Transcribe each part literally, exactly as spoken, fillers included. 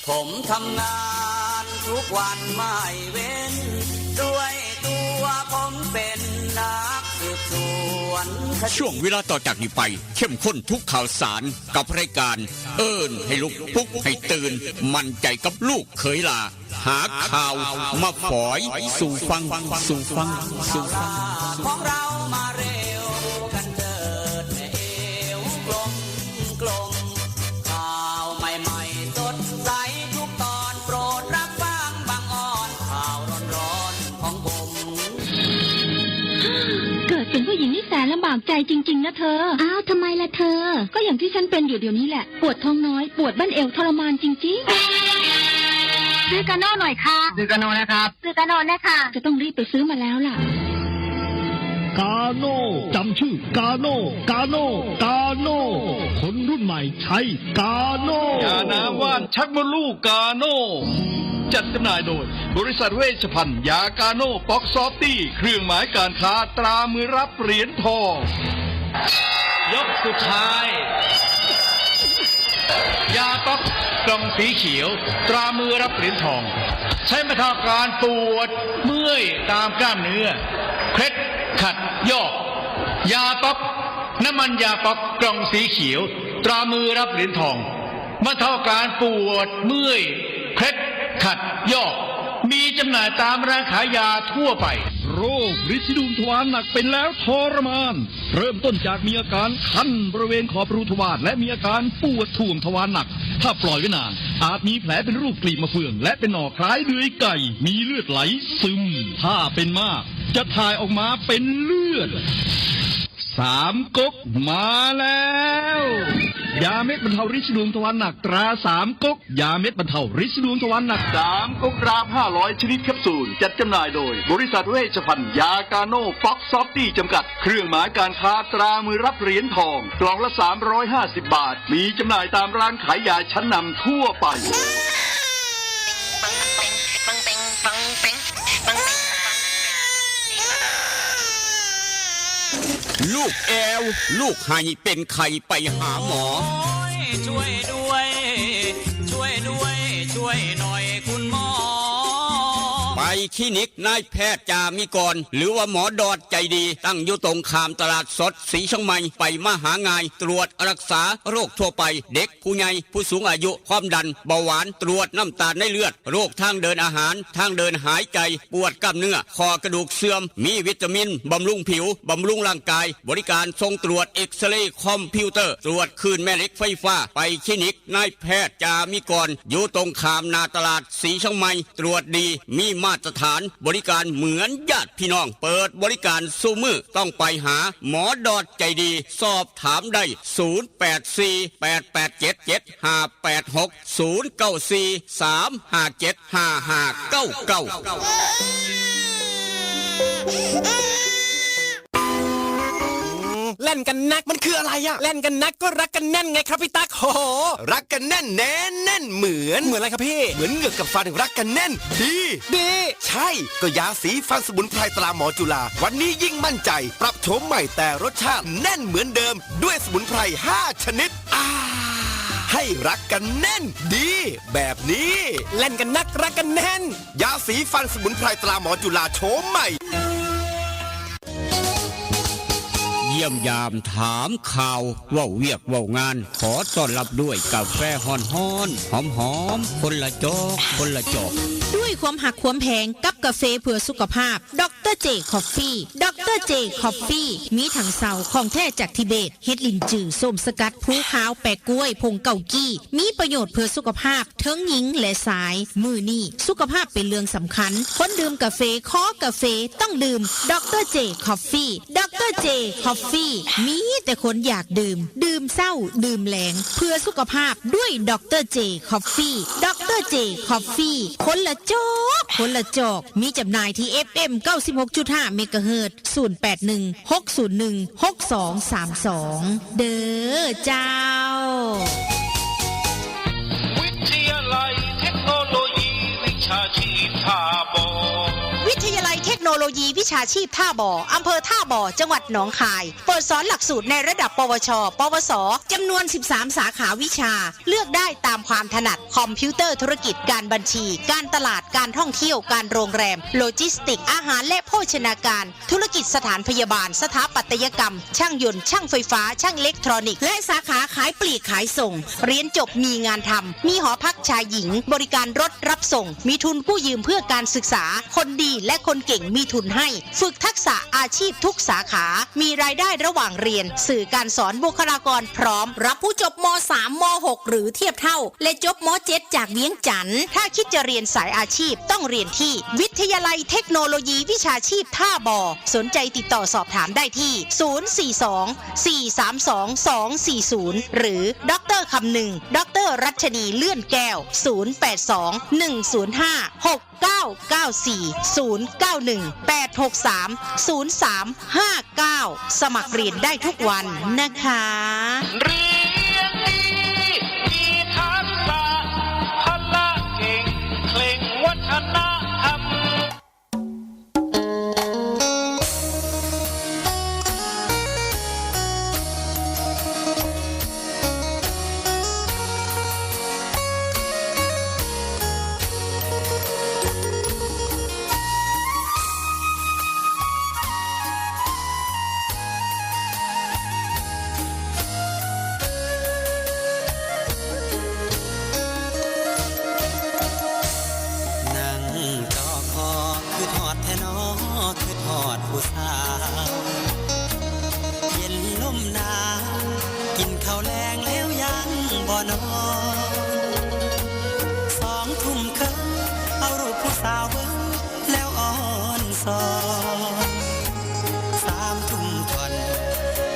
ผมทำงานทุกวันไม่เว้น ด้วยตัวผมเป็นนักสืบสวนคดี ช่วงเวลาต่อจากนี้ไป เข้มข้นทุกข่าวสารกับรายการ เอิ้นให้ลุก ปลุกให้ตื่น มั่นใจกับลูกเขยหล้า หาข่าวมาฝอยสู่ฟัง สู่ฟัง สู่ฟัง ของเรามาเร็วกันเถิดแม่เอวกลมกลม ข่าวใหม่ๆสดใสทุกตอน โปรดรับฟังบางออน ข่าวร้อนๆของผม เกิดเป็นผู้หญิงนี่แสนลำบากใจจริงๆนะเธอ อ้าวทำไมล่ะเธอ ก็อย่างที่ฉันเป็นอยู่เดี๋ยวนี้แหละ ปวดท้องน้อย ปวดบั้นเอวทรมานจริงๆ ซื้อกาโน่หน่อยค่ะ ซื้อกาโน่นะครับ ซื้อกาโน่นะคะ จะต้องรีบไปซื้อมาแล้วล่ะ กาโน่จำชื่อ กาโน่ กาโน่ กาโน่ คนรุ่นใหม่ใช้กาโน่ ยาน้ำว่านชักมดลูกกาโน่ จัดจำหน่ายโดย บริษัทเวชภัณฑ์ยากาโน่ป๊อกซอฟตี้ เครื่องหมายการค้าตรามือรับเหรียญทอง ยกสุดท้าย ยาป๊อกกล่องสีเขียว ตรามือรับเหรียญทอง ใช้บรรเทาอาการปวดเมื่อยตามกล้ามเนื้อ เคล็ดขัดยอก ยาป๊อก น้ำมันยาป๊อกกล่องสีเขียว ตรามือรับเหรียญทอง บรรเทาอาการปวดเมื่อย เคล็ดขัดยอก มีจำหน่ายตามร้านขายยาทั่วไป โรคริดสีดวงทวารหนักเป็นแล้วทรมาน เริ่มต้นจากมีอาการคันบริเวณขอบรูทวารและมีอาการปวดถ่วงทวารหนัก ถ้าปล่อยไว้นาน อาจมีแผลเป็นรูปกลีบมะเฟือง และเป็นหนองคล้ายเดือยไก่ มีเลือดไหลซึม ถ้าเป็นมาก จะถ่ายออกมาเป็นเลือด สามก๊กมาแล้ว ยาเม็ดบรรเทาริดสีดวงทวารหนักตราสามก๊ก ยาเม็ดบรรเทาริดสีดวงทวารหนัก สามก๊กดราฟห้าร้อยชนิดแคปซูล จัดจำหน่ายโดย บริษัทเวชภัณฑ์ยากาโน่ป๊อกซอฟตี้จำกัด เครื่องหมายการค้าตรามือรับเหรียญทอง กล่องละสามร้อยห้าสิบบาท มีจำหน่ายตามร้านขายยาชั้นนำทั่วไป ลูกแอว ลูกไห้เป็นไข้ไปหาหมอ ช่วยด้วย ช่วยด้วย ช่วยหน่อยคุณหมอ ไปคลินิกนายแพทย์จามิกร หรือว่าหมอดอดใจดี ตั้งอยู่ตรงข้ามตลาดสดสีเชียงใหม่ ไปมาหาง่าย ตรวจรักษาโรคทั่วไป เด็กผู้ใหญ่ ผู้สูงอายุ ความดัน เบาหวาน ตรวจน้ำตาลในเลือด โรคทางเดินอาหาร ทางเดินหายใจ ปวดกล้ามเนื้อ ข้อกระดูกเสื่อม มีวิตามิน บำรุงผิว บำรุงร่างกาย บริการส่งตรวจเอ็กซเรย์คอมพิวเตอร์ ตรวจคลื่นแม่เหล็กไฟฟ้า ไปคลินิกนายแพทย์จามิกร อยู่ตรงข้ามหน้าตลาดสีเชียงใหม่ ตรวจดี มีมาตรฐาน บริการเหมือนญาติพี่น้อง เปิดบริการซุมื้อ ต้องไปหาหมอดอดใจดี สอบถามได้ ศูนย์แปดสี่ แปดแปดเจ็ด เจ็ดห้าแปดหก ศูนย์เก้าสี่ สามห้าเจ็ด ห้าห้าเก้าเก้า แล่นกันนักมันคืออะไรอะแล่นกันนักก็รักกันแน่นไงครับพี่ตั๊ก โห รักกันแน่นแน่นแน่นเหมือน เหมือนอะไรครับพี่ เหมือนเหงือกกับฟันรักกันแน่น ดี ดี ใช่ ก็ยาสีฟันสมุนไพรตราหมอจุฬา วันนี้ยิ่งมั่นใจ ปรับโฉมใหม่แต่รสชาติแน่นเหมือนเดิม ด้วยสมุนไพรห้าชนิด อ่า ให้รักกันแน่น ดี แบบนี้ แล่นกันนักรักกันแน่น ยาสีฟันสมุนไพรตราหมอจุฬาโฉมใหม่ เยี่ยมยามถามข่าว เว้าเวียกเว้างาน ขอต้อนรับด้วยกาแฟฮ้อนๆ หอมๆ คนละจอก คนละจอก ด้วยความหักความแพงกับกาแฟเพื่อสุขภาพ ดอกเตอร์เจ คอฟฟี่ ดอกเตอร์เจ คอฟฟี่ มีถังเซาของแท้จากทิเบต เห็ดลินจือ ส้มสกัด ภูขาว แปะกล้วย ผงเกากี้ มีประโยชน์เพื่อสุขภาพ ทั้งหญิงและชาย มื้อนี้สุขภาพเป็นเรื่องสำคัญ คนดื่มกาแฟ คอกาแฟ ต้องดื่ม ดอกเตอร์เจ คอฟฟี่ ดอกเตอร์เจ คอฟฟี่ มีแต่คนอยากดื่ม ดื่มเช้า ดื่มแลง เพื่อสุขภาพด้วย ดอกเตอร์เจ คอฟฟี่ ดอกเตอร์เจ คอฟฟี่ คนละจอก คนละจอก มีจำหน่ายที่ เอฟเอ็ม เก้าสิบหกจุดห้า เมกะเฮิรตซ์ ศูนย์แปดหนึ่ง หกศูนย์หนึ่ง หกสองสามสอง เด้อเจ้า วิทยาลัยเทคโนโลยีวิชาชีพท่าบ่อ วิ วิทยาลัยเทคโนโลยีวิชาชีพท่าบ่อ อำเภอท่าบ่อ จังหวัดหนองคาย เปิดสอนหลักสูตรในระดับ ปวช ปวส จำนวน สิบสาม สาขาวิชา เลือกได้ตามความถนัด คอมพิวเตอร์ธุรกิจ การบัญชี การตลาด การท่องเที่ยว การโรงแรม โลจิสติกส์ อาหารและโภชนาการ ธุรกิจสถานพยาบาล สถาปัตยกรรม ช่างยนต์ ช่างไฟฟ้า ช่างอิเล็กทรอนิกส์ และสาขาขายปลีกขายส่ง เรียนจบมีงานทำ มีหอพักชายหญิง บริการรถรับส่ง มีทุนกู้ยืมเพื่อการศึกษา คนดีและคนเก่งมีทุนให้ ฝึกทักษะอาชีพทุกสาขา มีรายได้ระหว่างเรียน สื่อการสอน บุคลากรพร้อม รับผู้จบ ม.สาม ม.หก หรือเทียบเท่า และจบ ม.เจ็ด จากเวียงจันทน์ ถ้าคิดจะเรียนสายอาชีพต้องเรียนที่วิทยาลัยเทคโนโลยีวิชาชีพท่าบ่อ สนใจติดต่อสอบถามได้ที่ ศูนย์สี่สอง สี่สามสอง สองสี่ศูนย์ หรือ ดอกเตอร์คำนึง ดอกเตอร์รัชนีเลื่อนแก้ว ศูนย์แปดสอง หนึ่งศูนย์ห้า หกเก้าเก้าสี่ ศูนย์เก้าหนึ่ง แปดหกสาม ศูนย์สามห้าเก้า สมัครเรียนได้ทุกวันนะคะ เรียนดี มีทักษะ พละเก่ง เคร่งวัฒนธรรม นั่งจ่อคอ คิดฮอดแท้น้อ คิดฮอดผู้สาว เย็นลมหนาว กินข้าวแลงแล้วยังบ่นอน สองทุ่มครึ่ง เอารูปผู้สาวเบิ่งแล้วอ่อนซอน สามทุ่มท่อน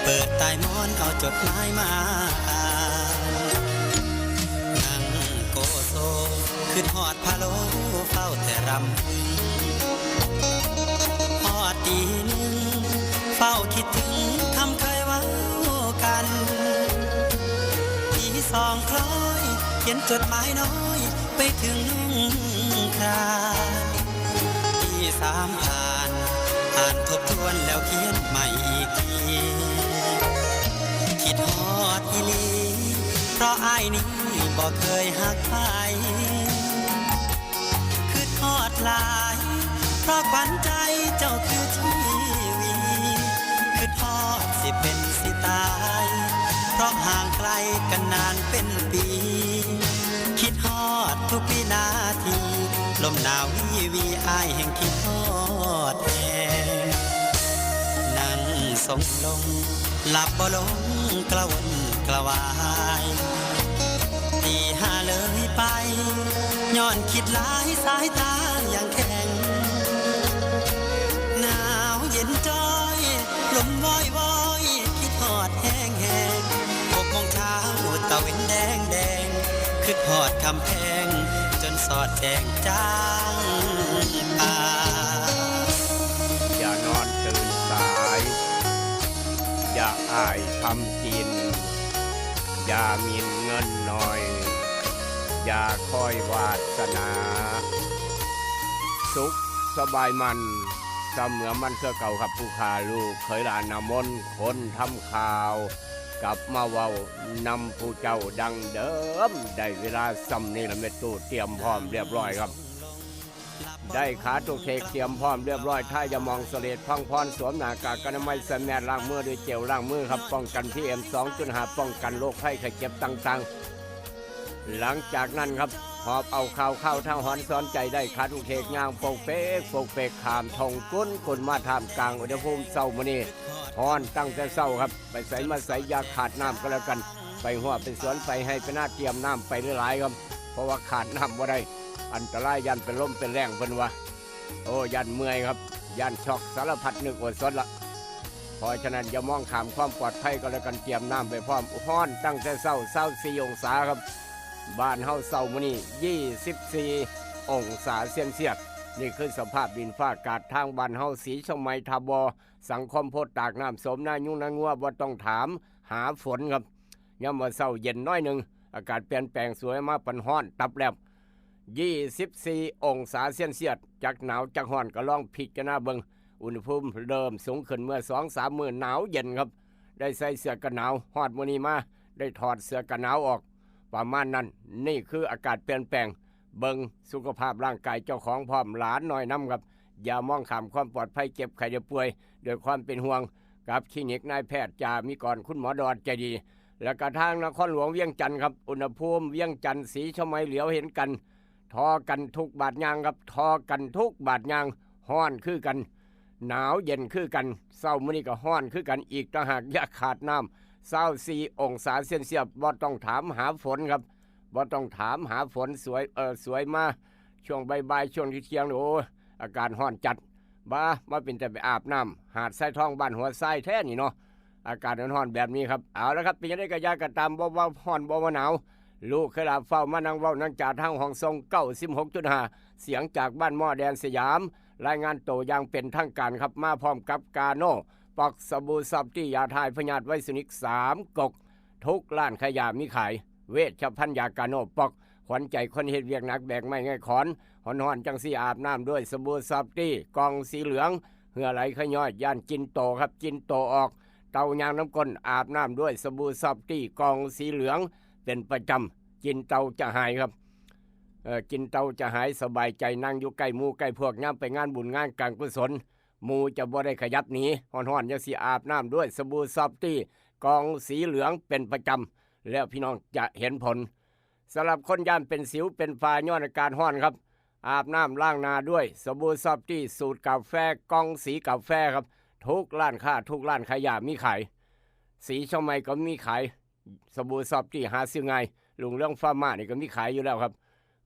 เปิดใต้หมอน เอาจดหมายมาอ่าน นั่งโกโซ คิดฮอดพะโล้ เฝ้าแต่รำพึง ฮอดตีหนึ่ง เฝ้าคิดถึงคำเคยเว้ากัน ตีสองคล้อย เขียนจดหมายน้อย ไปถึงน้องครา ตีสามผ่าน อ่านทบทวนแล้วเขียนใหม่อีกที คิดฮอดอีหลี เพราะอ้ายนี้บ่เคยฮักใคร คิดฮอดหลาย เพราะขวัญใจเจ้าคือชีวี คิดฮอดสิเป็นสิตาย เพราะห่างไกลกันนานเป็นปี คิดฮอดทุกวินาที ลมหนาววีวี อ้ายแห่งคิดฮอดแฮง นั่งทรงลง หลับบ่ลง กระวนกระวาย ตีห้าเลยไป ย้อนคิดหลาย สายตายังแข็ง หนาวเย็นจ้อย ลมวอยวอย คิดฮอดแฮงแฮง หกโมงเช้า ตะเว็นแดงแดง คิดฮอดคำแพง จนสอดแจ้งจางป่า อย่านอนตื่นสาย อย่าอ้ายทำกิน อย่าหมิ่นเงินหน่อย อย่าคอยวาสนา สุขสบายมัน เสมอมันคือเก่าครับ ผู้ข้าลูกเขยหลานนามน คนทำข่าว กลับมาเว้านำผู้เจ้าดังเดิม ได้เวลาส่ำนี้ละ แม่ตู้เตรียมพร้อมเรียบร้อยครับ ได้ขาตุกเขกเตรียมพร้อมเรียบร้อย ท่ายาหม่องเสลดพังพร สวมหน้ากากอนามัย ใส่แมส ล้างมือด้วยเจลล้างมือครับ ป้องกัน พีเอ็ม สองจุดห้า ป้องกันโรคภัยไข้เจ็บต่างๆ หลังจากนั้นครับ หอบเอาข่าวข้าวทางหอนสอนใจ ได้ขาตุกเขกย่างโปกเปกโปกเปก ข้ามท่องกุนกุนมาท่ามกลางอุณหภูมิเช้ามื้อนี้ ฮ้อนตั้งแต่เช้าครับ ไปไสมาไสอย่าขาดน้ำก็แล้วกัน ไปฮวดไปสวนไปไฮ่ไปนา เตรียมน้ำไปหลายๆครับ เพราะว่าขาดน้ำบ่ได้ อันตราย ย่านเป็นลมเป็นแล้งเพิ่นว่า โอ้ ย่านเมื่อยครับ ย่านช็อก สารพัดนึกว่าสนละ เพราะฉะนั้นอย่ามองข้ามความปลอดภัยก็แล้วกัน เตรียมน้ำไปพร้อม ฮ้อนตั้งแต่เช้า ซาวสี่องศาครับ บ้านเฮาเช้ามื้อนี้ ยี่สิบสี่องศาเซลเซียส นี่คือสภาพดินฟ้าอากาศทางบ้านเฮา สีเชียงใหม่ ท่าบ่อ สังคมโพธิ์ตาก น้ำโสม นายุงนางัว บ่ต้องถามหาฝนครับ ยามมื้อเช้าเย็นน้อยหนึ่ง อากาศเปลี่ยนแปลงสวยมา ปันฮ้อนตับแลบ ยี่สิบสี่องศาเซลเซียส จักหนาวจักฮ้อนก็ลองพิจารณาเบิ่ง อุณหภูมิเริ่มสูงขึ้นเมื่อสองสามมื้อหนาวเย็นครับ ได้ใส่เสื้อกันหนาว ฮอดมื้อนี้มา ได้ถอดเสื้อกันหนาวออก ประมาณนั้น นี่คืออากาศเปลี่ยนแปลง เบิ่งสุขภาพร่างกายเจ้าของพร้อมหลานน้อยนำครับ อย่ามองข้ามความปลอดภัยเจ็บไข้ได้ป่วย ด้วยความเป็นห่วง กับคลินิกนายแพทย์จามิกร คุณหมอดอดใจดี และกระทั่งนครหลวงเวียงจันทร์ครับ อุณหภูมิเวียงจันทร์สีชมัยเหลียวเห็นกัน ทอกันทุกบาดยางครับ ทอกันทุกบาดยาง ฮ้อนคือกัน หนาวเย็นคือกัน เช้ามื้อนี้ก็ฮ้อนคือกันอีกต่างหาก อย่าขาดน้ำ ซาวสี่องศาเซลเซียส บ่ต้องถามหาฝนครับ บ่ต้องถามหาฝน สวย เอ่อ สวยมา ช่วงบ่ายๆ ช่วงเที่ยงๆ นี่ โอ้ย อากาศฮ้อนจัด บ้า มาเป็นแต่ไปอาบน้ำ หาดทรายทองบ้านหัวทรายแท้นี่เนาะ อากาศฮ้อนๆ แบบนี้ครับ เอาละครับ เป็นจั่งใดก็อย่าก็ตาม บ่ว่าฮ้อนบ่ว่าหนาว ลูกเคยหลับเฝ้ามานั่งเว้านั่งจ่าทางห้องส่ง เก้าสิบหกจุดห้า เสียงจากบ้านหม้อแดนสยาม รายงานโตอย่างเป็นทางการครับ มาพร้อมกับกาโน่ ป๊อกสบู่ซอฟตี้ ยาถ่ายพยาธิไวรัสนิกสามก๊ก ทุกร้านขายยามีขาย เวชภัณฑ์ยากาโน่ป๊อก ขวัญใจคนเฮ็ดเวียกหนักแบกไม้ง่ายขอน ฮ้อนๆ จั่งซี้อาบน้ำด้วยสบู่ซอฟตี้ กล่องสีเหลือง เหงื่อไหลขย้อย ย่านจินโตครับ จินโตออก เตายางน้ำก้น อาบน้ำด้วยสบู่ซอฟตี้ กล่องสีเหลือง เป็นประจำ จินเตาจะหายครับ เอ่อ จินเตาจะหาย สบายใจ นั่งอยู่ใกล้หมู่ใกล้พวก ยามไปงานบุญงานการกุศล หมู่จะบ่ได้ขยับหนี ฮ้อนๆ จั่งซี้อาบน้ำด้วยสบู่ซอฟตี้ กล่องสีเหลืองเป็นประจำ แล้วพี่น้องจะเห็นผล สำหรับคนย่านเป็นสิวเป็นฝ้าย้อนอากาศฮ้อนครับ อาบน้ำล้างหน้าด้วยสบู่ซอฟตี้ สูตรกาแฟ กล่องสีกาแฟครับ ทุกร้านค้า ทุกร้านขายยามีขาย สีชมัยก็มีขาย สบู่ซอฟตี้ หาซื้อง่าย รุ่งเรืองฟาร์มานี่ก็มีขายอยู่แล้วครับ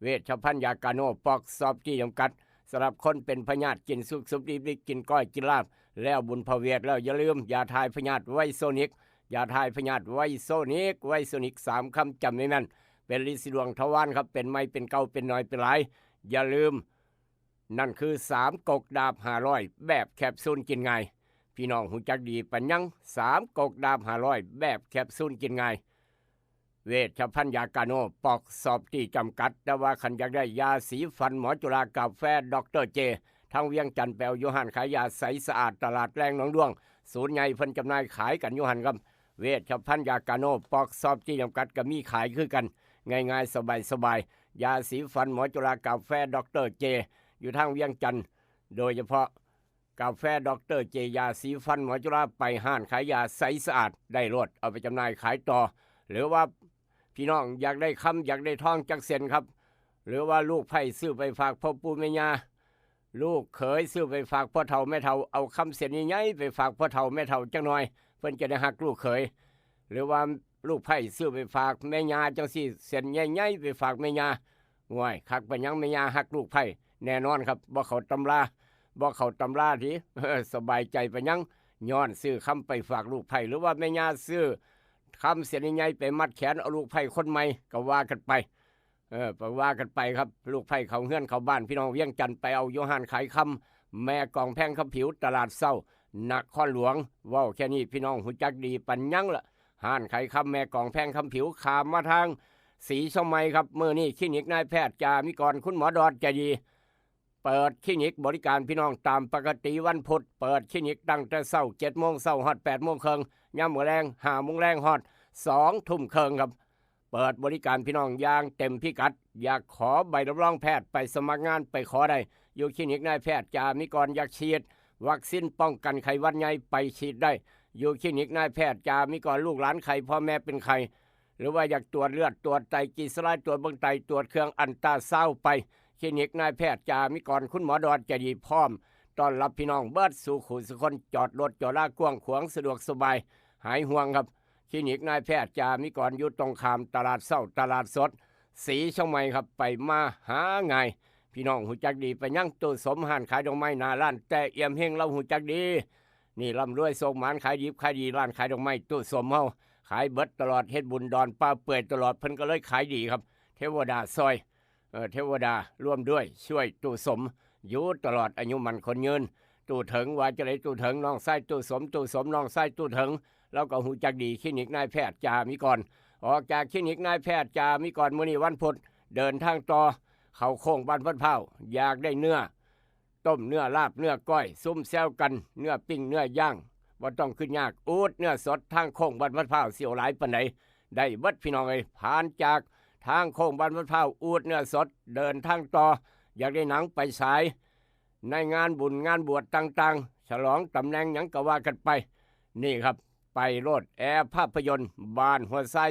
เวชภัณฑ์ยากาโน่ป๊อกซอฟตี้จำกัด สำหรับคนเป็นพยาธิ กินสุกสุกดิบดิบ กินก้อยกินลาบ แล้วบุญพระเวท แล้วอย่าลืม ยาถ่ายพยาธิไวโซนิก ยาถ่ายพยาธิไวโซนิก ไวโซนิก สามคำจำให้แม่น เป็นฤทธิ์สีดวงทวารครับ เป็นไม้เป็นเก่าเป็นน้อยเป็นหลาย อย่าลืม นั่นคือสามก๊กดาบห้าร้อย แบบแคปซูลกินง่าย พี่น้องฮู้จักดีปานยัง สามก๊กดาบห้าร้อย แบบแคปซูลกินง่าย เวชภัณฑ์ยากาโน่ป๊อกซอฟตี้จำกัด แต่ว่าคันอยากได้ยาสีฟันหมอจุฬากาแฟด็อกเตอร์เจ ทางเวียงจันทน์ไปเอาอยู่ร้านขายยาใสสะอาดตลาดแลงหนองด้วง ศูนย์ใหญ่เพิ่นจำหน่ายขายกันอยู่หั่นครับ เวชภัณฑ์ยากาโน่ป๊อกซอฟตี้จำกัดก็มีขายคือกัน ง่ายๆ สบายๆ ยาสีฟันหมอจุฬากาแฟด็อกเตอร์เจ อยู่ทางเวียงจันทน์ โดยเฉพาะกาแฟด็อกเตอร์เจ ยาสีฟันหมอจุฬา ไปร้านขายยาใสสะอาดได้โลด เอาไปจำหน่ายขายต่อ หรือว่าพี่น้องอยากได้คำอยากได้ทองจักเส้นครับ หรือว่าลูกไผ่ซื้อไปฝากพ่อปู่แม่ย่า ลูกเขยซื้อไปฝากพ่อเฒ่าแม่เฒ่า เอาคำเส้นใหญ่ๆไปฝากพ่อเฒ่าแม่เฒ่าจักหน่อย เพิ่นจะได้ฮักลูกเขย หรือว่าลูกไผ่ซื้อไปฝากแม่ย่าจั่งซี้ เส้นใหญ่ๆไปฝากแม่ย่า โอ้ย คักปานหยังแม่ย่าฮักลูกไผ่ แน่นอนครับ บ่เข้าตำรา บ่เข้าตำราติ สบายใจปานหยัง ย้อนซื้อคำไปฝากลูกไผ่ หรือว่าแม่ย่าซื้อคำเส้นใหญ่ๆไปมัดแขนเอาลูกไผ่คนใหม่ ก็ว่ากันไป เออ ก็ว่ากันไปครับ ลูกไผ่เข้าเฮือนเข้าบ้าน พี่น้องเวียงจันทน์ไปเอาอยู่ร้านขายคำ แม่กองแพงคำผิว ตลาดเช้า นครหลวง เว้าแค่นี้พี่น้องฮู้จักดีปานหยังละ ร้านขายคำแม่กองแพงคำผิว ข้ามมาทางศรีชมัยครับ มื้อนี้คลินิกนายแพทย์จามิกร คุณหมอดอดใจดี เปิดคลินิกบริการพี่น้องตามปกติวันพุธ เปิดคลินิกตั้งแต่เช้า เจ็ดโมงเช้าฮอด แปดโมงครึ่ง ยามมื้อแลง ห้าโมงแลงฮอด สองทุ่มครึ่งครับ เปิดบริการพี่น้องอย่างเต็มพิกัด อยากขอใบรับรองแพทย์ไปสมัครงานไปขอได้ อยู่คลินิกนายแพทย์จามิกร อยากฉีดวัคซีนป้องกันไข้หวัดใหญ่ไปฉีดได้ อยู่คลินิกนายแพทย์จามิกร ลูกหลานไข้พ่อแม่เป็นไข้ หรือว่าอยากตรวจเลือดตรวจไต กรีซไลด์ตรวจเบิ่งไต ตรวจเครื่องอัลตราซาวด์ไป คลินิกนายแพทย์จามิกร คุณหมอดอดใจดีพร้อมต้อนรับพี่น้องเบิดสู่คู่สู่คน จอดรถจอดลากว้างขวางสะดวกสบาย หายห่วงครับ คลินิกนายแพทย์จามิกรอยู่ตรงข้ามตลาดเช้าตลาดสดศรีชมัยครับ ไปมาหาง่าย พี่น้องฮู้จักดีปานหยัง ตู้สม ร้านขายดอกไม้หน้าร้านแต้เอี่ยมเฮง ลาวฮู้จักดี นี่ร่ำรวยโชคหมาน ขายดิบขายดี ร้านขายดอกไม้ตู้สมเฮา ขายเบิดตลอด เฮ็ดบุญดอนป่าเปื่อยตลอด เพิ่นก็เลยขายดีครับ เทวดาซอย เอ่อ เทวดาร่วมด้วยช่วยตู้สม อยู่ตลอด อายุมั่นขวัญยืน ตู้เถิง ว่าจั่งใด๋ ตู้เถิง น้องชายตู้สม ตู้สม น้องชายตู้เถิง ลาวก็ฮู้จักดี คลินิกนายแพทย์จามิกร ออกจากคลินิกนายแพทย์จามิกร มื้อนี้วันพุธ เดินทางต่อ เข้าโค้งบ้านพัดพร้าว อยากได้เนื้อต้ม เนื้อลาบ เนื้อก้อย ซุ่มแซวกัน เนื้อปิ้ง เนื้อย่าง บ่ต้องขึ้นยาก อูดเนื้อสด ทางโค้งบ้านพัดพร้าว สิเอาหลายปานใด ได้เบิดพี่น้องเอ้ย ผ่านจากทางโค้งบ้านพัดพร้าว อูดเนื้อสด เดินทางต่อ อยากได้หนังไปฉาย ในงานบุญงานบวชต่างๆ ฉลองตำแหน่งหยังก็ว่ากันไป นี่ครับ ไปโลด แอร์ภาพยนตร์บ้านหัวทราย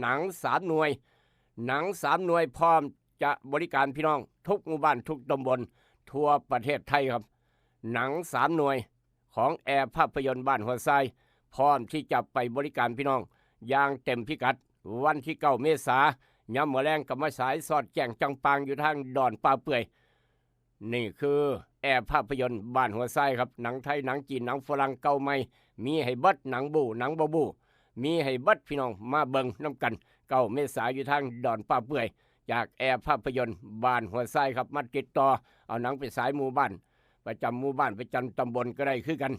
หนังสามหน่วย หนังสามหน่วยพร้อมจะบริการพี่น้องทุกหมู่บ้านทุกตำบลทั่วประเทศไทยครับ หนังสามหน่วยของแอร์ภาพยนตร์บ้านหัวทราย พร้อมที่จะไปบริการพี่น้องอย่างเต็มพิกัด วันที่เก้าเมษายน มื้อแลงก็มาฉายสอดแจ้งจ่างป่างอยู่ทางดอนป่าเปื่อย นี่คือแอร์ภาพยนตร์บ้านหัวทรายครับ หนังไทย หนังจีน หนังฝรั่ง เก่าใหม่ มีให้เบิด หนังบู๊ หนังบ่บู๊ มีให้เบิดพี่น้อง มาเบิ่งนำกัน เก้าเมษายน อยู่ทางดอนป่าเปื่อย จากแอร์ภาพยนตร์บ้านหัวทรายครับ มาติดต่อเอาหนังไปฉายหมู่บ้าน ประจำหมู่บ้าน ประจำตำบลก็ได้คือกัน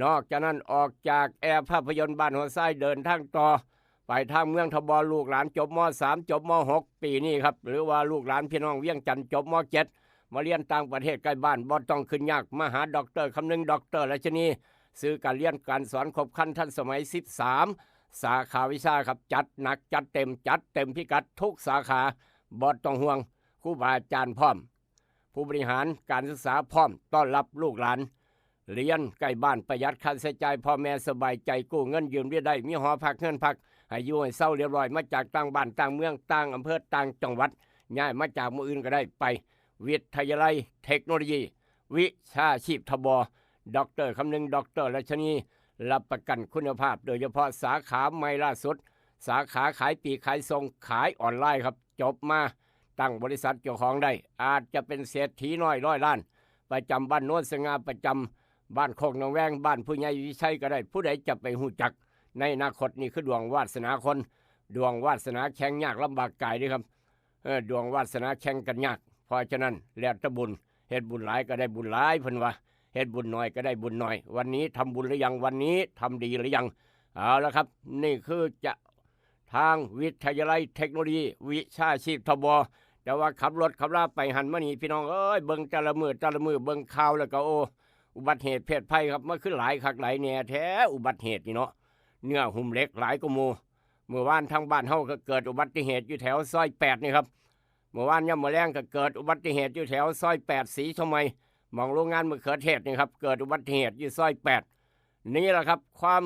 นอกจากนั้น ออกจากแอร์ภาพยนตร์บ้านหัวทราย เดินทางต่อ ไปทางเมืองทบ ลูกหลานจบ ม.สาม จบ ม.หก ปีนี้ครับ หรือว่าลูกหลานพี่น้องเวียงจันทน์จบ ม.เจ็ด มาเรียนต่างประเทศใกล้บ้าน บ่ต้องขึ้นยาก มาหาดอกเตอร์คำนึง ดอกเตอร์รัชนี สื่อการเรียนการสอนครบครันทันสมัย สิบสาม สาขาวิชาครับ จัดหนักจัดเต็ม จัดเต็มพิกัดทุกสาขา บ่ต้องห่วง ครูบาอาจารย์พร้อม ผู้บริหารการศึกษาพร้อมต้อนรับลูกหลาน เรียนใกล้บ้าน ประหยัดค่าใช้จ่าย พ่อแม่สบายใจ กู้เงินยืมเรียนได้ มีหอพักเฮือนพัก ให้อยู่ให้เซาเรียบร้อย มาจากต่างบ้านต่างเมือง ต่างอำเภอ ต่างจังหวัด ย้ายมาจากหม่องอื่นก็ได้ ไปวิทยาลัยเทคโนโลยี วิชาชีพทบ ดอกเตอร์คำนึง ดอกเตอร์รัชนี รับประกันคุณภาพ โดยเฉพาะสาขาใหม่ล่าสุด สาขาขายปลีกขายส่ง ขายออนไลน์ครับ จบมาตั้งบริษัทเจ้าของได้ อาจจะเป็นเศรษฐีน้อยร้อยล้าน ประจำบ้านโนนสง่า ประจำบ้านโคกหนองแวง บ้านผู้ใหญ่วิชัยก็ได้ ผู้ใดจะไปฮู้จัก ในอนาคต นี่คือดวงวาสนาคน ดวงวาสนาแข่งยากลำบากกายเด้อครับ เออ ดวงวาสนาแข่งกันยาก เพราะฉะนั้น แล้วแต่บุญ เฮ็ดบุญหลายก็ได้บุญหลาย เพิ่นว่า เฮ็ดบุญน้อยก็ได้บุญน้อย วันนี้ทำบุญหรือยัง วันนี้ทำดีหรือยัง เอาละครับ นี่คือจะ ทางวิทยาลัยเทคโนโลยี วิชาชีพทบ แต่ว่าขับรถขับลาไปหั้นมานี่ พี่น้องเอ้ย เบิ่งแต่ละมื้อแต่ละมื้อ เบิ่งข่าวแล้วก็ โอ้ อุบัติเหตุเพศภัยครับ มันคือหลายคักหลายแน่แท้ อุบัติเหตุนี่เนาะ เนื้อหุ้มเหล็กหลายกว่าหมู่ มื้อวานทางบ้านเฮาก็เกิดอุบัติเหตุอยู่แถวซอยแปดนี่ครับ มื้อวานยามมื้อแลงก็เกิดอุบัติเหตุอยู่แถวซอยแปด ศรีชมัย หม่องโรงงานมะเขือเทศนี่ครับ เกิดอุบัติเหตุอยู่ซอยแปด นี่แหละครับ ความ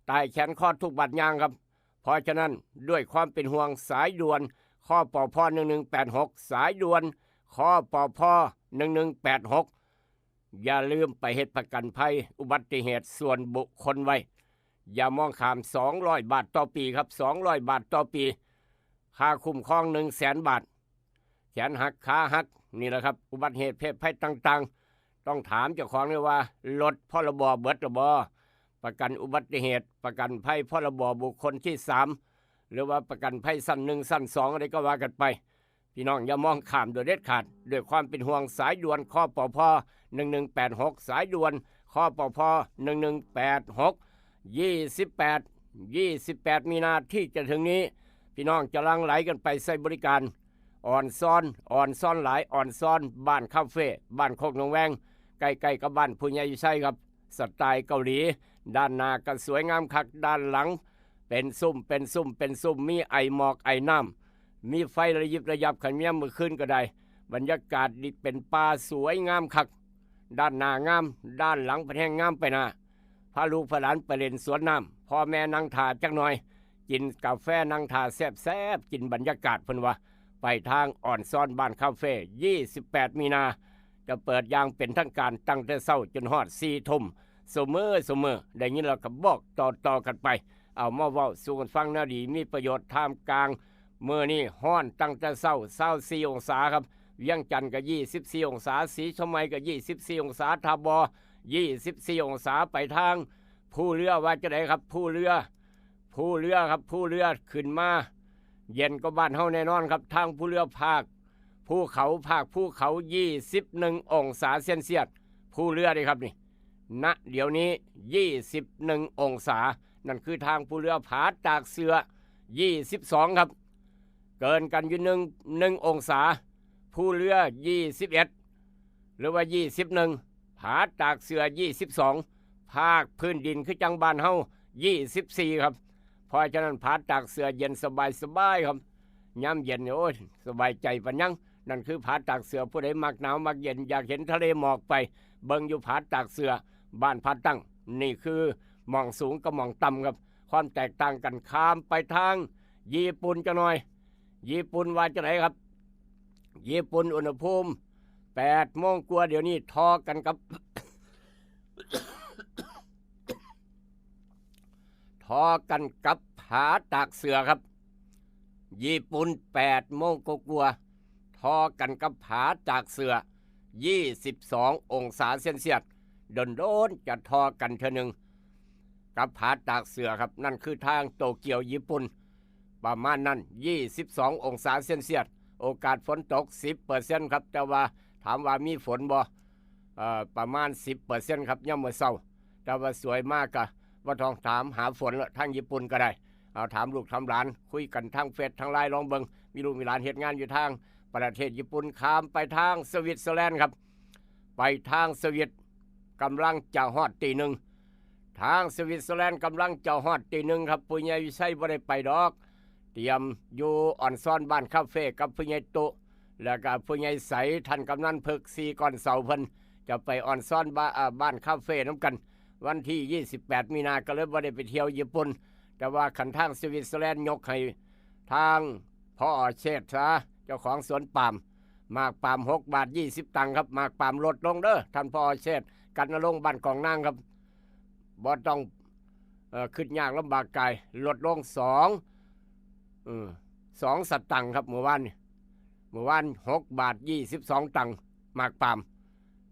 ตายแขนคอทุกบาดยางครับ เพราะฉะนั้น ด้วยความเป็นห่วง สายด่วน คปพ หนึ่งหนึ่งแปดหก สายด่วน คปพ หนึ่งหนึ่งแปดหก อย่าลืมไปเฮ็ดประกันภัยอุบัติเหตุส่วนบุคคลไว้ อย่ามองข้าม สองร้อยบาทต่อปีครับ สองร้อยบาทต่อปี ค่าคุ้มครอง หนึ่งแสนบาท แขนหัก ขาหัก นี่แหละครับ อุบัติเหตุเพศภัยต่างๆ ต้องถามเจ้าของเลยว่า รถ พรบ เบิดหรือบ่ ประกันอุบัติเหตุ ประกันภัย พรบ บุคคลที่สาม หรือว่าประกันภัยชั้นหนึ่ง ชั้นสอง อะไรก็ว่ากันไป พี่น้องอย่ามองข้ามโดยเด็ดขาด ด้วยความเป็นห่วง สายด่วน คปพ หนึ่งหนึ่งแปดหก สายด่วน คปพ หนึ่งหนึ่งแปดหก ยี่สิบแปด ยี่สิบแปด มีนาที่จะถึงนี้ พี่น้องจะหลั่งไหลกันไปใช้บริการ อ่อนซ้อน อ่อนซ้อนหลาย อ่อนซ้อน บ้านคาเฟ่ บ้านโคกหนองแวง ใกล้ๆกับบ้านผู้ใหญ่วิชัยครับ สไตล์เกาหลี ด้านหน้าก็สวยงามคัก ด้านหลัง เป็นซุ่ม เป็นซุ่ม เป็นซุ่ม มีไอหมอกไอน้ำ มีไฟระยิบระยับ คันแม่นมื้อคืนก็ได้ บรรยากาศดี เป็นป่าสวยงามคัก ด้านหน้างาม ด้านหลังพัดแฮ่งงามไปหน้า พาลูกพาหลานไปเล่นสวนน้ำ พ่อแม่นั่งถ่าจักหน่อย กินกาแฟนั่งถ่าแซบๆ กินบรรยากาศ เพิ่นว่า ไปทางอ่อนซ้อนบ้านคาเฟ่ ยี่สิบแปด มีนา จะเปิดอย่างเป็นทางการตั้งแต่เช้าจนฮอด สี่ทุ่ม ซุมื้อ ซุมื้อ ได้ยินแล้วก็บอกต่อๆกันไป เอามาเว้าสู่กันฟังแนวดีมีประโยชน์ ท่ามกลางมื้อนี้ฮ้อนตั้งแต่เช้า ซาวสี่องศาครับ เวียงจันทน์ก็ ยี่สิบสี่องศา ศรีชมัยก็ ยี่สิบสี่องศา ท่าบ่อ ยี่สิบสี่องศา ไปทางภูเรือว่าจะไดครับ ภูเรือ ภูเรือครับ ภูเรือขึ้นมา เย็นกว่าบ้านเฮาแน่นอนครับ ทางภูเรือภาคภูเขา ภาคภูเขา ยี่สิบเอ็ดองศาเซลเซียส ภูเรือเด้ครับนี่ ณ เดี๋ยวนี้ ยี่สิบเอ็ดองศา นั่นคือทางภูเรือ ผาตากเสือ ยี่สิบสองครับ เกินกันอยู่หนึ่ง หนึ่งองศา ภูเรือยี่สิบเอ็ด หรือว่ายี่สิบเอ็ด ผาตากเสือยี่สิบสอง ภาคพื้นดินคือจังบ้านเฮายี่สิบสี่ ครับ เพราะฉะนั้นผาตากเสือเย็นสบายสบายครับ ยามเย็นนี่โอ้ยสบายใจปานยัง นั่นคือผาตากเสือ ผู้ใดมักหนาวมักเย็น อยากเห็นทะเลหมอกไป เบิ่งอยู่ผาตากเสือ บ้านผาตั้ง นี่คือหม่องสูงกับหม่องต่ำครับ ความแตกต่างกัน ข้ามไปทาง ญี่ปุ่นจักหน่อย ญี่ปุ่นว่าจังไดครับ ญี่ปุ่นอุณหภูมิแปดโมงกว่า เดี๋ยวนี้ทอกันกับ ทอกันกับผาตากเสือครับ ญี่ปุ่นแปดโมงกว่าๆ ทอกันกับผาตากเสือ ยี่สิบสององศาเซลเซียส โดนๆ จะทอกันเทื่อหนึ่ง กับผาตากเสือครับ นั่นคือทางโตเกียว ญี่ปุ่น ประมาณนั้น ยี่สิบสององศาเซลเซียส โอกาสฝนตก สิบเปอร์เซ็นต์ ครับ แต่ว่าถามว่ามีฝนบ่ เอ่อ ประมาณ สิบเปอร์เซ็นต์ ครับ ยามมื้อเช้า แต่ว่าสวยมากกะบ่ต้องถามหาฝนละ ทางญี่ปุ่นก็ได้ เอาถามลูกถามหลาน คุยกันทางเฟซทางไลน์ลองเบิ่ง มีลูกมีหลานเฮ็ดงานอยู่ทางประเทศญี่ปุ่น ข้ามไปทางสวิตเซอร์แลนด์ครับ ไปทางสวิต กำลังจะฮอดตีหนึ่ง ทางสวิตเซอร์แลนด์กำลังจะฮอดตีหนึ่งครับ ผู้ใหญ่วิชัยบ่ได้ไปดอก เตรียมอยู่ออนซอนบ้านคาเฟ่กับผู้ใหญ่ตุ แล้วก็ผู้ใหญ่ใส ท่านกำนันเพิก สี่ก้อนเสาเพิ่น จะไปออนซอนบ้า อ่า บ้านคาเฟ่นำกัน วันที่ยี่สิบแปดมีนา ก็เลยบ่ได้ไปเที่ยวญี่ปุ่น แต่ว่าคันทางสวิตเซอร์แลนด์ยกให้ทาง พอเชษฐา เจ้าของสวนปาล์ม หมากปาล์มหกบาทยี่สิบตังค์ครับ หมากปาล์มลดลงเด้อ ท่านพอเชษฐ กันนรงค์บ้านกองนางครับ บ่ต้อง เอ่อ คิดยากลำบากกาย ลดลงสอง เออ สองสตังค์ครับ มื้อวานนี่ มื้อวานหกบาทยี่สิบสองตังค์ หมากปาล์ม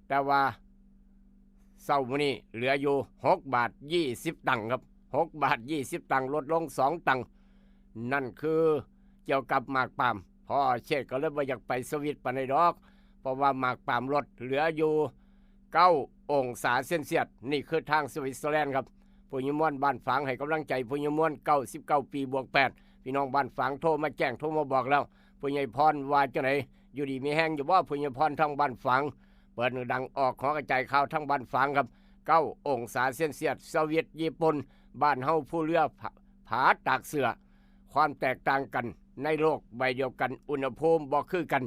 แต่ว่าเช้ามื้อนี้เหลืออยู่หกบาทยี่สิบตังค์ครับ หกบาทยี่สิบตังค์ ลดลงสองตังค์ นั่นคือเกี่ยวกับหมากปาล์ม พอเชษฐก็เลยบ่อยากไปสวิตปานใดดอก เพราะว่าหมากปาล์มลดเหลืออยู่เก้าองศาเซลเซียส นี่คือทางสวิตเซอร์แลนด์ครับ ผู้ใหญ่ม่วนบ้านฝางให้กำลังใจผู้ใหญ่ม่วน เก้าสิบเก้าปีบวกแปด พี่น้องบ้านฝางโทรมาแจ้ง โทรมาบอกแล้ว ผู้ใหญ่พรว่าจังได อยู่ดีมีแฮงอยู่บ่ ผู้ใหญ่พรทางบ้านฝาง เปิดดังออกหอกระจายข่าวทางบ้านฝางครับ เก้าองศาเซลเซียส สวิต ญี่ปุ่น บ้านเฮาภูเรือ ผา ผาตากเสือ ความแตกต่างกันในโลกใบเดียวกัน อุณหภูมิบ่คือกัน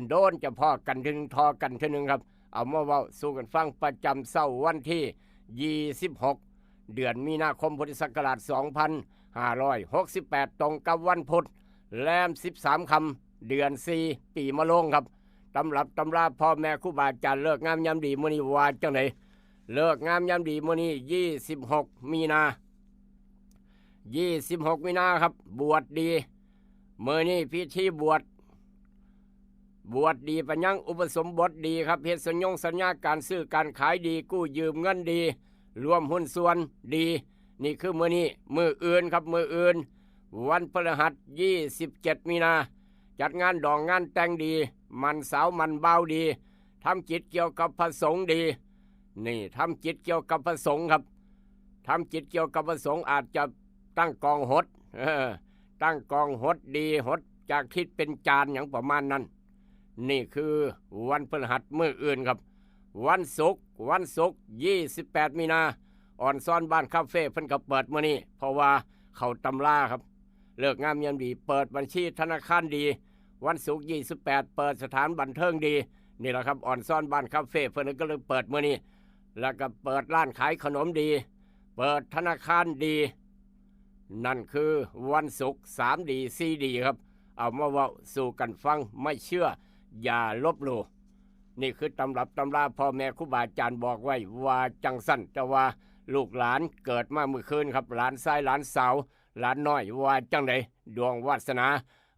โดนๆ จะพ้อกันเทื่อหนึ่ง ทอกันเทื่อหนึ่งครับ เอามาเว้าสู่กันฟังประจำเช้าวันที่ยี่สิบหก เดือนมีนาคม พุทธศักราชสองพันห้าร้อยหกสิบแปด ตรงกับวันพุธ แรมสิบสามค่ำ เดือนสี่ ปีมะโรงครับ ตำรับตำราพ่อแม่ครูบาอาจารย์ ฤกษ์งามยามดีมื้อนี้ว่าจังได ฤกษ์งามยามดีมื้อนี้ยี่สิบหกมีนา ยี่สิบหกมีนาครับ บวชดี มื้อนี้พิธีบวช บวชดีปานยัง อุปสมบทดีครับ เฮ็ดสัญญงสัญญา การซื้อการขายดี กู้ยืมเงินดี รวมหุ้นส่วนดี นี่คือมื้อนี้ มื้ออื่นครับ มื้ออื่น วันพฤหัสยี่สิบเจ็ดมีนา จัดงานดองงานแต่งดี หมั่นสาวหมั่นบ่าวดี ทำกิจเกี่ยวกับพระสงฆ์ดี นี่ทำกิจเกี่ยวกับพระสงฆ์ครับ ทำกิจเกี่ยวกับพระสงฆ์ อาจจะตั้งกองหด เออ ตั้งกองหดดี หดจากทิศเป็นจาน หยังประมาณนั้น นี่คือวันพฤหัสมื้ออื่นครับ วันศุกร์ วันศุกร์ยี่สิบแปดมีนา ออนซอนบ้านคาเฟ่เพิ่นก็เปิดมื้อนี้ เพราะว่าเข้าตำราครับ ฤกษ์งามยามดี เปิดบัญชีธนาคารดี วันศุกร์ยี่สิบแปด เปิดสถานบันเทิงดี นี่แหละครับ ออนซอนบ้านคาเฟ่เพิ่นก็เลยเปิดมื้อนี้ แล้วก็เปิดร้านขายขนมดี เปิดธนาคารดี นั่นคือวันศุกร์ สามดี สี่ดี ครับ เอามาเว้าสู่กันฟัง ไม่เชื่ออย่าลบหลู่ นี่คือตำรับตำราพ่อแม่ครูบาอาจารย์บอกไว้ว่าจังซั่น แต่ว่าลูกหลานเกิดมามื้อคืนครับ หลานชายหลานสาว หลานน้อยว่าจังได ดวงวาสนา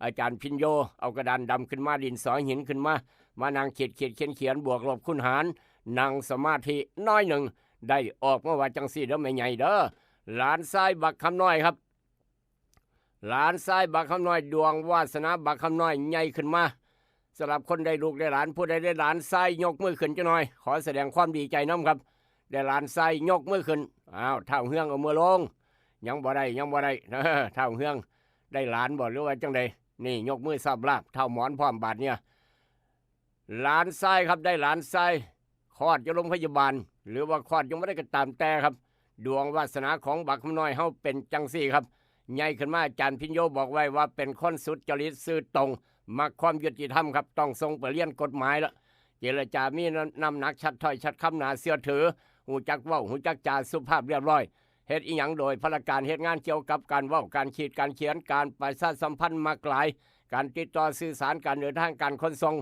อาจารย์พิญโย เอากระดานดำขึ้นมา ดินสอหินขึ้นมา มานั่งขีดขีดเขียนเขียน บวกลบคูณหาร นั่งสมาธิน้อยหนึ่ง ได้ออกมาว่าจังซี่เด้อแม่ใหญ่เด้อ หลานชายบักคำน้อยครับ หลานชายบักคำน้อย ดวงวาสนาบักคำน้อยใหญ่ขึ้นมา สำหรับคนได้ลูกได้หลาน ผู้ใดได้หลานชายยกมือขึ้นจักหน่อย ขอแสดงความดีใจนำครับ ได้หลานชายยกมือขึ้น อ้าว ท้าวเฮืองเอามือลง ยังบ่ได้ ยังบ่ได้ ท้าวเฮือง ได้หลานบ่ หรือว่าจังใด นี่ยกมือสาบลาบ ท้าวหมอนพร้อมบาดเนี่ย หลานชายครับ ได้หลานชายคลอดอยู่โรงพยาบาล หรือว่าคลอดยังบ่ได้ก็ตามแต่ครับ ดวงวาสนาของบักคำน้อยเฮาเป็นจั่งซี้ครับ ใหญ่ขึ้นมา อาจารย์พิญโยบอกไว้ว่าเป็นคนสุจริตซื่อตรง มักความยุติธรรมครับ ต้องส่งไปเรียนกฎหมายละ เจรจามีน้ำหนัก ชัดถ้อยชัดคำ น่าเชื่อถือ ฮู้จักเว้า ฮู้จักจา สุภาพเรียบร้อย เฮ็ดอิหยังโดยพละการ เฮ็ดงานเกี่ยวกับการเว้า การขีด การเขียน การประชาสัมพันธ์ มักหลาย การติดต่อสื่อสาร การเดินทาง การขนส่ง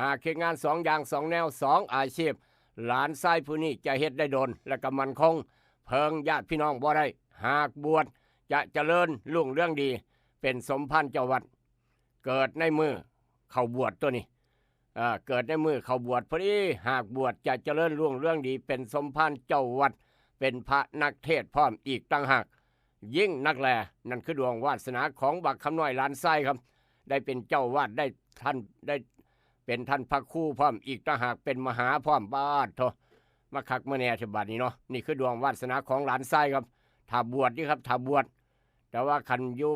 หากเฮ็ดงานสองอย่าง สองแนว สองอาชีพ หลานชายผู้นี้จะเฮ็ดได้โดน และก็มั่นคง เพิงญาติพี่น้องบ่ได้ หากบวชจะเจริญรุ่งเรืองดี เป็นสมภารเจ้าวัด เกิดในมื้อเข้าบวชตัวนี้ เอ่อ เกิดในมื้อเข้าบวชพอดี หากบวชจะเจริญรุ่งเรืองดี เป็นสมภารเจ้าวัด เป็นพระนักเทศน์พร้อมอีกต่างหาก ยิ่งนักแล นั่นคือดวงวาสนาของบักคำน้อยหลานชายครับ ได้เป็นเจ้าวัด ได้ท่าน ได้เป็นท่านพระครูพร้อมอีกต่างหาก เป็นมหาพร้อม บาดโท มาคักมาแน่เถอะบัดนี้เนาะ นี่คือดวงวาสนาของหลานชายครับ ถ้าบวชนี่ครับ ถ้าบวช แต่ว่าคันอยู่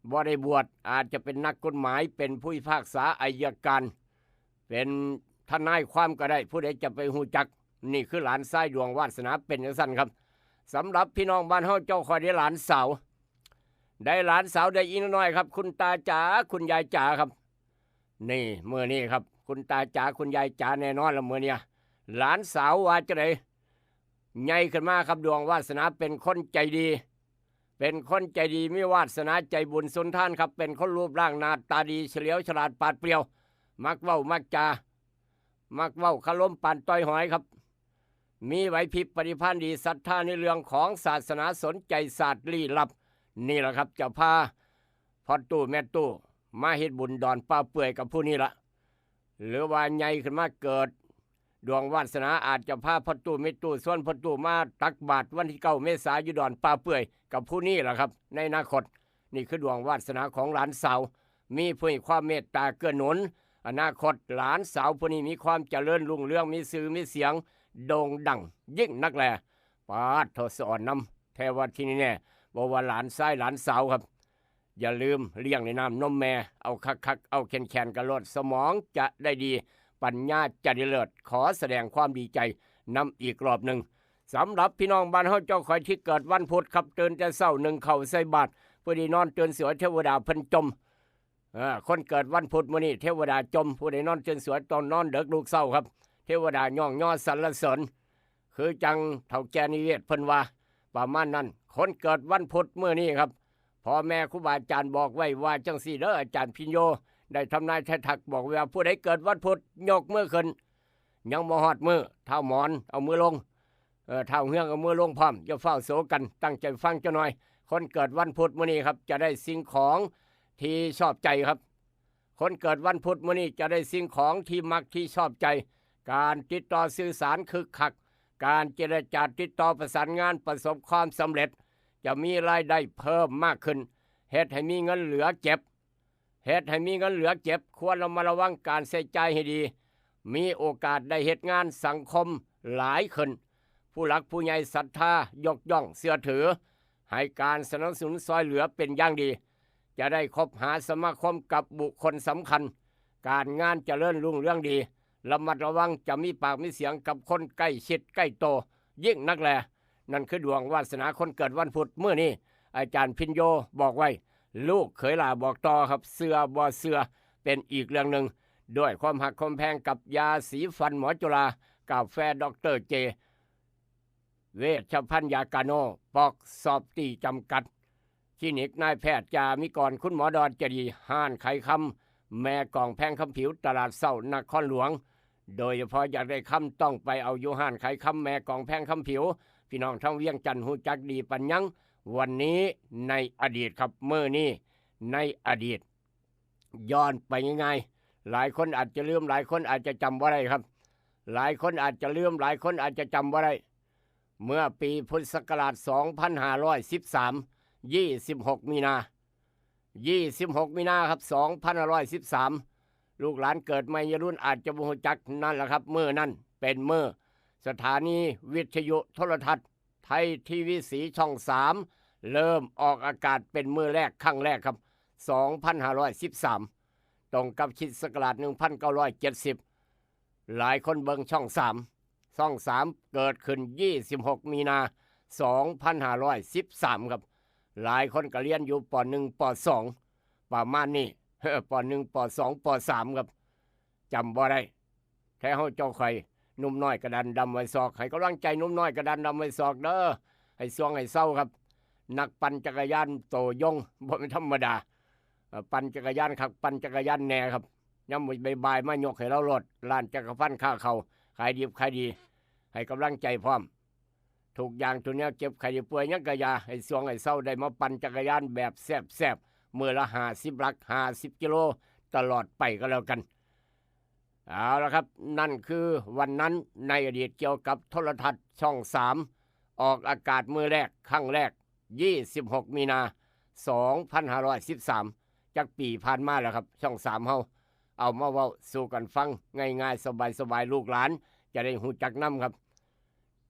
บ่ได้บวช อาจจะเป็นนักกฎหมาย เป็นผู้พิพากษาอัยการ เป็นทนายความก็ได้ ผู้ใดจะไปฮู้จัก นี่คือหลานชายดวงวาสนาเป็นจั่งซั้นครับ สำหรับพี่น้องบ้านเฮาเจ้าข้อยได้หลานสาว ได้หลานสาว ได้อีน้อยครับ คุณตาจ๋า คุณยายจ๋าครับ นี่มื้อนี้ครับ คุณตาจ๋า คุณยายจ๋า แน่นอนละมื้อนี้ หลานสาวว่าจั่งใด ใหญ่ขึ้นมาครับ ดวงวาสนาเป็นคนใจดี เป็นคนใจดี มีวาสนาใจบุญสุนทานครับ เป็นคนรูปร่างหน้าตาดี เฉลียวฉลาดปราดเปรียว มักเว้ามักจา มักเว้าคารมปานต่อยหอยครับ มีไหวพริบปฏิภาณดี ศรัทธาในเรื่องของศาสนา สนใจศาสตร์ลี้ลับ นี่แหละครับ จะพาพ่อตู้แม่ตู้มาเฮ็ดบุญดอนป่าเปื่อยกับผู้นี้ละ หรือว่าใหญ่ขึ้นมาเกิด ดวงวาสนาอาจจะพาพ่อตู้แม่ตู้ ชวนพ่อตู้มาตักบาตรวันที่เก้าเมษาอยู่ดอนป่าเปื่อยกับผู้นี้ล่ะครับ ในอนาคต นี่คือดวงวาสนาของหลานสาว มีผู้ให้ความเมตตาเกื้อหนุน อนาคตหลานสาวผู้นี้มีความเจริญรุ่งเรือง มีชื่อมีเสียง โด่งดังยิ่งนักแล ปาดโทสะออนนำ แท้ว่าที่นี่แน่ บ่ว่าหลานชายหลานสาวครับ อย่าลืมเลี้ยงในน้ำนมแม่ เอาคักๆ เอาแข็งๆ กะโลด สมองจะได้ดี ปัญญาจะได้เลิศ ขอแสดงความดีใจนำอีกรอบหนึ่ง สำหรับพี่น้องบ้านเฮาเจ้าข้อยที่เกิดวันพุธครับ ตื่นแต่เช้านึ่งข้าวใส่บาตร ผู้ใดนอนตื่นสวยเทวดาเพิ่นจม เออ คนเกิดวันพุธมื้อนี้เทวดาจม ผู้ใดนอนตื่นสวยต้องนอนเดิกลุกเช้าครับ เทวดาย่องยอสรรเสริญ คือจั่งเฒ่าแก่นิเวศเพิ่นว่า ประมาณนั้น คนเกิดวันพุธมื้อนี้ครับ พ่อแม่ครูบาอาจารย์บอกไว้ว่าจั่งซี้เด้อ อาจารย์พิญโย ได้ทำนายทายทักบอกไว้ว่า ผู้ใดเกิดวันพุธยกมือขึ้น ยังบ่ฮอดมื้อ ท้าวหมอนเอามือลง เออ ท้าวเฮืองเอามือลงพร้อม อย่าฟ้าวโสกัน ตั้งใจฟังจักหน่อย คนเกิดวันพุธมื้อนี้ครับ จะได้สิ่งของที่ชอบใจครับ คนเกิดวันพุธมื้อนี้จะได้สิ่งของที่มักที่ชอบใจ การติดต่อสื่อสารคึกคัก การเจรจาติดต่อประสานงานประสบความสำเร็จ จะมีรายได้เพิ่มมากขึ้น เฮ็ดให้มีเงินเหลือเก็บ เฮ็ดให้มีเงินเหลือเก็บ ควรระมัดระวังการใช้จ่ายให้ดี มีโอกาสได้เฮ็ดงานสังคมหลายขึ้น ผู้หลักผู้ใหญ่ศรัทธายกย่องเชื่อถือ ให้การสนับสนุนซอยเหลือเป็นอย่างดี จะได้คบหาสมาคมกับบุคคลสำคัญ การงานเจริญรุ่งเรืองดี ระมัดระวังจะมีปากมีเสียงกับคนใกล้ชิดใกล้โต ยิ่งนักแล นั่นคือดวงวาสนาคนเกิดวันพุธมื้อนี้ อาจารย์พิญโยบอกไว้ ลูกเขยหล่าบอกต่อครับ เชื่อบ่เชื่อเป็นอีกเรื่องหนึ่ง ด้วยความฮักความแพงกับยาสีฟันหมอจุฬา กาแฟดอกเตอร์เจ เวชภัณฑ์ยากาโน ปอกซอฟตี้จำกัด คลินิกนายแพทย์จามิกร คุณหมอดอนเจดีย์ ห้านขายคำ แม่กองแพงคำผิว ตลาดเช้านครหลวง โดยเฉพาะอยากได้คำต้องไปเอาอยู่ห้านขายคำแม่กองแพงคำผิว พี่น้องทั้งเวียงจันทน์ฮู้จักดีปานหยัง วันนี้ในอดีตครับ มื้อนี้ในอดีต ย้อนไปง่ายๆ หลายคนอาจจะลืม หลายคนอาจจะจำบ่ได้ครับ หลายคนอาจจะลืม หลายคนอาจจะจำบ่ได้ เมื่อปีพุทธศักราช สองพันห้าร้อยสิบสาม ยี่สิบหก มีนา ยี่สิบหก มีนาครับ สองพันห้าร้อยสิบสาม ลูกหลานเกิดใหม่วัยรุ่นอาจจะบ่ฮู้จัก นั่นแหละครับ มื้อนั้นเป็นมื้อสถานีวิทยุโทรทัศน์ไทยทีวีสีช่องสาม เริ่มออกอากาศเป็นมื้อแรก ครั้งแรกครับ สองพันห้าร้อยสิบสาม ตรงกับคริสต์ศักราชหนึ่งพันเก้าร้อยเจ็ดสิบ หลายคนเบิ่งช่องสาม ช่องสามเกิดขึ้นยี่สิบหกมีนาสองพันห้าร้อยสิบสามครับ หลายคนก็เรียนอยู่ ป.หนึ่ง ป.สอง ประมาณนี้ ป.หนึ่ง ป.สอง ป.สาม ครับ จำบ่ได้ แท้เฮาเจ้าข่อย หนุ่มน้อยกระดานดำไว้ศอก ให้กำลังใจหนุ่มน้อยกระดานดำไว้ศอกเด้อ ให้ซ่วงให้เซาครับ นักปั่นจักรยานโตยง บ่แม่นธรรมดา เอ่อ ปั่นจักรยานคัก ปั่นจักรยานแหน่ครับ ยามบ่ายๆ มายกให้ลาวโลด ร้านจักรพันธ์ค้าเข้า ขายดิบขายดี ให้กำลังใจพร้อม ทุกอย่างทุกแนว เจ็บไข้ได้ป่วยหยังกะอย่า ให้ซ่วงให้เซา ได้มาปั่นจักรยานแบบแซ่บๆ มื้อละห้าสิบหลัก ห้าสิบกิโล ตลอดไปก็แล้วกัน เอาละครับ นั่นคือวันนั้นในอดีตเกี่ยวกับโทรทัศน์ช่องสาม ออกอากาศมื้อแรก ครั้งแรก ยี่สิบหกมีนาสองพันห้าร้อยสิบสาม จักปีผ่านมาแล้วครับ ช่องสามเฮาเอามาเว้าสู่กันฟัง ง่ายๆ สบายๆ ลูกหลานจะได้ฮู้จักนำครับ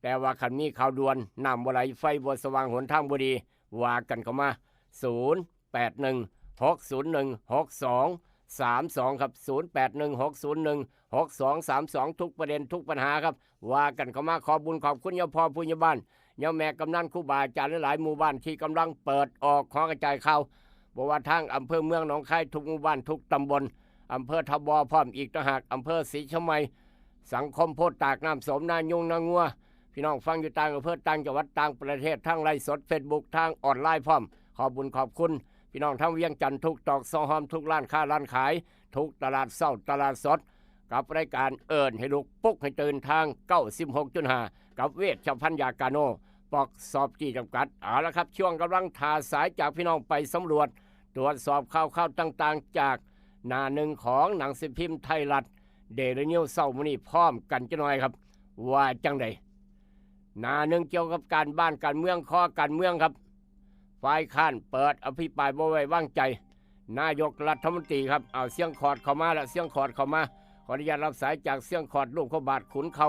แต่ว่าคันมีข่าวด่วน น้ำบ่ไหล ไฟบ่สว่าง หนทางบ่ดี ว่ากันเข้ามา ศูนย์แปดหนึ่ง หกศูนย์หนึ่ง หกสองสามสอง ครับ ศูนย์แปดหนึ่ง หกศูนย์หนึ่ง หกสองสามสอง ทุกประเด็นทุกปัญหาครับ ว่ากันเข้ามา ขอบุญขอบคุณยาพ่อผู้ใหญ่บ้าน ยาแม่กำนัน ครูบาอาจารย์หลายๆหมู่บ้านที่กำลังเปิดออกหอกระจายข่าว บ่ว่าทางอำเภอเมืองหนองคาย ทุกหมู่บ้านทุกตำบล อำเภอท่าบ่อพร้อมอีกต่างหาก อำเภอศรีเชียงใหม่ สังคมโพธิ์ตาก น้ำโสม นายุง นางัว พี่น้องฟังอยู่ต่างอำเภอ ต่างจังหวัด ต่างประเทศ ทางไลฟ์สด เฟซบุ๊ก ทางออนไลน์พร้อม ขอบบุญขอบคุณ พี่น้องทั้งเวียงจันทน์ ทุกตอกซอกซอย ทุกร้านค้าร้านขาย ทุกตลาดเช้าตลาดสด กับรายการเอิ้นให้ลุก ปลุกให้ตื่น ทางเก้าสิบหกจุดห้า กับเวชภัณฑ์ยากาโน ปอกซอฟตี้จำกัด เอาละครับ ช่วงกำลังถ่าสายจากพี่น้องไปสำรวจ ตรวจสอบข่าวๆต่างๆ จากหน้าหนึ่งของหนังสือพิมพ์ไทยรัฐ เดลินิวส์ เช้ามื้อนี้พร้อมกันจักหน่อยครับ ว่าจั่งใด หน้าหนึ่งเกี่ยวกับการบ้านการเมือง คอการเมืองครับ ฝ่ายค้านเปิดอภิปรายบ่ไว้วางใจ นายกรัฐมนตรีครับ เอาเสียงขอดเข้ามาละ เสียงขอดเข้ามา ขออนุญาตรับสายจากเสียงขอด ลูกพระบาทขุนเขา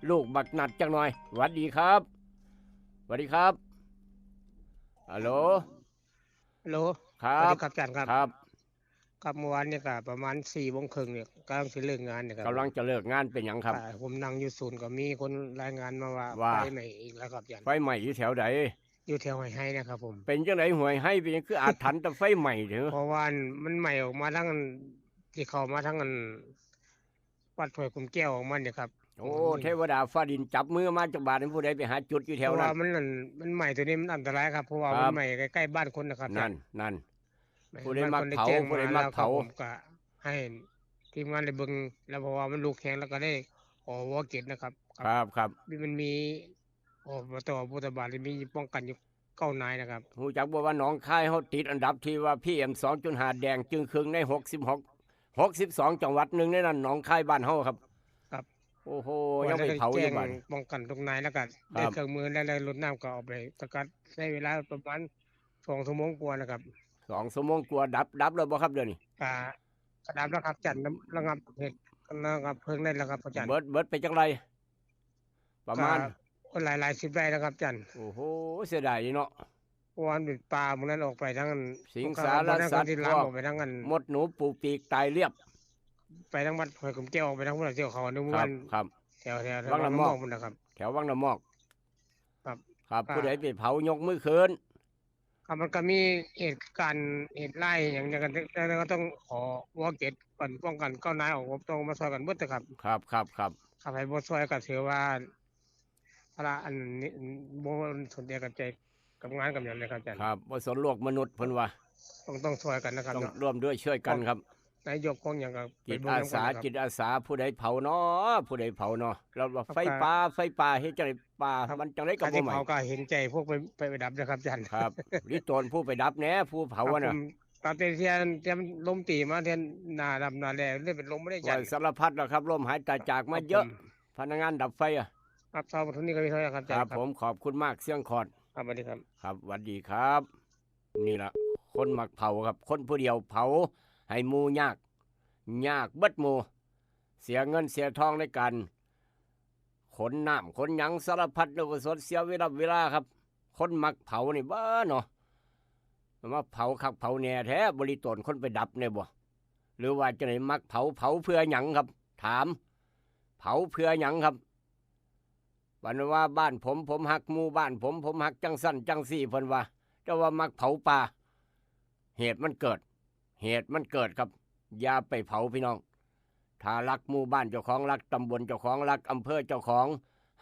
ลูกบักนัดจักหน่อย หวัดดีครับ หวัดดีครับ ฮัลโหล ฮัลโหล ครับ สวัสดีครับอาจารย์ครับ ครับ ครับ เมื่อวานนี้ก็ประมาณสี่โมงครึ่งเนี่ย กำลังสิเลิกงานเนี่ยครับ กำลังจะเลิกงานเป็นหยังครับ อ่า ผมนั่งอยู่ศูนย์ก็มีคนรายงานมาว่า ว่า ไฟไหม้อีกแล้วครับอาจารย์ ไฟไหม้อยู่แถวใด อยู่แถวห้วยไฮ่นะครับผม เป็นจั่งใดห้วยไฮ่ เป็นหยังคืออาถรรพ์แต่ไฟไหม้เถอะ เพราะว่ามันไหม้ออกมาทางอัน ที่เข้ามาทางอัน วัดห้วยขุมแก้วออกมาเนี่ยครับ โอ้ เทวดาฟ้าดินจับมือมาจักบาดนี่ ผู้ใดไปหาจุดอยู่แถวนั้น เพราะว่ามันนั่น มันไหม้ตัวนี้มันอันตรายครับ เพราะว่า ครับ มันไหม้ใกล้ๆบ้านคนนะครับ นั่น นั่น ไหม้ ผู้ใดมักเผา บ้านคนได้แจ้งมา ผู้ใดมักเผา แล้วก็ผมก็ให้ทีมงานได้เบิ่ง แล้วเพราะว่ามันลุกแฮง แล้วก็ได้ออกวอเก็ตนะครับ ครับ ครับ มันมี อบต.พุทธบาท มีป้องกันอยู่เก้านายนะครับ ฮู้จักบ่ว่าหนองคายเฮาติดอันดับที่ว่า พีเอ็มสองจุดห้า แดงจึ่งครึ่งในหกสิบหก หกสิบสองจังหวัด หนึ่งในนั้นหนองคายบ้านเฮาครับ ครับ โอ้โห ยังไปเผาอยู่บ้าน ป้องกันทุกนาย แล้วก็ ครับ ได้เครื่องมือ และได้รถน้ำก็เอาไปสกัด ใช้เวลาประมาณสองชั่วโมงกว่านะครับ สองชั่วโมงกว่า ดับ ดับแล้วบ่ครับเดี๋ยวนี้ อ่า ก็ดับแล้วครับอาจารย์ ระงับเหตุ ระงับเพลิงได้แล้วครับอาจารย์ เบิด เบิดไปจักไร่ ประมาณ ก็หลายหลายสิบไร่แล้วครับอาจารย์ โอ้โห เสียดายเนาะ เพราะว่ามันเป็นป่าหมู่นั้นออกไปทางอัน สิงสารสัตว์ พวกเขา พวกที่ลาม พวก ออกไปทางอัน มดหนูปูปีกตายเรียบ ไปทางวัดห้วยขุมแก้ว ออกไปทางพุ้นน่ะ เที่ยวเขาในหมู่บ้าน ครับ ครับ แถว แถว แถว วังน้ำมอก พุ้นนะครับ แถววังน้ำมอก ครับ ครับ อ่า ผู้ใดไปเผายกมือขึ้น ครับ มันก็มีเหตุการณ์เหตุร้ายอย่างเดียวกัน แล้วก็ต้องขอวอเก็ตก่อน ป้องกันเก้านายออก ต้องมาช่วยกันเบิดนะครับ ครับ ครับ ครับ ครับ ให้บ่ช่วยก็ถือว่า ภาระอันนี้ บ่สนใจกับใจกับงานกับหยังเลยครับอาจารย์ ครับ บ่สนโลกมนุษย์เพิ่นว่า ต้อง ต้องช่วยกันนะครับ ต้อง เนาะ ร่วมด้วยช่วยกันครับ นายกของหยังก็ไป จิต เบิ่ง อาสา นำกันครับ จิตอาสา ผู้ใดเผาเนาะ ผู้ใดเผาเนาะ แล้วว่า ครับ ไฟป่า ไฟป่า เฮ็ดจั่งใดป่า ครับ มันจั่งใดก็บ่ไหม้ ถ้าสิเผาก็เห็นใจพวกไป ไป ไปดับนะครับอาจารย์ ครับ ลิโตนผู้ไปดับแหน่ ผู้เผา ครับ อะน่ะ ผม ตอนเที่ยง เที่ยงลมตีมาเที่ยงหน้าดำหน้าแดงเลยเป็นลมไม่ได้อาจารย์ โอ้ย สารพัดแล้วครับ ลมหายตายจากมาเยอะ ครับผม พนักงานดับไฟอะ ครับ เช้าวันนี้ก็มีเท่านั้นครับอาจารย์ ครับ ครับ ผม ขอบคุณมาก เสียงขอด ครับ สวัสดีครับ ครับ สวัสดีครับ นี่ล่ะ คนมักเผาครับ คนผู้เดียวเผาให้หมู่ยาก ยากเบิดหมู่ เสียเงินเสียทองในการขนน้ำขนหยังสารพัด แล้วก็สดเสียเวลา เวลาครับ คนมักเผานี่บ้าเนาะ มาเผาคักเผาแหน่แท้ บ่ลิตนคนไปดับแหน่บ่ หรือว่าจังได๋ มักเผา เผาเพื่อหยังครับ ถาม เผาเพื่อหยังครับ เพิ่นว่าบ้านผม ผมฮักหมู่บ้านผม ผมฮักจั่งซั้นจั่งซี้ เพิ่นว่า แต่ว่ามักเผาป่า เหตุมันเกิด เหตุมันเกิดครับ อย่าไปเผาพี่น้อง ถ้ารักหมู่บ้านเจ้าของ รักตำบลเจ้าของ รักอำเภอเจ้าของ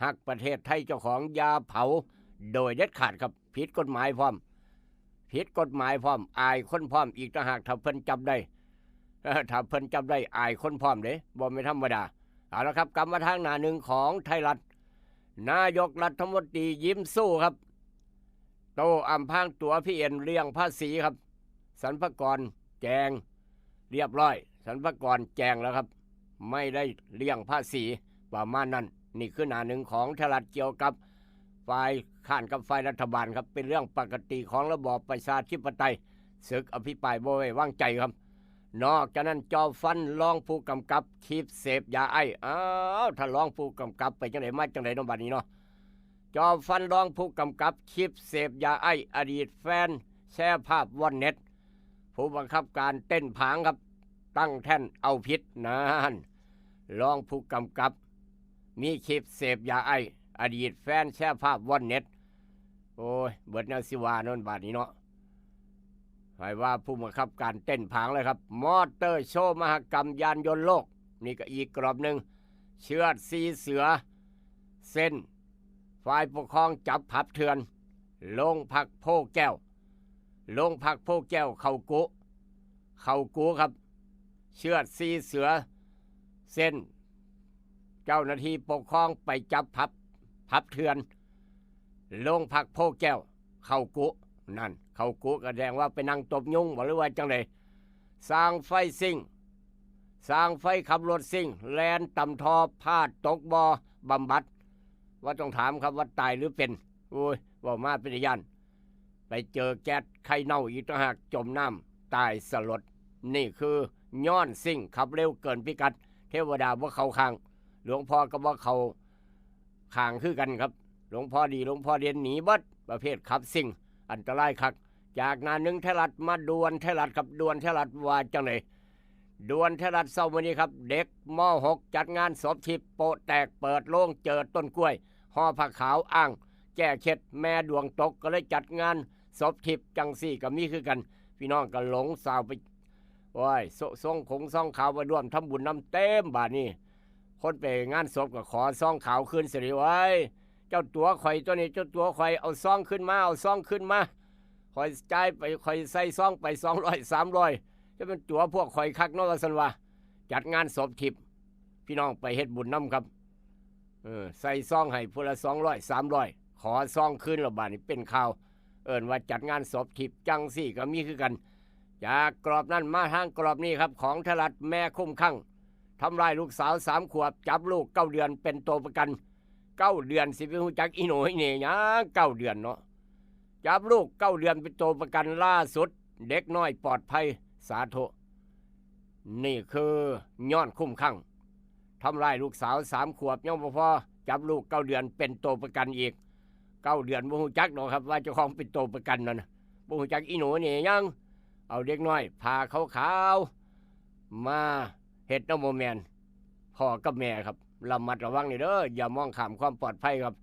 ฮักประเทศไทยเจ้าของ อย่าเผาโดยเด็ดขาดครับ ผิดกฎหมายพร้อม ผิดกฎหมายพร้อม อายคนพร้อมอีกต่างหาก ถ้าเพิ่นจับได้ ถ้าเพิ่นจับได้ อายคนพร้อมเด้ บ่แม่นธรรมดา เอาละครับ กลับมาทางหน้าหนึ่งของไทยรัฐ นายกรัฐมนตรียิ้มสู้ครับ โต้อำพรางตั๋วพีเอ็นเลี่ยงภาษีครับ สรรพากรแจ้งเรียบร้อย สรรพากรแจ้งแล้วครับ ไม่ได้เลี่ยงภาษี ประมาณนั้น นี่คือหน้าหนึ่งของไทยรัฐเกี่ยวกับฝ่ายค้านกับฝ่ายรัฐบาลครับ เป็นเรื่องปกติของระบอบประชาธิปไตย ศึกอภิปรายบ่ไว้วางใจครับ นอกจากนั้นจอมฟันรองผู้กำกับคลิปเสพยาไอซ์ อ้าว ท่านรองผู้กำกับไปจังได๋มาจังได๋เนาะบัดนี้เนาะ จอมฟันรองผู้กำกับคลิปเสพยาไอซ์ อดีตแฟนแชร์ภาพว่อนเน็ต ผู้บังคับการเต้นผางครับ ตั้งแท่นเอาผิด นั่น รองผู้กำกับ มีคลิปเสพยาไอซ์ อดีตแฟนแชร์ภาพว่อนเน็ต โอ้ย เบิดแนวสิว่าเนาะบาดนี้เนาะ ให้ว่าผู้บังคับการเต้นผางเลยครับ มอเตอร์โชว์มหกรรมยานยนต์โลก นี่ก็อีกกรอบหนึ่ง เชือดสี่เสือ เส้น ฝ่ายปกครองจับผับเถื่อน โรงพักโพแก้ว โรงพักโพแก้วเข้ากุ เข้ากุครับ เชือดสี่เสือ เส้น เจ้าหน้าที่ปกครองไปจับผับ ผับเถื่อน โรงพักโพแก้ว เข้ากุ นั่น เข้ากุก็แสดงว่าไปนั่งตบยุงบ่ หรือว่าจังได๋ สร้างไฟซิ่ง สร้างไฟขับรถซิ่ง แล่นต่ำท่อ พลาดตกบ่อบำบัด ว่าต้องถามครับว่าตายหรือเป็น โอ้ย เว้ามาเป็นตาย้าน ไปเจอแก๊สไข่เน่าอีกต่างหาก จมน้ำตายสลด นี่คือย้อนซิ่งขับเร็วเกินพิกัด เทวดาบ่เข้าข้าง หลวงพ่อก็บ่เข้าข้างคือกันครับ หลวงพ่อดี หลวงพ่อเด่นหนีเบิด ประเภทขับซิ่ง อันตรายคัก จากหน้าหนึ่งไทยรัฐมาด่วนไทยรัฐครับ ด่วนไทยรัฐว่าจังได๋ ด่วนไทยรัฐเช้ามื้อนี้ครับ เด็ก ม.หก จัดงานศพทิพย์โป๊ะแตก เปิดโลงเจอต้นกล้วย ห่อผ้าขาวอ้างแก้เคล็ด แม่ดวงตก ก็เลยจัดงานศพทิพย์ จังซี่ก็มีคือกัน พี่น้องก็หลงสาวไป โอ้ย ซ- ซองขงซองขาวไปร่วมทำบุญนำเต็ม บาดนี้ คนไปงานศพก็ขอซองขาวคืนสิ โอ้ย เจ้าตั๋วข่อยตัวนี้ เจ้าตั๋วข่อย เอาซองคืนมา เอาซองคืนมา ข่อยจ่ายไป ข่อยใส่ซองไป สองร้อย สามร้อย จะเป็นตั๋วพวกข่อยคักเนาะ ว่าซั่นว่า จัดงานศพทิพย์ พี่น้องไปเฮ็ดบุญนำครับ เออ ใส่ซองให้ผู้ละ สองร้อย สามร้อย ขอซองคืนแล้ว บาดนี้เป็นข่าว เอิ้นว่าจัดงานศพทิพย์ จังซี่ก็มีคือกัน จากกรอบนั้นมาทางกรอบนี้ครับ ของไทยรัฐ แม่คุ้มคลั่ง ทำร้ายลูกสาวสามขวบ จับลูกเก้าเดือนเป็นตัวประกัน เก้าเดือนสิไปฮู้จักอีโหน่อีเหน่หยัง เก้าเดือนเนาะ จับลูกเก้าเดือนเป็นตัวประกัน ล่าสุดเด็กน้อยปลอดภัย สาธุ นี่คือย้อนคุ้มคลั่ง ทำร้ายลูกสาวสามขวบยังบ่พอ จับลูกเก้าเดือนเป็นตัวประกันอีก เก้าเดือนบ่ฮู้จักดอกครับว่าเจ้าของเป็นตัวประกันนั่นน่ะ บ่ฮู้จักอีโหน่อีเหน่หยัง เอาเด็กน้อยผ้าขาวๆ มาเฮ็ดนำบ่แม่น พ่อกับแม่ครับ ระมัดระวังนี่เด้อ อย่ามองข้ามความปลอดภัยครับ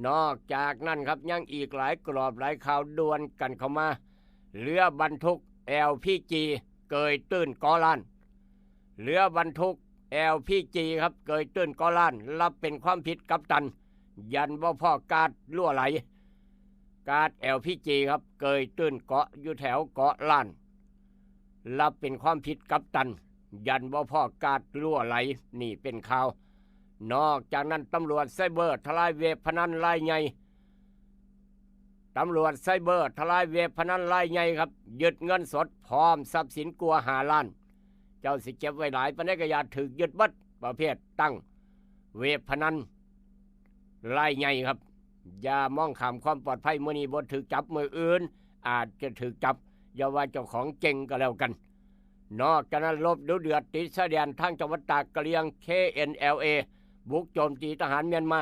นอกจากนั้นครับ ยังอีกหลายกรอบหลายข่าวด่วนกันเข้ามา เรือบรรทุก แอลพีจี เกยตื้นเกาะล้าน เรือบรรทุก แอลพีจี ครับ เกยตื้นเกาะล้าน รับเป็นความผิดกัปตัน ยันบ่พ้อก๊าซรั่วไหล ก๊าซ แอลพีจี ครับ เกยตื้นเกาะอยู่แถวเกาะล้าน รับเป็นความผิดกัปตัน ยันบ่พ้อก๊าซรั่วไหล นี่เป็นข่าว นอกจากนั้นตำรวจไซเบอร์ทลายเว็บพนันรายใหญ่ ตำรวจไซเบอร์ทลายเว็บพนันรายใหญ่ครับ ยึดเงินสดพร้อมทรัพย์สินกว่าห้าล้าน เจ้าสิเก็บไว้หลายปานใดก็อย่า ถูกยึดเบิด ประเภทตั้งเว็บพนันรายใหญ่ครับ อย่ามองข้ามความปลอดภัย มื้อนี้บ่ถูกจับ มื้ออื่นอาจจะถูกจับ อย่าว่าเจ้าของเก่งก็แล้วกัน นอกจากนั้นรบดุเดือดติดชายแดนทางจังหวัดตาก กะเหรี่ยง เคเอ็นแอลเอ บุกโจมตีทหารเมียนมา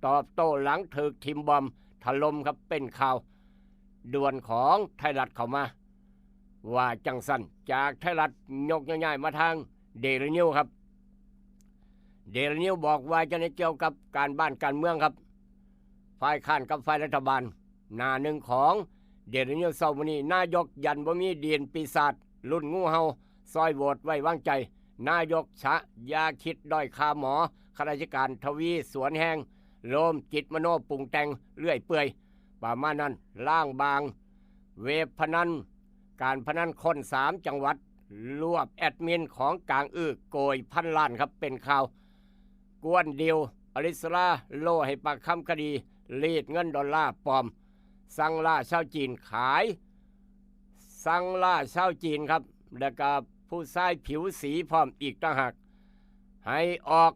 ตอบโต้หลังถูกถิ่มบอมบ์ถล่มครับ เป็นข่าวด่วนของไทยรัฐเข้ามา ว่าจั่งซั้น จากไทยรัฐยกย้ายๆมาทางเดลินิวครับ เดลินิวบอกว่าจั่งใดเกี่ยวกับการบ้านการเมืองครับ ฝ่ายค้านกับฝ่ายรัฐบาล หน้าหนึ่งของเดลินิวเช้ามื้อนี้ นายกยันบ่มีดีนปีศาจ รุ่นงูเห่า ซอยโหวตไว้วางใจ นายกชะ อย่าคิดด้อยค่าหมอ ข้าราชการทวีสวนแฮง โลมจิตมโนปรุงแต่งเรื่อยเปื่อย ประมาณนั้น ล้างบาง เว็บพนัน การพนันค้นสามจังหวัด รวบแอดมินของกลางอื้อโกยพันล้านครับ เป็นข่าว กวนดีล อลิสราโลให้ปากคำคดี รีดเงินดอลลาร์ปลอม สั่งล่าชาวจีนขาย สั่งล่าชาวจีนครับ แล้วก็ผู้ชายผิวสีพร้อมอีกต่างหาก ให้ออก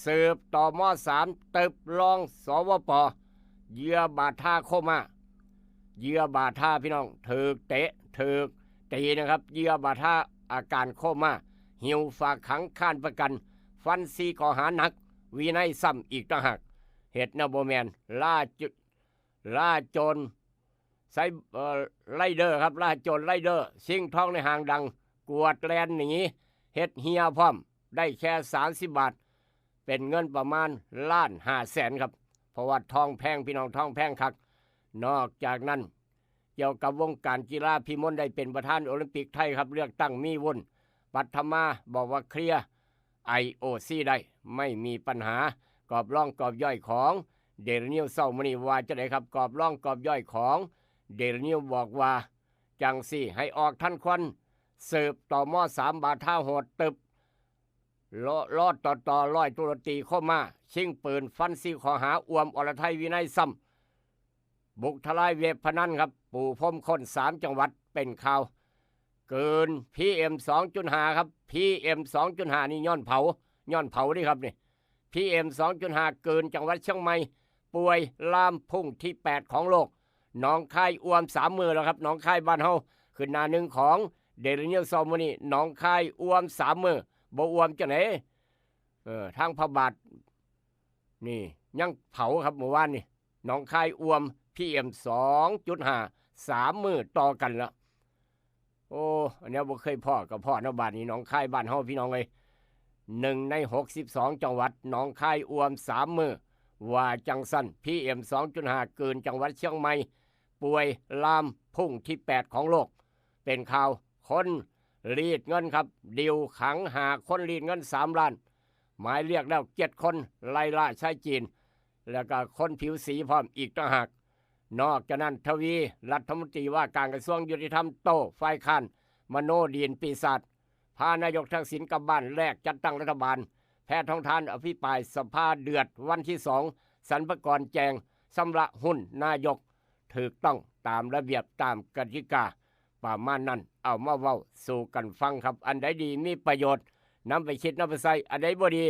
สืบ ตม.สาม ตึบรอง สวป เหยื่อบาดท่าโคม่า เหยื่อบาดท่าพี่น้อง ถูกเตะ ถูกตีนะครับ เหยื่อบาดท่าอาการโคม่า หิ้วฝากขังค้านประกัน ฟันสี่ข้อหาหนัก วินัยซ้ำอีกต่างหาก เฮ็ดแนวบ่แม่น ล่าจุ ล่าโจร ไซ เอ่อ ไลเดอร์ครับ ล่าโจรไลเดอร์ ชิงทองในห้างดัง กวดแล่นหนี เฮ็ดเหี่ยพร้อม ได้แค่สามสิบบาท เป็นเงินประมาณล้านห้าแสนครับ เพราะว่าทองแพงพี่น้อง ทองแพงคัก นอกจากนั้น เกี่ยวกับวงการกีฬา พี่มนต์ได้เป็นประธานโอลิมปิกไทยครับ เลือกตั้งมีวุ้น ปัทมาบอกว่าเคลียร์ ไอโอซี ได้ ไม่มีปัญหา กรอบร่องกรอบย่อยของเดลินิวเช้ามื้อนี้ว่าจั่งใดครับ กรอบร่องกรอบย่อยของเดลินิวบอกว่า จั่งซี้ ให้ออกทันควัน สืบ ตม.สาม บาดท่าโหดตึบ ลอ ลอ ตอ ตอ ร้อยตำรวจตรีโคม่า ชิงปืน ฟันสี่ข้อหา อ่วม อรไทย วินัยซ้ำ บุกทลายเว็บพนันครับ ปูพรมค้นสามจังหวัด เป็นข่าว เกิน พีเอ็ม สองจุดห้า ครับ พีเอ็ม สองจุดห้า นี่ย้อนเผา ย้อนเผานี่ครับนี่ พีเอ็ม สองจุดห้า เกินจังหวัดเชียงใหม่ ป่วยลามพุ่งที่แปดของโลก หนองคายอ่วมสามมื้อแล้วครับ หนองคายบ้านเฮา ขึ้นหน้าหนึ่งของเดลินิวเช้ามื้อนี้ หนองคายอ่วมสามมื้อ บ่อ่วมจั่งใด เออ ทางพระบาท นี่ยังเผาครับ เมื่อวานนี่ หนองคายอ่วม พีเอ็ม สองจุดห้า สามมื้อต่อกันแล้ว โอ้ อันนี้บ่เคยพ้อก็พ้อเนาะ บาดนี้หนองคายบ้านเฮาพี่น้องเอ้ย หนึ่งในหกสิบสองจังหวัด หนองคายอ่วมสามมื้อ ว่าจั่งซั้น พีเอ็ม สองจุดห้า เกินจังหวัดเชียงใหม่ ป่วยลามพุ่งที่แปดของโลก เป็นข่าว คนรีดเงินครับ ดีลขังห้าคนรีดเงินสามล้าน หมายเรียกแล้วเจ็ดคน ไล่ล่าชายจีน แล้วก็คนผิวสีพร้อมอีกต่างหาก นอกจากนั้น ทวี รัฐมนตรีว่าการกระทรวงยุติธรรม โต้ฝ่ายค้าน มโนดีนปีศาจ พานายกทักษิณกลับบ้าน แลกจัดตั้งรัฐบาล แพทองธารอภิปรายสภาเดือด วันที่สอง สรรพากรแจงชำระหุ้นนายก ถูกต้องตามระเบียบตามกติกา ประมาณนั้น เอามาเว้าสู่กันฟังครับ อันใดดีมีประโยชน์ นำไปคิดนำไปใช้ อันใดบ่ดี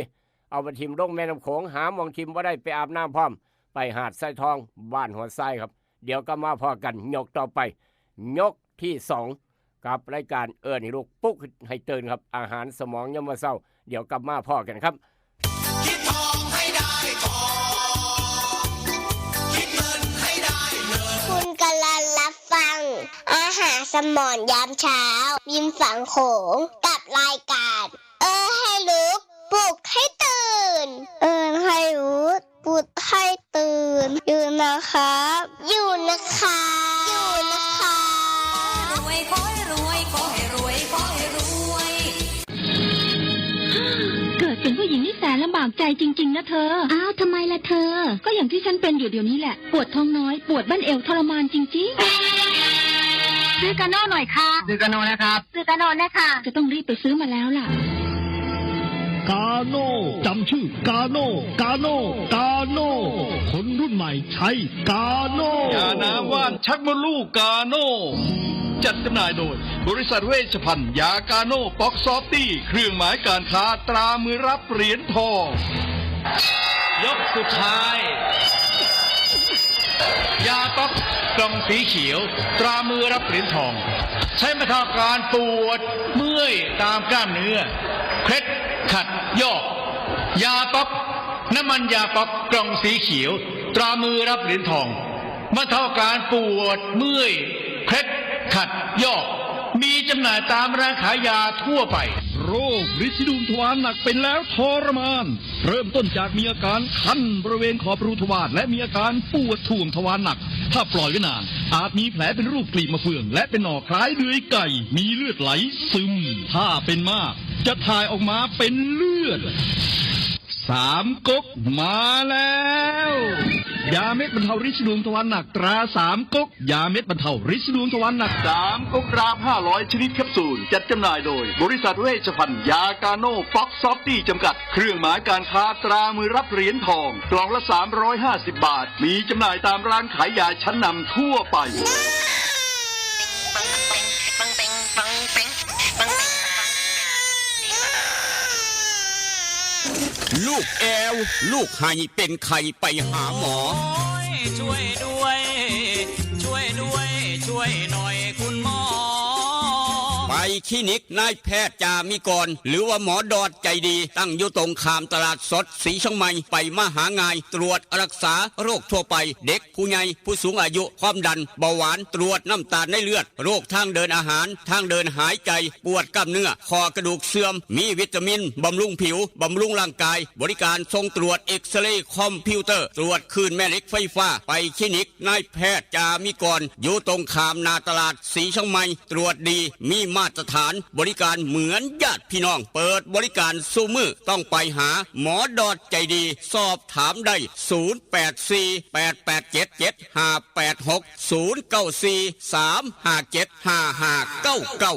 เอาไปถิ่มลงแม่น้ำโขง หาหม่องถิ่มบ่ได้ ไปอาบน้ำพร้อม ไปหาดทรายทอง บ้านหัวทรายครับ เดี๋ยวกลับมาพ้อกัน ยกต่อไป ยกที่สอง กับรายการเอิ้นให้ลุก ปลุกให้ตื่นครับ อาหารสมองยามมื้อเช้า เดี๋ยวกลับมาพ้อกันครับ คิดทองให้ได้ทอง คิดเงินให้ได้เงิน คุณกำลังรับฟัง อาหารสมองยามเช้า ริมฝั่งโขง กับรายการ เอิ้นให้ลุก ปลุกให้ตื่น เอิ้นให้ลุก ปลุกให้ตื่น อยู่นะครับ อยู่นะครับ อยู่นะครับ รวยขอให้รวย ขอให้รวย ขอให้รวย เกิดเป็นผู้หญิงนี่แสนลำบากใจจริงๆนะเธอ อ้าว ทำไมล่ะเธอ ก็อย่างที่ฉันเป็นอยู่เดี๋ยวนี้แหละ ปวดท้องน้อย ปวดบั้นเอวทรมานจริงๆ ซื้อกาโน่หน่อยค่ะ ซื้อกาโน่นะครับ ซื้อกาโน่นะคะ จะต้องรีบไปซื้อมาแล้วล่ะ กาโน่ จำชื่อกาโน่ กาโน่ กาโน่ คนรุ่นใหม่ใช้กาโน่ ยาน้ำว่านชักมดลูกกาโน่ จัดจำหน่ายโดย บริษัทเวชภัณฑ์ยากาโน่ ป๊อกซอฟตี้ เครื่องหมายการค้าตรามือรับเหรียญทอง ยกสุดท้าย ยาป๊อกกล่องสีเขียว ตรามือรับเหรียญทอง ใช้บรรเทาอาการปวดเมื่อยตามกล้ามเนื้อ เคล็ดขัดยอก ยาป๊อก น้ำมันยาป๊อกกล่องสีเขียว ตรามือรับเหรียญทอง บรรเทาอาการปวดเมื่อย เคล็ดขัดยอก มี จำหน่ายตามร้านขายยาทั่วไป โรคริดสีดวงทวารหนักเป็นแล้วทรมาน เริ่มต้นจากมีอาการคันบริเวณขอบรูทวารและมีอาการปวดถ่วงทวารหนัก ถ้าปล่อยไว้นาน อาจมีแผลเป็นรูปกลีบมะเฟือง และเป็นหนองคล้ายเดือยไก่ มีเลือดไหลซึม ถ้าเป็นมาก จะถ่ายออกมาเป็นเลือด สามก๊กมาแล้ว ยาเม็ดบรรเทาริดสีดวงทวารหนักตราสามก๊ก ยาเม็ดบรรเทาริดสีดวงทวารหนักสามก๊กตราห้าร้อยชนิดแคปซูล จัดจำหน่ายโดย บริษัทเวชภัณฑ์ยากาโน่ ฟ็อกซอฟตี้ จำกัด เครื่องหมายการค้าตรามือรับเหรียญทอง กล่องละสามร้อยห้าสิบบาท มีจำหน่ายตามร้านขายยาชั้นนำทั่วไป ลูกแอว ลูกไห้เป็นไข้ไปหาหมอ ช่วยด้วย ช่วยด้วย ช่วยหน่อยคุณหมอ ไปคลินิกนายแพทย์จามิกร หรือว่าหมอดอดใจดี ตั้งอยู่ตรงข้ามตลาดสดสีเชียงใหม่ ไปมาหาง่าย ตรวจรักษาโรคทั่วไป เด็กผู้ใหญ่ ผู้สูงอายุ ความดัน เบาหวาน ตรวจน้ำตาลในเลือด โรคทางเดินอาหาร ทางเดินหายใจ ปวดกล้ามเนื้อ ข้อกระดูกเสื่อม มีวิตามิน บำรุงผิว บำรุงร่างกาย บริการส่งตรวจเอ็กซเรย์คอมพิวเตอร์ ตรวจคลื่นแม่เหล็กไฟฟ้า ไปคลินิกนายแพทย์จามิกร อยู่ตรงข้ามหน้าตลาดสีเชียงใหม่ ตรวจดี มีมาตรฐาน บริการเหมือนญาติพี่น้อง เปิดบริการซุมื้อ ต้องไปหาหมอดอดใจดี สอบถามได้ ศูนย์แปดสี่ แปดแปดเจ็ด เจ็ดห้าแปดหก ศูนย์เก้าสี่ สามห้าเจ็ด ห้าห้าเก้าเก้า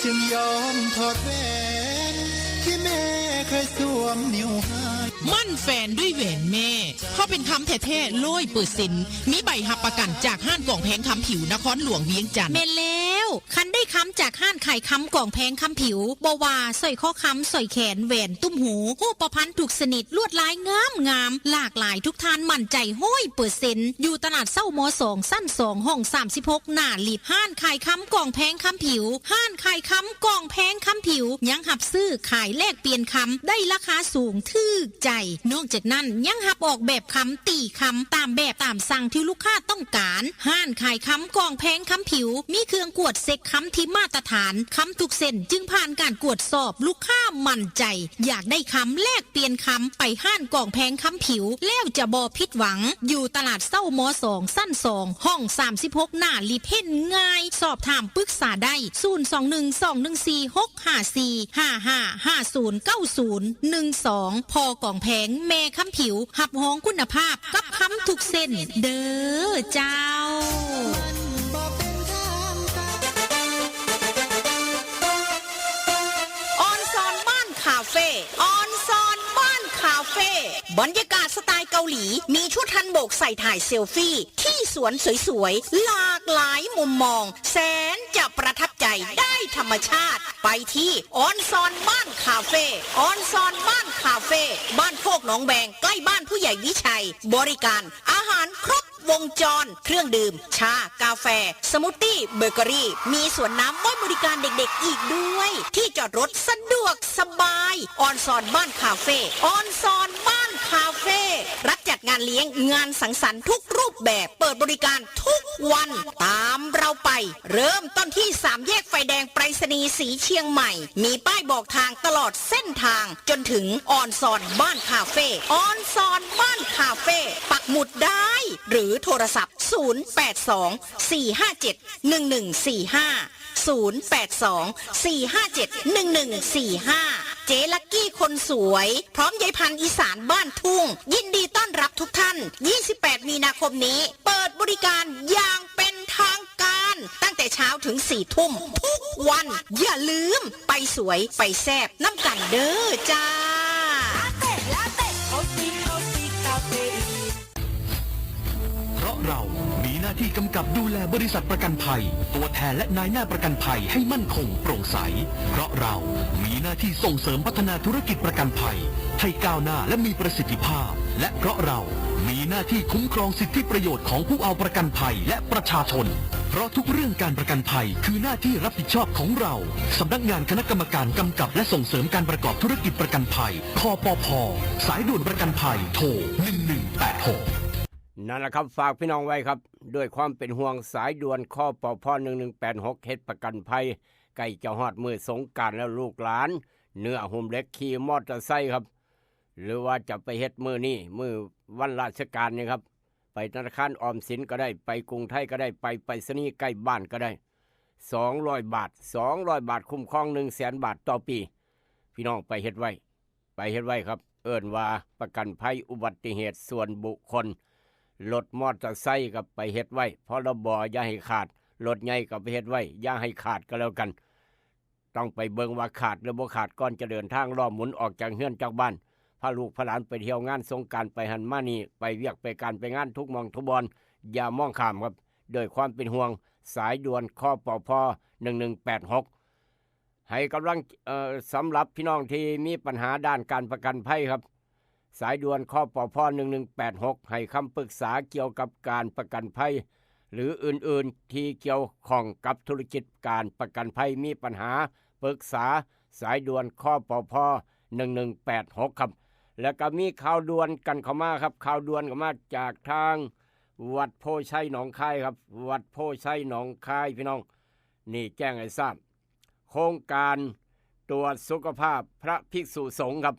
จึงยอมถอดแหวนที่แม่เคยสวมนิ้วให้ มั่นแฟนด้วยแหวนแม่ เพราะเป็นคำแท้ๆร้อยเปอร์เซ็นต์ มีใบรับประกันจากห้านกองแพงคำผิวนครหลวงเวียงจันทน์ แม่นแล้ว คันได้คำจากห้านขายคำกองแพงคำผิว บ่ว่าสร้อยคอคำ สร้อยแขน แหวน ตุ้มหู ฮูปพรรณทุกชนิด ลวดลายงามงาม หลากหลายทุกท่านมั่นใจร้อยเปอร์เซ็นต์ อยู่ตลาดเช้ามอสอง ชั้นสอง ห้องสามสิบหก หน้าลิฟต์ ห้านขายคำกองแพงคำผิว ห้านขายคำกองแพงคำผิว ยังรับซื้อขายแลกเปลี่ยนคำ ได้ราคาสูงถูกใจ นอกจากนั้นยังรับออกแบบคำ ตีคำ ตามแบบตามสั่งที่ลูกค้าต้องการ ห้านขายคำกองแพงคำผิว มีเครื่องกวดเช็คคำที่มาตรฐาน คำทุกเส้นจึงผ่านการกวดสอบ ลูกค้ามั่นใจ อยากได้คำแลกเปลี่ยนคำ ไปห้านกองแพงคำผิว แล้วจะบ่ผิดหวัง อยู่ตลาดเช้ามอสอง ชั้นสอง ห้องสามสิบหก หน้าลิฟต์ เห็นง่าย สอบถามปรึกษาได้ ศูนย์สองหนึ่ง สองหนึ่งสี่ หกห้าสี่ ห้าห้า ห้าศูนย์ เก้าศูนย์ หนึ่งสอง พอกองแพงแม่คำผิว รับรองคุณภาพกับคำทุกเส้น เด้อเจ้า ออนซอนบ้านคาเฟ่ ออนซอนบ้านคาเฟ่ บรรยากาศสไตล์เกาหลี มีชุดฮันบกใส่ถ่ายเซลฟี่ ที่สวนสวยๆ หลากหลายมุมมอง แสนจะประทับใจได้ธรรมชาติ ไปที่ออนซอนบ้านคาเฟ่ ออนซอนบ้านคาเฟ่ บ้านโคกหนองแวง ใกล้บ้านผู้ใหญ่วิชัย บริการอาหารครบวงจร เครื่องดื่ม ชา กาแฟ สมูทตี้ เบเกอรี่ มีสวนน้ำไว้บริการเด็กๆ อีกด้วย ที่จอดรถสะดวกสบาย ออนซอนบ้านคาเฟ่ ออนซอนบ้านคาเฟ่ รับจัดงานเลี้ยง งานสังสรรค์ทุกรูปแบบ เปิดบริการทุกวัน ตามเราไป เริ่มต้นที่สามแยกไฟแดงไปรษณีย์สีเชียงใหม่ มีป้ายบอกทางตลอดเส้นทาง จนถึงออนซอนบ้านคาเฟ่ ออนซอนบ้านคาเฟ่ ปักหมุดได้ หรือโทรศัพท์ ศูนย์แปดสอง สี่ห้าเจ็ด หนึ่งหนึ่งสี่ห้า ศูนย์แปดสอง สี่ห้าเจ็ด หนึ่งหนึ่งสี่ห้า เจ๊ลักกี้คนสวย พร้อมยายพันธุ์อีสานบ้านทุ่ง ยินดีต้อนรับทุกท่าน ยี่สิบแปด มีนาคมนี้ เปิดบริการอย่างเป็นทางการ ตั้งแต่เช้าถึง สี่ทุ่ม ทุกวัน อย่าลืม ไปสวย ไปแซ่บ น้ำกันเด้อจ้า เพราะเรามีหน้าที่กำกับดูแลบริษัทประกันภัย ตัวแทนและนายหน้าประกันภัยให้มั่นคงโปร่งใส เพราะเรามีหน้าที่ส่งเสริมพัฒนาธุรกิจประกันภัย ให้ก้าวหน้าและมีประสิทธิภาพ และเพราะเรามีหน้าที่คุ้มครองสิทธิประโยชน์ของผู้เอาประกันภัยและประชาชน เพราะทุกเรื่องการประกันภัยคือหน้าที่รับผิดชอบของเรา สำนักงานคณะกรรมการกำกับและส่งเสริมการประกอบธุรกิจประกันภัย คปภ สายด่วนประกันภัย โทร หนึ่งหนึ่งแปดหก นั่นแหละครับ ฝากพี่น้องไว้ครับ ด้วยความเป็นห่วง สายด่วน คปภ หนึ่งหนึ่งแปดหก เฮ็ดประกันภัย ใกล้จะฮอดมื้อสงกรานต์แล้ว ลูกหลาน เนื้อหุ้มเหล็ก ขี่มอเตอร์ไซค์ครับ หรือว่าจะไปเฮ็ดมื้อนี้ มื้อวันราชการนี่ครับ ไปธนาคารออมสินก็ได้ ไปกรุงไทยก็ได้ ไปไปรษณีย์ใกล้บ้านก็ได้ สองร้อยบาท สองร้อยบาท คุ้มครอง หนึ่งแสนบาทต่อปี พี่น้องไปเฮ็ดไว้ ไปเฮ็ดไว้ครับ เอิ้นว่าประกันภัยอุบัติเหตุส่วนบุคคล รถมอเตอร์ไซค์ก็ไปเฮ็ดไว้ พรบ อย่าให้ขาด รถใหญ่ก็ไปเฮ็ดไว้ อย่าให้ขาดก็แล้วกัน ต้องไปเบิ่งว่าขาดหรือบ่ขาด ก่อนจะเดินทาง ล้อหมุนออกจากเฮือนจากบ้าน พาลูกพาหลานไปเที่ยวงานสงกรานต์ ไปหั้นมานี่ ไปเวียกไปการไปงานทุกหม่องทุกบ่อน อย่ามองข้ามครับ ด้วยความเป็นห่วง สายด่วน คปภ หนึ่งหนึ่งแปดหก ให้กำลัง เอ่อ สำหรับพี่น้องที่มีปัญหาด้านการประกันภัยครับ สายด่วน คปภ หนึ่งหนึ่งแปดหก ให้คำปรึกษาเกี่ยวกับการประกันภัย หรืออื่นๆที่เกี่ยวข้องกับธุรกิจการประกันภัย มีปัญหาปรึกษา สายด่วน คปภ หนึ่งหนึ่งแปดหก ครับ แล้วก็มีข่าวด่วนกันเข้ามาครับ ข่าวด่วนเข้ามาจากทางวัดโพธิ์ชัยหนองคายครับ วัดโพธิ์ชัยหนองคายพี่น้อง นี่แจ้งให้ทราบ โครงการตรวจสุขภาพพระภิกษุสงฆ์ครับ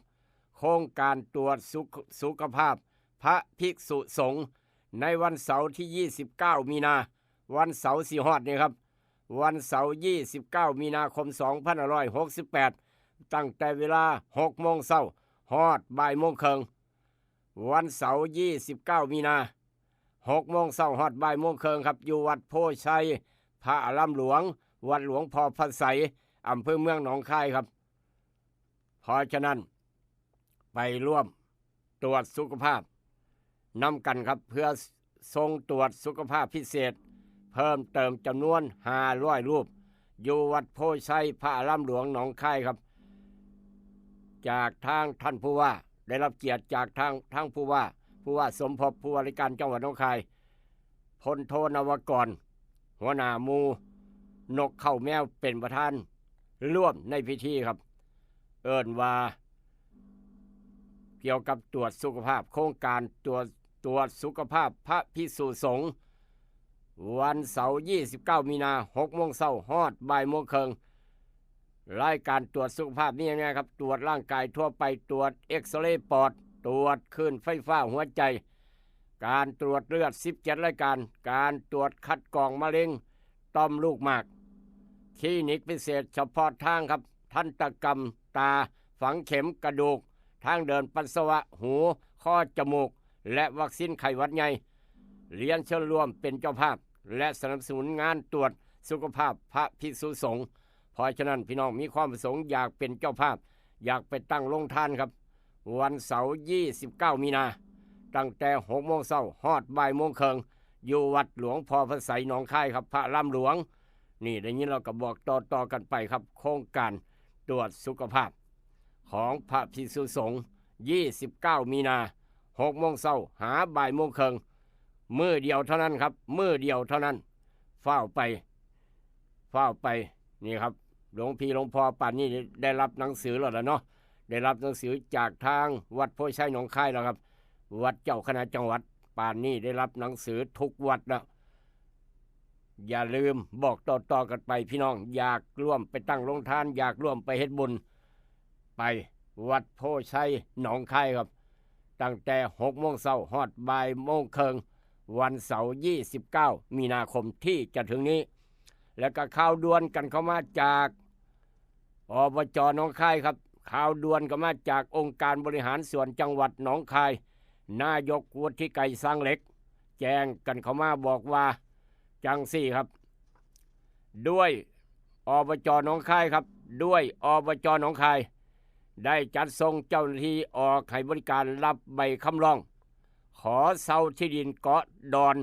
โครงการตรวจสุข สุขภาพพระภิกษุสงฆ์ ในวันเสาร์ที่ ยี่สิบเก้า มีนา วันเสาร์สิฮอดนี่ครับ วันเสาร์ ยี่สิบเก้า มีนาคม สองพันห้าร้อยหกสิบแปด ตั้งแต่เวลา หกโมงเช้า ฮอดบ่ายโมงครึ่ง วันเสาร์ ยี่สิบเก้า มีนา หกโมงเช้า ฮอดบ่ายโมงครึ่งครับ อยู่วัดโพธิ์ชัย พระอารามหลวง วัดหลวงพ่อพระไสย อำเภอเมืองหนองคายครับ เพราะฉะนั้น ไปร่วมตรวจสุขภาพนำกันครับ เพื่อส่งตรวจสุขภาพพิเศษ เพิ่มเติมจำนวน ห้าร้อย รูป อยู่วัดโพธิ์ชัย พระอารามหลวงหนองคายครับ จากทางท่านผู้ว่า ได้รับเกียรติจากทาง ทางผู้ว่า ผู้ว่าสมภพ ผู้ว่าราชการจังหวัดหนองคาย พลโท นวกร หัวหน้าหมู่ นกเข้าแมว เป็นประธานร่วมในพิธีครับ เอิ้นว่า เกี่ยวกับตรวจสุขภาพ โครงการตรวจ ตรวจสุขภาพพระภิกษุสงฆ์ วันเสาร์ ยี่สิบเก้า มีนา หกโมงเช้า ฮอดบ่ายโมงครึ่ง รายการตรวจสุขภาพมีอย่างไรครับ ตรวจร่างกายทั่วไป ตรวจเอ็กซเรย์ปอด ตรวจคลื่นไฟฟ้าหัวใจ การตรวจเลือด สิบเจ็ด รายการ การตรวจคัดกรองมะเร็งต่อมลูกหมาก คลินิกพิเศษเฉพาะทางครับ ทันตกรรม ตา ฝังเข็ม กระดูก ทางเดินปัสสาวะ หู คอ จมูก และวัคซีนไข้หวัดใหญ่ เรียนเชิญร่วมเป็นเจ้าภาพ และสนับสนุนงานตรวจสุขภาพพระภิกษุสงฆ์ เพราะฉะนั้นพี่น้องมีความประสงค์อยากเป็นเจ้าภาพ อยากไปตั้งโรงทานครับ วันเสาร์ ยี่สิบเก้า มีนา ตั้งแต่ หกโมงเช้า ฮอดบ่ายโมงครึ่ง อยู่วัดหลวงพ่อพระไสยหนองคายครับ พระอารามหลวง นี่ได้ยินแล้วก็บอกต่อๆกันไปครับ โครงการตรวจสุขภาพ ของพระภิกษุสงฆ์ ยี่สิบเก้า มีนา หกโมงเช้า หาบ่ายโมงครึ่ง มื้อเดียวเท่านั้นครับ มื้อเดียวเท่านั้น ฟ้าวไป ฟ้าวไป นี่ครับ หลวงพี่หลวงพ่อป่านนี้ได้รับหนังสือแล้วล่ะเนาะ ได้รับหนังสือจากทางวัดโพธิ์ชัยหนองคายแล้วครับ วัดเจ้าคณะจังหวัด ป่านนี้ได้รับหนังสือทุกวัดแล้ว อย่าลืมบอกต่อๆกันไปพี่น้อง อยากร่วมไปตั้งโรงทาน อยากร่วมไปเฮ็ดบุญ ไปวัดโพธิ์ชัยหนองคายครับ ตั้งแต่ หกโมงเช้า ฮอดบ่ายโมงครึ่ง วันเสาร์ ยี่สิบเก้า มีนาคมที่จะถึงนี้ แล้วก็ข่าวด่วนกันเข้ามาจาก อบจ.หนองคายครับ ข่าวด่วนก็มาจากองค์การบริหารส่วนจังหวัดหนองคาย นายกวุฒิไกร สร้างเหล็ก แจ้งกันเข้ามาบอกว่า จังสี่ครับ ด้วย อบจ.หนองคายครับ ด้วย อบจ.หนองคาย ได้จัดส่งเจ้าหน้าที่ออกให้บริการรับใบคำร้อง ขอเช่าที่ดินเกาะดอน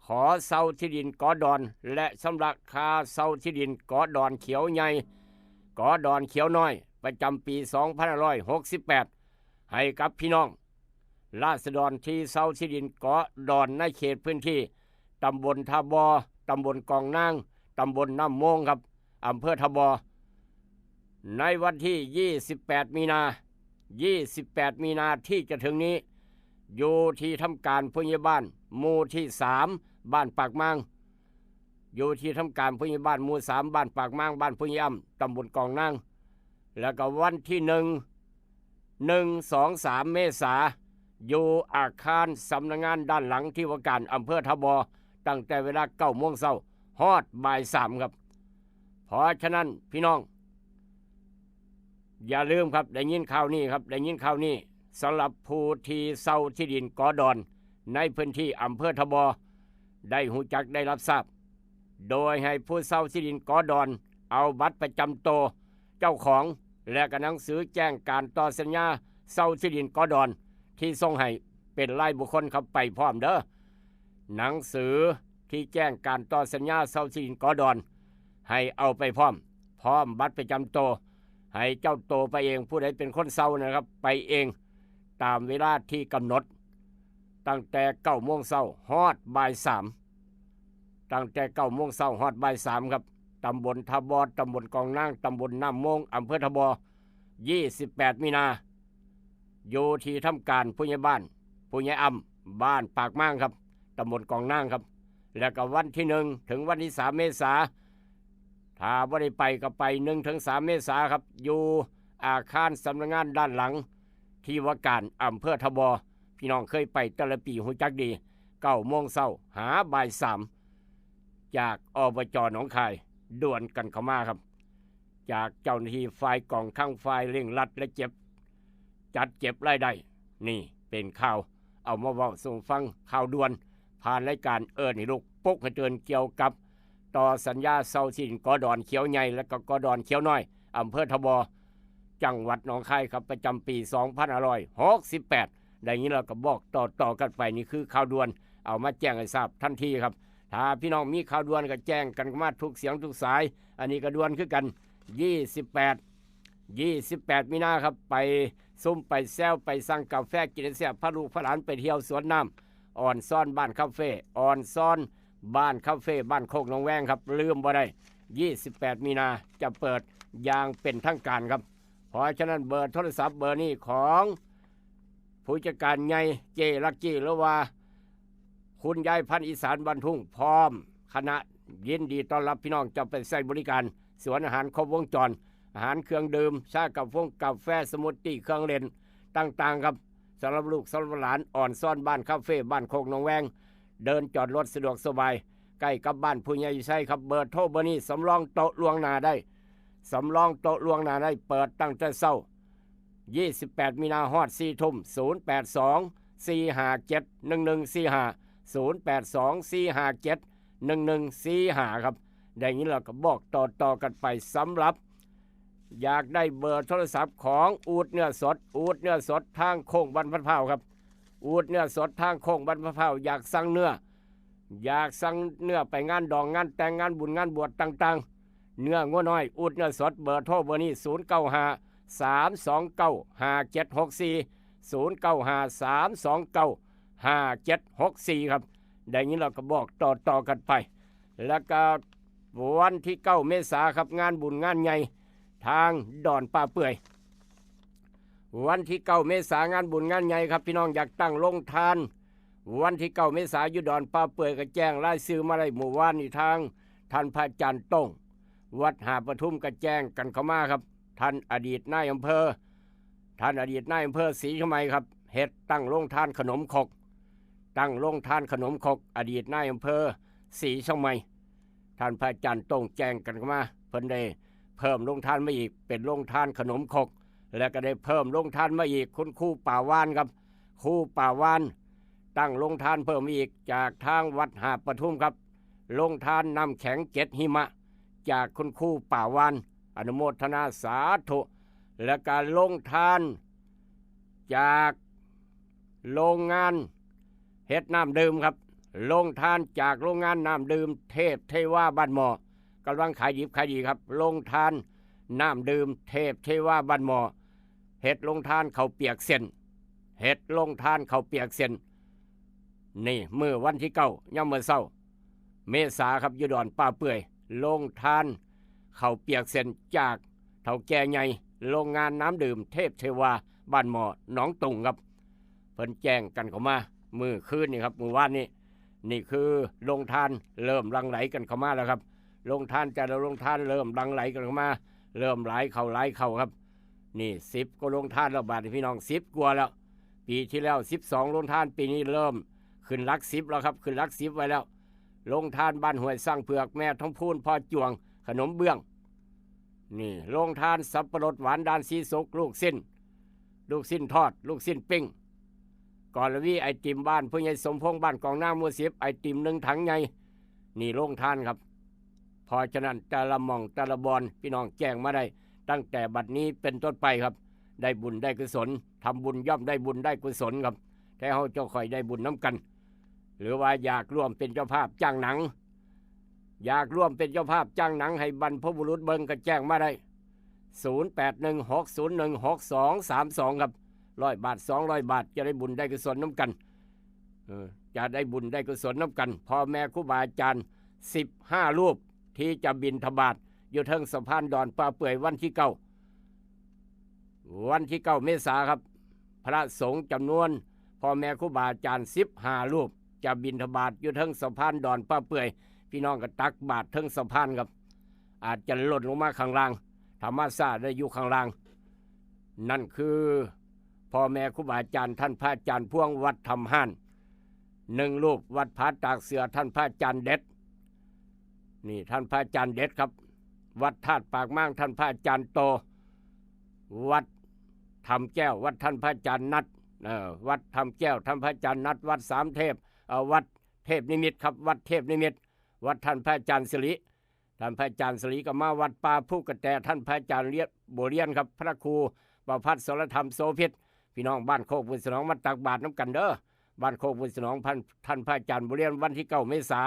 ขอเช่าที่ดินเกาะดอน และชำระค่าเช่าที่ดินเกาะดอนเขียวใหญ่ เกาะดอนเขียวน้อย ประจำปี สองพันห้าร้อยหกสิบแปด ให้กับพี่น้องราษฎรที่เช่าที่ดินเกาะดอนในเขตพื้นที่ตำบลท่าบ่อ ตำบลกองนาง ตำบลน้ำโมงครับ อำเภอท่าบ่อ ในวันที่ ยี่สิบแปด มีนา ยี่สิบแปด มีนาที่จะถึงนี้ อยู่ที่ทำการผู้ใหญ่บ้านหมู่ที่สามบ้านปากมาง อยู่ที่ทำการผู้ใหญ่บ้านหมู่สามบ้านปากมาง บ้านผู้ใหญ่อ่ำ ตำบลกองนาง แล้วก็วันที่หนึ่ง หนึ่ง สอง สาม เมษา อยู่อาคารสำนักงานด้านหลังที่ว่าการอำเภอท่าบ่อ ตั้งแต่เวลาเก้าโมงเช้าฮอดบ่ายสามครับ เพราะฉะนั้นพี่น้อง อย่าลืมครับ ได้ยินข่าวนี้ครับ ได้ยินข่าวนี้ สำหรับผู้ที่เช่าที่ดินกอดอน ในพื้นที่อำเภอท่าบ่อ ได้ฮู้จักได้รับทราบ โดยให้ผู้เช่าที่ดินกอดอน เอาบัตรประจำตัวเจ้าของ และก็หนังสือแจ้งการต่อสัญญาเช่าที่ดินกอดอน ที่ส่งให้เป็นลายบุคคลครับไปพร้อมเด้อ หนังสือที่แจ้งการต่อสัญญาเช่าที่ดินกอดอน ให้เอาไปพร้อม พร้อมบัตรประจำตัว ให้เจ้าตัวไปเอง ผู้ใดเป็นคนเช่านะครับ ไปเอง ตามเวลาที่กำหนด ตั้งแต่เก้าโมงเช้าฮอดบ่ายสาม ตั้งแต่เก้าโมงเช้าฮอดบ่ายสามครับ ตำบลท่าบ่อ ตำบลกองนาง ตำบลน้ำโมง อำเภอท่าบ่อ ยี่สิบแปด มีนา อยู่ที่ทำการผู้ใหญ่บ้าน ผู้ใหญ่อ่ำ บ้านปากมางครับ ตำบลกองนางครับ แล้วก็วันที่หนึ่งถึงวันที่สาม เมษา ถ้าบ่ได้ไปก็ไป หนึ่งถึงสาม เมษาครับ อยู่อาคารสำนักงานด้านหลัง ที่ว่าการอำเภอท่าบ่อ พี่น้องเคยไปแต่ละปีฮู้จักดี เก้าโมงเช้าหาบ่ายสาม จาก อบจ หนองคาย ด่วนกันเข้ามาครับ จากเจ้าหน้าที่ฝ่ายกองคลัง ฝ่ายเร่งรัดและเก็บ จัดเก็บรายได้ นี่เป็นข่าว เอามาเว้าสู่ฟัง ข่าวด่วน ผ่านรายการเอิ้นให้ลุก ปลุกให้ตื่น เกี่ยวกับต่อสัญญาเช่าที่ดินกอดอนเขียวใหญ่ และก็กอดอนเขียวน้อย อำเภอท่าบ่อ จังหวัดหนองคายครับ ประจำปี สองพันห้าร้อยหกสิบแปด ได้ยินแล้วก็บอกต่อๆกันไป นี่คือข่าวด่วน เอามาแจ้งให้ทราบทันทีครับ ถ้าพี่น้องมีข่าวด่วนก็แจ้งกันมาทุกเสียงทุกสาย อันนี้ก็ด่วนคือกัน ยี่สิบแปด ยี่สิบแปด มีนาครับ ไปซุ่มไปแซว ไปสั่งกาแฟกินแซ่บ พาลูกพาหลานไปเที่ยวสวนน้ำ ออนซอนบ้านคาเฟ่ ออนซอนบ้านคาเฟ่บ้านโคกหนองแวงครับ ลืมบ่ได้ ยี่สิบแปด มีนาจะเปิดอย่างเป็นทางการครับ เพราะฉะนั้นเบอร์โทรศัพท์เบอร์นี้ของผู้จัดการใหญ่เจลักกี้ หรือว่าคุณยายพันธุ์อีสานบ้านทุ่ง พร้อมคณะ ยินดีต้อนรับพี่น้องจะไปใช้บริการ สวนอาหารครบวงจร อาหารเครื่องดื่ม ชากาแฟ กาแฟ สมูทตี้ เครื่องเล่นต่างๆครับ สำหรับลูกสำหรับหลาน ออนซอนบ้านคาเฟ่บ้านโคกหนองแวง เดินจอดรถสะดวกสบาย ใกล้กับบ้านผู้ใหญ่วิชัยครับ เบอร์โทรเบอร์นี้ สำรองโต๊ะล่วงหน้าได้ สำรองโต๊ะล่วงหน้าได้ เปิดตั้งแต่เช้า ยี่สิบแปด มีนาฮอด สี่ ทุ่ม ศูนย์ แปด สอง สี่ ห้า เจ็ด หนึ่ง หนึ่ง สี่ ห้า ศูนย์ แปด สอง สี่ ห้า เจ็ด หนึ่ง หนึ่ง สี่ ห้า ครับ ได้ยินแล้วก็บอกต่อๆกันไป สำหรับ อยากได้เบอร์โทรศัพท์ของอูดเนื้อสด อูดเนื้อสดทางโค้งบรรพตพร้าวครับ อูดเนื้อสดทางโค้งบรรพตพร้าว อยากสั่งเนื้อ อยากสั่งเนื้อไปงานดอง งานแต่ง งานบุญ งานบวชต่างๆ เนื้องัวน้อย อูดเนื้อสด เบอร์โทรเบอร์นี้ ศูนย์ เก้า ห้า สาม สอง เก้า ห้า เจ็ด หก สี่ ศูนย์ เก้า ห้า สาม สอง เก้า ห้า เจ็ด หก สี่ ครับ ได้ยินแล้วก็บอกต่อๆกันไป แล้วก็วันที่เก้า เมษาครับ งานบุญงานใหญ่ทางดอนป่าเปื่อย วันที่เก้า เมษางานบุญงานใหญ่ครับ พี่น้องอยากตั้งโรงทาน วันที่เก้า เมษาอยู่ดอนป่าเปื่อย ก็แจ้งรายชื่อมาได้ เมื่อวานนี้ทางท่านพระอาจารย์โต้ง วัดหาดปทุม ก็แจ้งกันเข้ามาครับ ท่านอดีตนายอำเภอ ท่านอดีตนายอำเภอศรีเชียงใหม่ครับ เฮ็ดตั้งโรงทานขนมครก ตั้งโรงทานขนมครก อดีตนายอำเภอศรีเชียงใหม่ ท่านพระอาจารย์โต้งแจ้งกันเข้ามา เพิ่นได้เพิ่มโรงทานมาอีก เป็นโรงทานขนมครก และก็ได้เพิ่มโรงทานมาอีก คุณครูป่าวานครับ ครูป่าวาน ตั้งโรงทานเพิ่มอีก จากทางวัดหาดปทุมครับ โรงทานน้ำแข็งเจ็ดหิมะ จากคุณครูป่าวาน อนุโมทนาสาธุ และก็โรงทาน จากโรงงานเฮ็ดน้ำดื่มครับ โรงทานจากโรงงานน้ำดื่มเทพเทวาบ้านหม้อ กำลังขายดิบขายดีครับ โรงทานน้ำดื่มเทพเทวาบ้านหม้อ เฮ็ดโรงทานข้าวเปียกเส้น เฮ็ดโรงทานข้าวเปียกเส้น นี่มื้อวันที่เก้ายามมื้อเช้า เมษาครับ อยู่ดอนป่าเปื่อย โรงทานข้าวเปียกเส้นจากเฒ่าแก่ใหญ่ โรงงานน้ำดื่มเทพเทวาบ้านหม้อหนองตุงครับ เพิ่นแจ้งกันเข้ามามื้อคืนนี่ครับ มื้อวานนี้ นี่คือโรงทานเริ่มหลั่งไหลกันเข้ามาแล้วครับ โรงทานแต่ละโรงทานเริ่มหลั่งไหลกันเข้ามา เริ่มหลายเข้าหลายเข้าครับ นี่สิบกว่าโรงทานแล้ว บาดนี้พี่น้อง สิบกว่าแล้ว ปีที่แล้วสิบสองโรงทาน ปีนี้เริ่มขึ้นหลักสิบแล้วครับ ขึ้นหลักสิบไว้แล้ว โรงทานบ้านห้วยสร้างเผือก แม่ทองพูน พ่อจวง ขนมเบื้อง นี่โรงทานสับปะรดหวานด่านสีสุข ลูกชิ้น ลูกชิ้นทอด ลูกชิ้นปิ้ง กรวีไอติมบ้านผู้ใหญ่สมพงษ์ บ้านกองนางหมู่สิบ ไอติมหนึ่งถังใหญ่ นี่โรงทานครับ เพราะฉะนั้นแต่ละหม่องแต่ละบอน พี่น้องแจ้งมาได้ ตั้งแต่บัดนี้เป็นต้นไปครับ ได้บุญได้กุศล ทำบุญย่อมได้บุญได้กุศลครับ แต่เฮาเจ้าค่อยได้บุญน้ำกัน หรือว่าอยากร่วมเป็นเจ้าภาพจ้างหนัง อยากร่วมเป็นเจ้าภาพจ้างหนังให้บรรพบุรุษเบิ่งก็แจ้งมาได้ ศูนย์แปดหนึ่งหกศูนย์หนึ่งหกสองสามสอง ครับ ร้อยบาท สองร้อยบาท จะได้บุญได้กุศลน้ำกัน เออ จะได้บุญได้กุศลน้ำกัน พ่อแม่ครูบาอาจารย์ สิบห้ารูปที่จะบิณฑบาตอยู่เทิงสะพานดอนป่าเปื่อยวันที่เก้า วันที่เก้าเมษาครับ พระสงฆ์จำนวนพ่อแม่ครูบาอาจารย์ สิบห้ารูป จะบิณฑบาตอยู่เทิงสะพานดอนป่าเปื่อย พี่น้องก็ตักบาตรเทิงสะพานครับ อาจจะหล่นลงมาข้างล่าง ธรรมชาติได้อยู่ข้างล่าง นั่นคือพ่อแม่ครูบาอาจารย์ ท่านพระอาจารย์พวง วัดถ้ำห้าน หนึ่งรูป วัดผาตากเสือ ท่านพระอาจารย์เด็ด นี่ท่านพระอาจารย์เด็ดครับ วัดธาตุปากมาง ท่านพระอาจารย์โต วัดถ้ำแก้ว วัดท่านพระอาจารย์นัด เอ่อ วัดถ้ำแก้ว ท่านพระอาจารย์นัด วัดสามเทพ เอ่อ วัดเทพนิมิตครับ วัดเทพนิมิต วัดท่านพระอาจารย์สิริ ท่านพระอาจารย์สิริก็มา วัดป่าภูกระแต ท่านพระอาจารย์เลียบบัวเรียนครับ พระครูประภัสสรธรรมโสภิต พี่น้องบ้านโคกบุญสนองมาตักบาตรน้ำกันเด้อ บ้านโคกบุญสนอง ท่าน ท่านพระอาจารย์บัวเรียน วันที่เก้าเมษา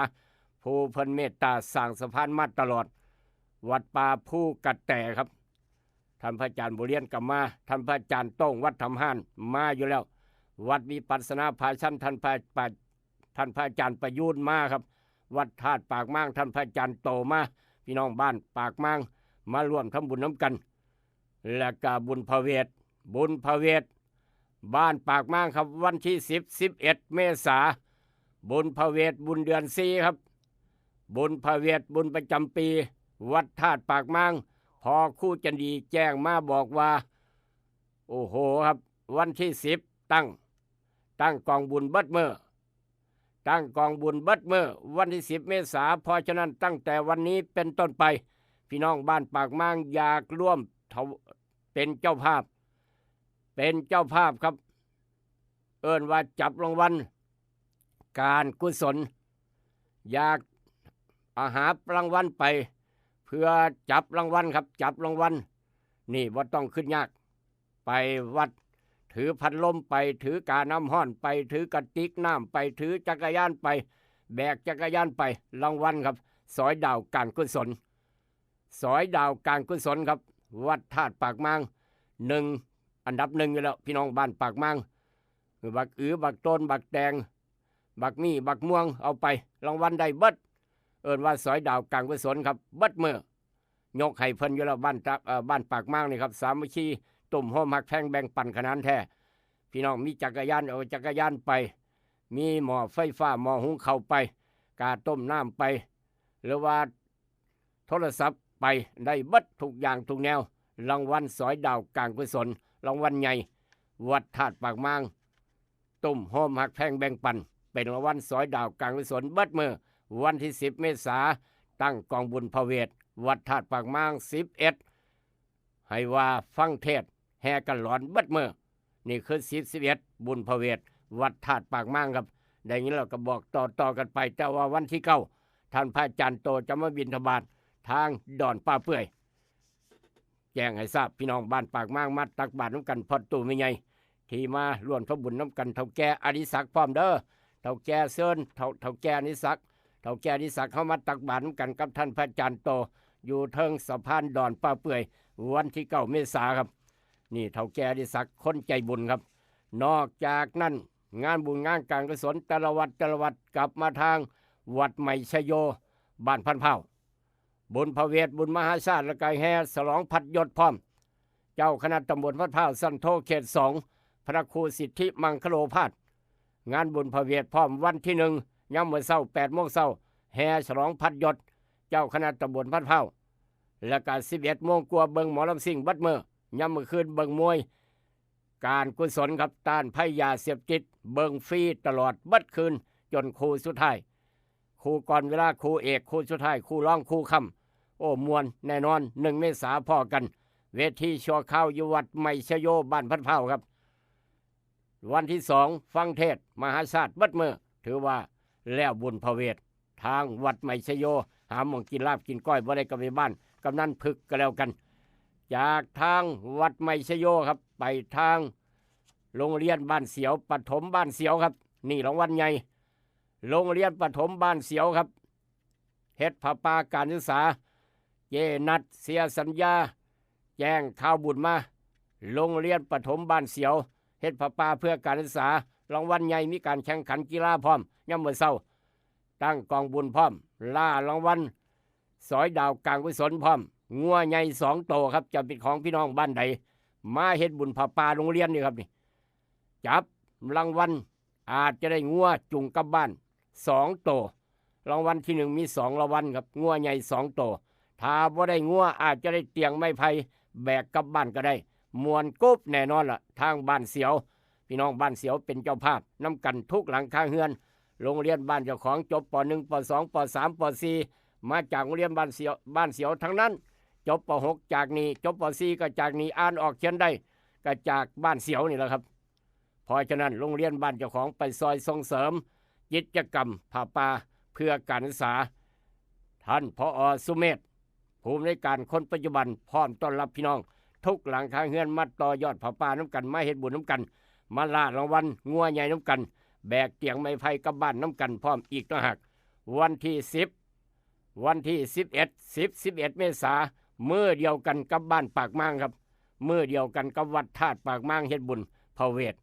ผู้เพิ่นเมตตาสร้างสะพานมาตลอด วัดป่าภูกระแตครับ ท่านพระอาจารย์บัวเรียนก็มา ท่านพระอาจารย์โต้ง วัดถ้ำห้าน มาอยู่แล้ว วัดวิปัสสนาผาชัน ท่านพระ ท่านพระอาจารย์ประยูนมาครับ วัดธาตุปากมาง ท่านพระอาจารย์โตมา พี่น้องบ้านปากมาง มาร่วมทำบุญน้ำกัน และก็บุญพระเวท บุญพระเวท บ้านปากมางครับ วันที่สิบ สิบเอ็ดเมษา บุญพระเวท บุญเดือนสี่ครับ บุญพระเวท บุญประจำปี วัดธาตุปากมาง พอครูจันดีแจ้งมาบอกว่า โอ้โหครับ วันที่สิบตั้ง ตั้งกองบุญเบิดมื้อ ตั้งกองบุญเบิดมื้อ วันที่สิบเมษา เพราะฉะนั้นตั้งแต่วันนี้เป็นต้นไป พี่น้องบ้านปากมางอยากร่วมถว- เป็นเจ้าภาพ เป็นเจ้าภาพครับ เอิ้นว่าจับรางวัลการกุศล อยากเอาหาบรางวัลไป เพื่อจับรางวัลครับ จับรางวัล นี่บ่ต้องขึ้นยาก ไปวัด ถือพัดลมไป ถือกาน้ำฮ้อนไป ถือกระติกน้ำไป ถือจักรยานไป แบกจักรยานไป รางวัลครับ สอยดาวการกุศล สอยดาวการกุศลครับ วัดธาตุปากมาง หนึ่ง อันดับหนึ่งอยู่แล้ว พี่น้องบ้านปากมาง บักอือ บักโตน บักแตง บักมี่ บักม่วง เอาไป รางวัลได้เบิด เอิ้นว่าสอยดาวการกุศลครับ เบิดมื้อ ยกให้เพิ่นอยู่แล้ว บ้านตะ- เอ่อ บ้านปากมางนี่ครับ สามัคคี ตุ้มโฮมฮักแพง แบ่งปันขนานแท้ พี่น้องมีจักรยาน เอาจักรยานไป มีหม้อไฟฟ้า หม้อหุงข้าวไป กาต้มน้ำไป หรือว่าโทรศัพท์ไป ได้เบิดทุกอย่างทุกแนว รางวัลสอยดาวการกุศล รางวัลใหญ่ วัดธาตุปากมาง ตุ้มโฮมฮักแพง แบ่งปัน เป็นรางวัลสอยดาวการกุศลเบิดมื้อ วันที่สิบเมษา ตั้งกองบุญพระเวท วัดธาตุปากมาง สิบเอ็ด ให้ว่าฟังเทศน์แห่กันหลอนเบิดมื้อ นี่คือสิบ สิบเอ็ด บุญพระเวท วัดธาตุปากมางครับ ได้ยินแล้วก็บอกต่อๆกันไป แต่ว่าวันที่เก้า ท่านพระอาจารย์โตจะมาบิณฑบาตทางดอนป่าเปื่อย แจ้งให้ทราบ พี่น้องบ้านปากมางมาตักบาตรนำกัน พ่อตู้แม่ใหญ่ ที่มาร่วมทำบุญนำกัน เฒ่าแก่อดิศักดิ์พร้อมเด้อ เฒ่าแก่เชิญ เฒ่า- เฒ่าแก่อดิศักดิ์ เฒ่าแก่อดิศักดิ์ เฮามาตักบาตรนำกันกับท่านพระอาจารย์โต อยู่เทิงสะพานดอนป่าเปื่อย วันที่เก้าเมษาครับ นี่เฒ่าแก่อดิศักดิ์ คนใจบุญครับ นอกจากนั้น งานบุญงานการกุศลแต่ละวัดแต่ละวัด กลับมาทางวัดใหม่ชัยโย บ้านพันธุ์พร้าว บุญพระเวท บุญมหาชาติ และก็แห่ฉลองพัดยศพร้อม เจ้าคณะตำบลพันธุ์พร้าว ชั้นโท เขตสอง พระครูสิทธิมังคโลภาส งานบุญพระเวทพร้อมวันที่หนึ่ง ยามมื้อเช้าแปดโมงเช้า แห่ฉลองพัดยศ เจ้าคณะตำบลพัดพร้าว แล้วก็สิบเอ็ดโมงกว่าเบิ่งหมอลำซิ่งเบิดมื้อ ยามมื้อคืนเบิ่งมวย การกุศลครับ ต้านภัยยาเสพติด เบิ่งฟรีตลอดเบิดคืน จนคู่สุดท้าย คู่ก่อนเวลา คู่เอก คู่สุดท้าย คู่รอง คู่ค่ำ โอ้ ม่วนแน่นอน หนึ่งเมษาพ้อกัน เวทีชั่วคราวอยู่วัดไมชโย บ้านพัดพร้าวครับ วันที่สอง ฟังเทศน์มหาชาติเบิดมื้อ ถือว่าแล้วบุญพระเวท ทางวัดไมชโย หาหม่องกินลาบกินก้อยบ่ได้ก็ไปบ้านกำนันพึกก็แล้วกัน จากทางวัดไมชโยครับ ไปทางโรงเรียนบ้านเสียว ประถมบ้านเสียวครับ นี่รางวัลใหญ่ โรงเรียนประถมบ้านเสียวครับ เฮ็ดผ้าป่าการศึกษา เจนัดเสียสัญญา แจ้งข่าวบุญมา โรงเรียนประถมบ้านเสียว เฮ็ดผ้าป่าเพื่อการศึกษา รางวัลใหญ่ มีการแข่งขันกีฬาพร้อม ยามมื้อเช้า ตั้งกองบุญพร้อม ล่ารางวัล สอยดาวการกุศลพร้อม งัวใหญ่สองโตครับ จะเป็นของพี่น้องบ้านใด มาเฮ็ดบุญผ้าป่าโรงเรียนนี่ครับนี่ จับรางวัล อาจจะได้งัวจูงกลับบ้านสองโต รางวัลที่หนึ่งมีสองรางวัลครับ งัวใหญ่สองโต ถ้าบ่ได้งัวอาจจะได้เตียงไม้ไผ่แบกกลับบ้านก็ได้ ม่วนกุ๊บแน่นอนล่ะ ทางบ้านเสียว พี่น้องบ้านเสียวเป็นเจ้าภาพนำกันทุกหลังคาเฮือน โรงเรียนบ้านเจ้าของจบ ป.หนึ่ง ป.สอง ป.สาม ป.สี่ มาจากโรงเรียนบ้านเสียว บ้านเสียวทั้งนั้น จบ ป.หก จากนี่ จบ ป.สี่ ก็จากนี่ อ่านออกเขียนได้ ก็จากบ้านเสียวนี่แหละครับ เพราะฉะนั้นโรงเรียนบ้านเจ้าของไปซอยส่งเสริมกิจกรรมผ้าป่าเพื่อการศึกษา ท่าน ผอ.สุเมธ ผู้อำนวยการคนปัจจุบัน พร้อมต้อนรับพี่น้อง ทุกหลังคาเฮือนมาต่อยอดผ้าป่าน้ำกัน มาเฮ็ดบุญน้ำกัน มาล่ารางวัลงัวใหญ่น้ำกัน แบกเตียงไม้ไผ่กลับบ้านน้ำกันพร้อมอีกต่างหาก วันที่สิบ วันที่สิบเอ็ด สิบ สิบเอ็ด เมษา มื้อเดียวกันกับบ้านปากมางครับ มื้อเดียวกันกับวัดธาตุปากมาง เฮ็ดบุญพระเวท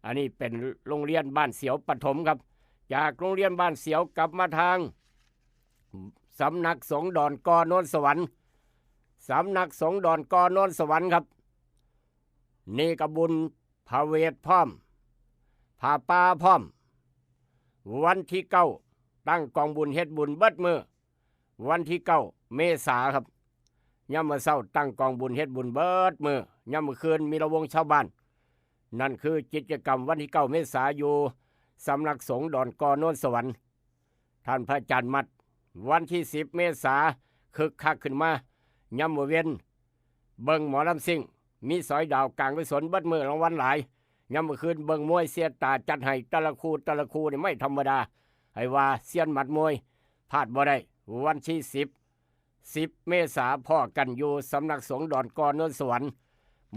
อันนี้เป็นโรงเรียนบ้านเสียวประถมครับ จากโรงเรียนบ้านเสียวกลับมาทางสำนักสงฆ์ดอนกอโนนสวรรค์ สำนักสงฆ์ดอนกอโนนสวรรค์ครับ นี่ก็บุญพระเวทพร้อม ผ้าป่าพร้อม วันที่เก้า ตั้งกองบุญเฮ็ดบุญเบิดมื้อ วันที่เก้า เมษาครับ ยามมื้อเช้าตั้งกองบุญเฮ็ดบุญเบิดมื้อ ยามมื้อคืนมีระวงชาวบ้าน นั่นคือกิจกรรมวันที่เก้า เมษา อยู่สำนักสงฆ์ดอนกอโนนสวรรค์ ท่านพระอาจารย์มัด วันที่สิบ เมษา คึกคักขึ้นมา ยามมื้อเว็น เบิ่งหมอลำซิ่ง มีสอยดาวกลางกุศลเบิดมื้อ รางวัลหลาย ยามมื้อคืนเบิ่งมวย เสียตาจัดให้ แต่ละคู่แต่ละคู่นี่ไม่ธรรมดา ให้ว่าเซียนหมัดมวย พลาดบ่ได้ วันที่สิบ สิบ เมษา พ้อกันอยู่สำนักสงฆ์ดอนกอโนนสวรรค์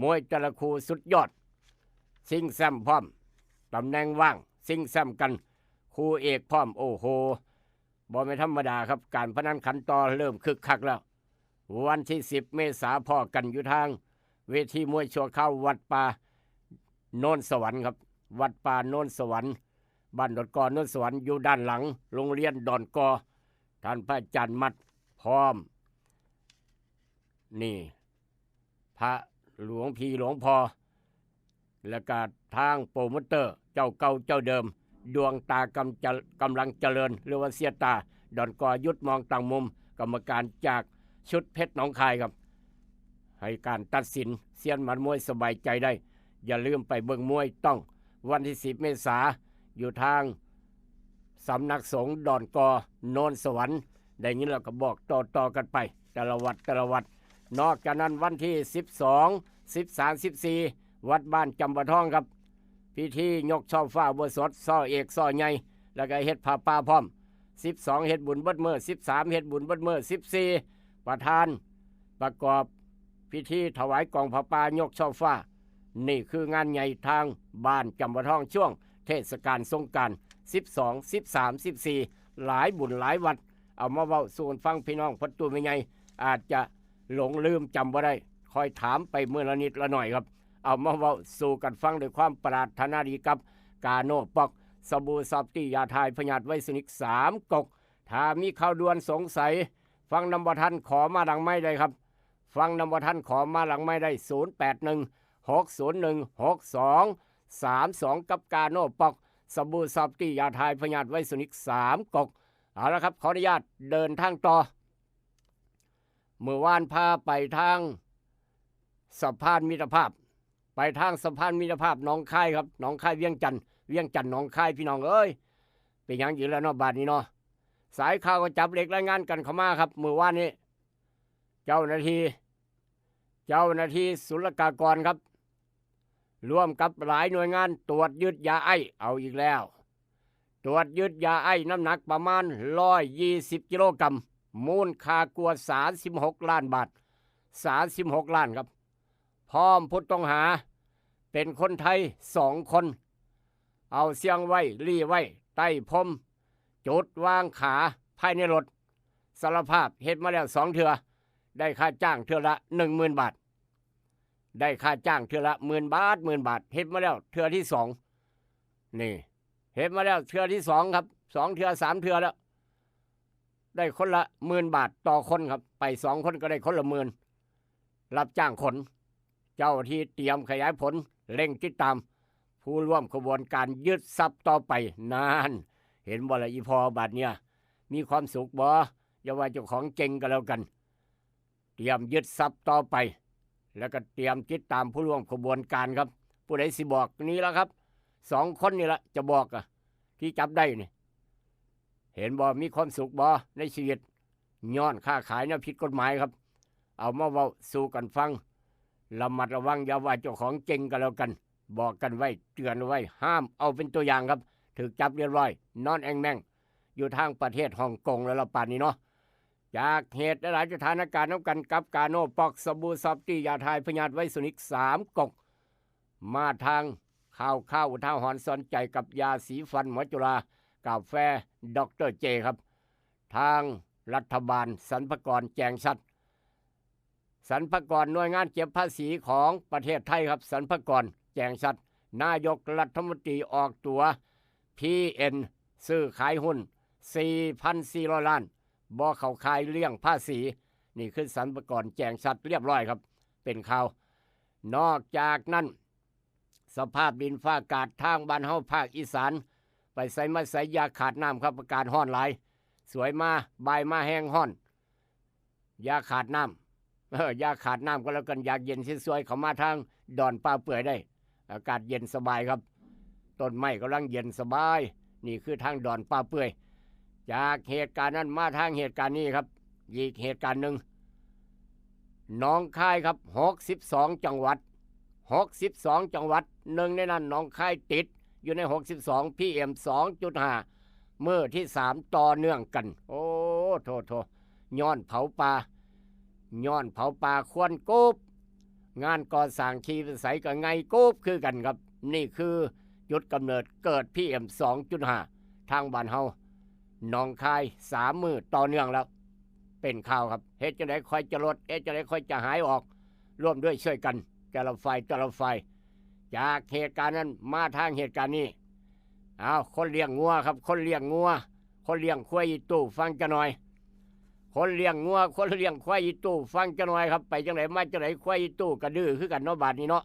มวยแต่ละคู่สุดยอด ชิงแชมป์พร้อม ตำแหน่งว่าง ชิงแชมป์กัน คู่เอกพร้อม โอ้โห บ่แม่นธรรมดาครับ การพนันขันต่อเริ่มคึกคักแล้ว วันที่สิบ เมษา พ้อกันอยู่ทางเวทีมวยชั่วคราววัดป่าโนนสวรรค์ครับ วัดป่าโนนสวรรค์ บ้านดอนกอโนนสวรรค์ อยู่ด้านหลังโรงเรียนดอนกอ ท่านพระอาจารย์มัดพร้อม นี่ พระหลวงพี่หลวงพ่อ แล้วก็ทางโปรโมเตอร์เจ้าเก่าเจ้าเดิม ดวงตากำจะ กำลังเจริญ หรือว่าเสียตา ดอนกอ ยุทธมองต่างมุม กรรมการจากชุดเพชรหนองคายครับ ให้การตัดสิน เซียนหมัดมวยสบายใจได้ อย่าลืมไปเบิ่งมวยต้องวันที่สิบ เมษา อยู่ทางสำนักสงฆ์ดอนกอโนนสวรรค์ ได้ยินแล้วก็บอกต่อๆกันไป แต่ละวัดแต่ละวัด นอกจากนั้นวันที่สิบสอง สิบสาม สิบสี่ วัดบ้านจำปาทองครับ พิธียกช่อฟ้าอุโบสถ ช่อเอก ช่อใหญ่ แล้วก็เฮ็ดผ้าป่าพร้อม สิบสอง เฮ็ดบุญเบิดมื้อ สิบสาม เฮ็ดบุญเบิดมื้อ สิบสี่ ประธานประกอบพิธีถวายกองผ้าป่ายกช่อฟ้า นี่คืองานใหญ่ทางบ้านจำปาทองช่วงเทศกาลสงกรานต์ สิบสอง สิบสาม สิบสี่ หลายบุญหลายวัด เอามาเว้าสู่กันฟัง พี่น้องพ่อตู้แม่ใหญ่อาจจะหลงลืมจำบ่ได้ คอยถามไปมื้อละนิดละหน่อยครับ เอามาเว้าสู่กันฟังด้วยความปรารถนาดีกับกาโนป๊อก สบู่ซอฟตี้ ยาถ่ายพยาธิไวรัสนิกสามก๊ก ถ้ามีข่าวด่วนสงสัย ฟังนำบ่ทันขอมาหลังไมค์ได้ครับ ฟังนำบ่ทันขอมาหลังไมค์ได้ ศูนย์แปดหนึ่ง หกศูนย์หนึ่ง หกสอง สามสอง กับกาโนปอก สบู่ซอฟตี้ยาทายพยาธิไวสนิกสามกก เอาละครับ ขออนุญาตเดินทางต่อ เมื่อวานพาไปทางสะพานมิตรภาพ ไปทางสะพานมิตรภาพหนองคายครับ หนองคายเวียงจันทน์ เวียงจันทน์หนองคาย พี่น้องเอ้ย เป็นหยังอีกแล้วเนาะ บาดนี้เนาะ สายข่าวก็จับเหล็กรายงานกันเข้ามาครับ เมื่อวานนี้ เจ้าหน้าที่ เจ้าหน้าที่ศุลกากรครับ ร่วมกับหลายหน่วยงานตรวจยึดยาไอซ์ เอาอีกแล้ว ตรวจยึดยาไอซ์น้ำหนักประมาณ ร้อยยี่สิบ กิโลกรัม มูลค่ากว่า สามสิบหก ล้านบาท สามสิบหก ล้านครับ พร้อมผู้ต้องหา เป็นคนไทยสองคน เอาเสียงไว้ ลี่ไว้ ใต้พรม จุดวางขา ภายในรถ สารภาพเฮ็ดมาแล้วสองเทื่อ ได้ค่าจ้างเทื่อละ หนึ่งหมื่น บาท ได้ค่าจ้างเทื่อละ หมื่น บาท หมื่น บาท เฮ็ดมาแล้วเทื่อที่สอง นี่ เฮ็ดมาแล้วเทื่อที่สองครับ สองเทื่อสามเทื่อแล้ว ได้คนละ หมื่น บาทต่อคนครับ ไปสองคนก็ได้คนละ หมื่น รับจ้างขน เจ้าที่เตรียมขยายผล เร่งติดตาม ผู้ร่วมขบวนการยึดทรัพย์ต่อไป นาน เห็นบ่ละอีพอบาดเนี่ย มีความสุขบ่ อย่าว่าเจ้าของเก่งก็แล้วกัน เตรียมยึดทรัพย์ต่อไป แล้วก็เตรียมติดตามผู้ร่วมขบวนการครับ ผู้ใดสิบอกนี่ละครับ สองคนนี่ละจะบอกอะ ที่จับได้นี่ เห็นบ่ มีความสุขบ่ในชีวิต ย้อนค้าขายเนี่ยผิดกฎหมายครับ เอามาเว้าสู่กันฟัง ระมัดระวัง อย่าว่าเจ้าของเก่งก็แล้วกัน บอกกันไว้ เตือนไว้ ห้ามเอาเป็นตัวอย่างครับ ถือจับเรียบร้อย นอนแอ่งแม่ง อยู่ทางประเทศฮ่องกงแล้วละปานนี้เนาะ จากเหตุหลายๆสถานการณ์นำกันกับกาโนปอก สบู่ซอฟตี้ยาทายพยาธิไวสนิกสามกก มาทางข่าวข่าวอุทาหรณ์สอนใจกับยาสีฟันหมอจุฬา กาแฟดอกเตอร์เจครับ ทางรัฐบาลสรรพากรแจ้งชัด สรรพากรหน่วยงานเก็บภาษีของประเทศไทยครับ สรรพากรแจ้งชัด นายกรัฐมนตรีออกตั๋ว พีเอ็น ซื้อขายหุ้น สี่พันสี่ร้อย ล้าน บ่เข้าข่ายเลี่ยงภาษี นี่คือสรรพากรแจ้งชัดเรียบร้อยครับ เป็นข่าว นอกจากนั้น สภาพดินฟ้าอากาศทางบ้านเฮาภาคอีสาน ไปไสมาไสอย่าขาดน้ำครับ อากาศร้อนหลาย สวยมาบ่ายมาแฮงร้อน อย่าขาดน้ำ เออ อย่าขาดน้ำก็แล้วกัน อยากเย็นสวยๆเข้ามาทางดอนป่าเปื่อยได้ อากาศเย็นสบายครับ ต้นไม้กำลังเย็นสบาย นี่คือทางดอนป่าเปื่อย จากเหตุการณ์นั้นมาทางเหตุการณ์นี้ครับ อีกเหตุการณ์หนึ่ง หนองคายครับ หกสิบสอง จังหวัด หกสิบสอง จังหวัด หนึ่งในนั้นหนองคายติดอยู่ใน หกสิบสอง พีเอ็ม สองจุดห้า มื้อที่สามต่อเนื่องกัน โอ้ โถ โถ ย้อนเผาป่า ย้อนเผาป่าควันกบ งานก่อสร้างขี้ไปไสก็ไงกบคือกันครับ นี่คือจุดกำเนิดเกิด พีเอ็ม สองจุดห้า ทางบ้านเฮา หนองคาย สามมื้อต่อเนื่องแล้ว เป็นข่าวครับ เฮ็ดจั่งใดค่อยจะลด เฮ็ดจั่งใดค่อยจะหายออก ร่วมด้วยช่วยกัน แต่ละฝ่าย แต่ละฝ่าย จากเหตุการณ์นั้นมาทางเหตุการณ์นี้ เอา คนเลี้ยงงัวครับ คนเลี้ยงงัว คนเลี้ยงควายอีตู้ ฟังจั่งหน่อย คนเลี้ยงงัว คนเลี้ยงควายอีตู้ ฟังจั่งหน่อยครับ ไปจั่งใดมาจั่งใด ควายอีตู้ก็ดื้อคือกันเนาะ บาดนี้เนาะ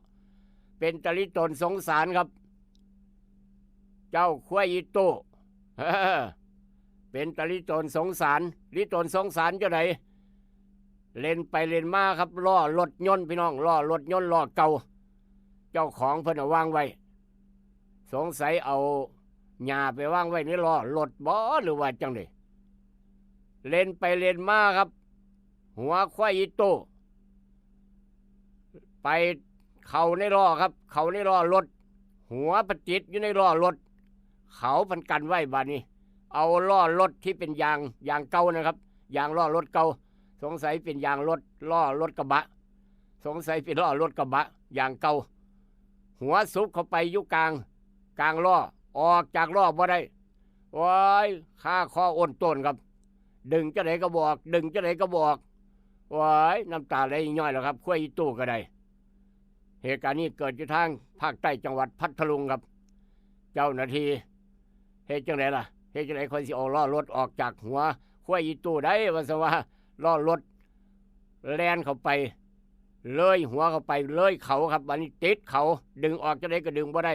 เป็นตาลิตนสงสารครับ เจ้าควายอีตู้ เป็นตาลิตนสงสาร ลิตนสงสารจั่งใด เล่นไปเล่นมาครับ ล้อรถยนต์พี่น้อง ล้อรถยนต์ ล้อเก่า เจ้าของเพิ่นเอาวางไว้ สงสัยเอาหญ้าไปวางไว้ในล้อรถบ่ หรือว่าจั่งใด เล่นไปเล่นมาครับ หัวควายอีตู้ ไปเข้าในล้อครับ เข้าในล้อรถ หัวไปติดอยู่ในล้อรถ เขาพันกันไว้บาดนี้ เอาล้อรถที่เป็นยาง ยางเก่านะครับ ยางล้อรถเก่า สงสัยเป็นยางรถ ล้อรถกระบะ สงสัยเป็นล้อรถกระบะ ยางเก่า หัวสุกเข้าไปอยู่กลาง กลางล้อ ออกจากล้อบ่ได้ โอ้ย คาคอโอนโตนครับ ดึงจั่งใดก็บ่ออก ดึงจั่งใดก็บ่ออก โอ้ย น้ำตาไหลย้อยแล้วครับ ควายอีตู้ก็ได้ เหตุการณ์นี้เกิดอยู่ทางภาคใต้จังหวัดพัทลุงครับ เจ้าหน้าที่ เฮ็ดจั่งใดล่ะ เฮ็ดจั่งใดค่อยสิเอาล้อรถออกจากหัวควายอีตู้ได้ ว่าซะว่า ล้อรถแล่นเข้าไป เลยหัวเข้าไป เลยเขาครับ บาดนี้ติดเขา ดึงออกจั่งใดก็ดึงบ่ได้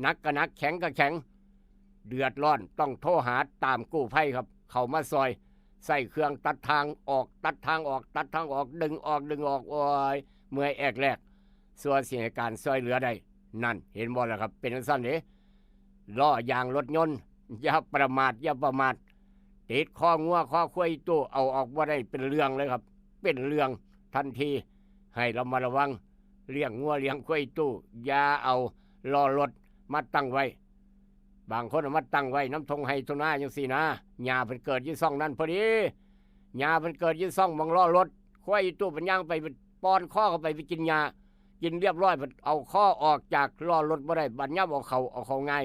หนักก็หนัก แข็งก็แข็ง เดือดร้อน ต้องโทรหาตามกู้ภัยครับ เข้ามาซอย ใส่เครื่องตัดทางออก ตัดทางออก ตัดทางออก ดึงออก ดึงออก โอ้ย เมื่อยแอกแลก สัวสิให้การซอยเหลือได้ นั่น เห็นบ่ล่ะครับ เป็นจั่งซั้นเด้ ล้อยางรถยนต์ อย่าประมาท อย่าประมาท ติดคองัวคอควายตู้ เอาออกบ่ได้ เป็นเรื่องเลยครับ เป็นเรื่องทันที ให้ระมัดระวัง เลี้ยงงัวเลี้ยงควายตู้ อย่าเอาล้อรถมาตั้งไว้ บางคนเอามาตั้งไว้นำท่งไฮ่ท่งนาจั่งซี้นะ หญ้าเพิ่นเกิดอยู่ซ่องนั้นพอดี หญ้าเพิ่นเกิดอยู่ซ่องหม่องล้อรถ ควายตู้เพิ่นย่างไปป้อนคอเข้าไป ไปกินหญ้า กินเรียบร้อย เพิ่นเอาคอออกจากล้อรถบ่ได้ บัดยามเอาเข้า เอาเข้าง่าย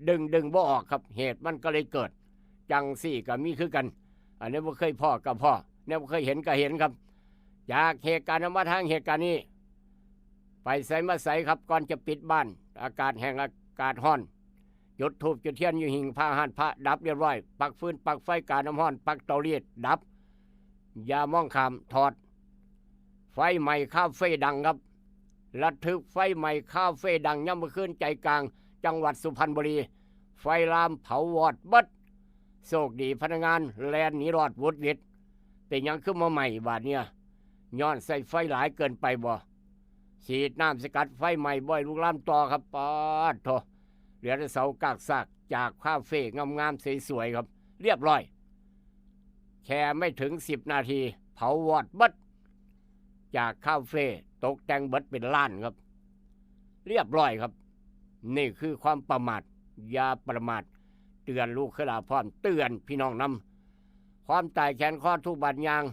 ดึง ดึงบ่ออกครับ เหตุมันก็เลยเกิด จั่งซี้ก็มีคือกัน อันนี้บ่เคยพ้อก็พ้อ แนวบ่เคยเห็นก็เห็นครับ จากเหตุการณ์นั้นมาทางเหตุการณ์นี้ ไปไสมาไสครับ ก่อนจะปิดบ้าน อากาศแห้ง อากาศร้อน จุดธูปจุดเทียนอยู่หิ้งพระ ฮ้านพระดับเรียบร้อย ปักฟืนปักไฟ กาน้ำร้อน ปักเตารีดดับ อย่ามองข้าม ถอด ไฟไหม้คาเฟ่ดังครับ ระทึก ไฟไหม้คาเฟ่ดังยามมื้อคืนใจกลางจังหวัดสุพรรณบุรี ไฟลามเผาวอดเบิด โชคดีพนักงานแล่นหนีรอดหวุดหวิด เป็นหยังคือมาไหม้บาดเนี่ย ย้อนใส่ไฟหลายเกินไปบ่ ฉีดน้ำสกัดไฟไหม้บ่ให้ลุกลามต่อครับ ปาดโธ่ เหลือแต่เสากากซากจากคาเฟ่งามๆสวยๆครับ เรียบร้อย แค่ไม่ถึงสิบนาที เผาวอดเบิด จากคาเฟ่ตกแต่งเบิดเป็นลานครับ เรียบร้อยครับ นี่คือความประมาท อย่าประมาท เตือนลูกเคยหลาพร้อม เตือนพี่น้องนำ ความตายแขนคอทุกข์บาดยาง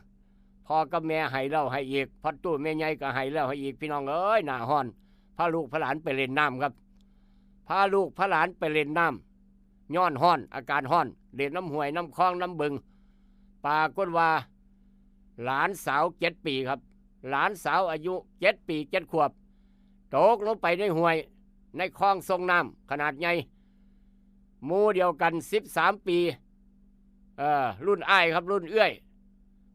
พ่อกับแม่ให้แล้วให้อีก พ่อตู้แม่ใหญ่ก็ให้แล้วให้อีก พี่น้องเอ้ย หน้าฮ้อน พาลูกพาหลานไปเล่นน้ำครับ พาลูกพาหลานไปเล่นน้ำ ย้อนฮ้อน อากาศฮ้อน เล่นน้ำห้วย น้ำคลอง น้ำบึง ปรากฏว่า หลานสาวเจ็ดปีครับ หลานสาวอายุเจ็ดปี เจ็ดขวบ ตกลงไปในห้วย ในคลองส่งน้ำขนาดใหญ่ หมู่เดียวกัน สิบสามปี เอ่อ รุ่นอ้ายครับ รุ่นเอื้อย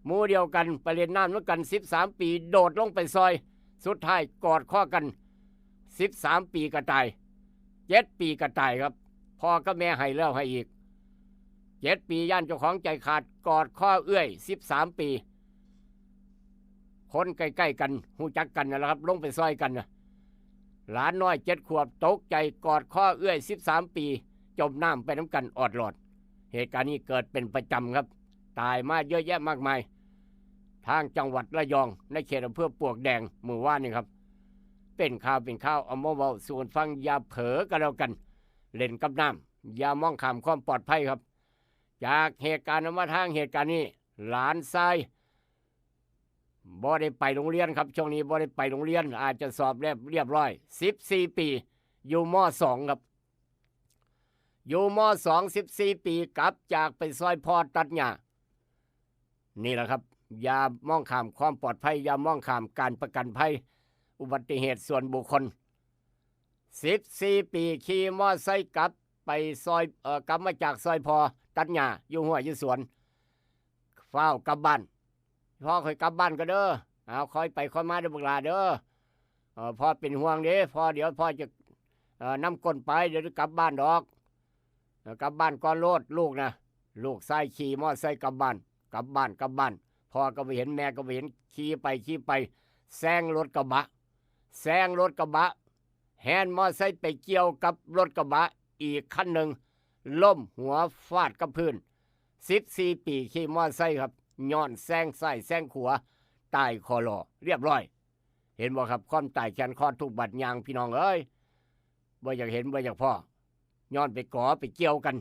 หมู่เดียวกัน ไปเล่นน้ำนำกัน สิบสามปี โดดลงไปซอย สุดท้ายกอดคอกัน สิบสามปีก็ตาย เจ็ดปีก็ตายครับ พ่อกับแม่ให้แล้วให้อีก เจ็ดปี ย้านเจ้าของใจขาด กอดคอเอื้อย สิบสามปี คนใกล้ๆกัน ฮู้จักกันนั่นแหละครับ ลงไปซอยกันนะ หลานน้อยเจ็ดขวบ ตกใจ กอดคอเอื้อย สิบสามปี จมน้ำไปนำกันออดลอด เหตุการณ์นี้เกิดเป็นประจำครับ ตายมาเยอะแยะมากมาย ทางจังหวัดระยอง ในเขตอำเภอปลวกแดง มื้อวานนี้ครับ เป็นข่าวเป็นข่าว เอามาเว้าสู่กันฟัง อย่าเผลอก็แล้วกัน เล่นกับน้ำ อย่ามองข้ามความปลอดภัยครับ จากเหตุการณ์นั้นมาทางเหตุการณ์นี้ หลานชายบ่ได้ไปโรงเรียนครับ ช่วงนี้บ่ได้ไปโรงเรียน อาจจะสอบเรียบ เรียบร้อย สิบสี่ปี อยู่ ม.สอง ครับ อยู่ ม.สอง สิบสี่ปี กลับจากไปซอยพ่อตัดหญ้า นี่แหละครับ อย่ามองข้ามความปลอดภัย อย่ามองข้ามการประกันภัย อุบัติเหตุส่วนบุคคล สิบสี่ปี ขี่มอไซค์กลับไปซอย เอ่อ กลับมาจากซอยพ่อตัดหญ้า อยู่ห้วยอยู่สวน ฟ้าวกลับบ้าน พ่อค่อยกลับบ้านก็เด้อ เอา ค่อยไปค่อยมาเด้อบักหล่าเด้อ เอ่อ พ่อเป็นห่วงเด้ พ่อ เดี๋ยวพ่อจะ เอ่อ นำก้นไป เดี๋ยวจะกลับบ้านดอก เอ่อ กลับบ้านก่อนโลด ลูกนะ ลูกชายขี่มอไซค์กลับบ้าน กลับบ้าน กลับบ้าน พ่อก็บ่เห็น แม่ก็บ่เห็น ขี่ไป ขี่ไป แซงรถกระบะ แซงรถกระบะ แฮนมอไซค์ไปเกี่ยวกับรถกระบะอีกคันหนึ่ง ล้มหัวฟาดกับพื้น สิบสี่ปี ขี่มอไซค์ครับ ย้อนแซงซ้ายแซงขวา ตายคอลอ เรียบร้อย เห็นบ่ครับ ความตายแขนคอทุกข์บาดยาง พี่น้องเอ้ย บ่อยากเห็น บ่อยากพ้อ ย้อนไปก๋อไปเกี่ยวกัน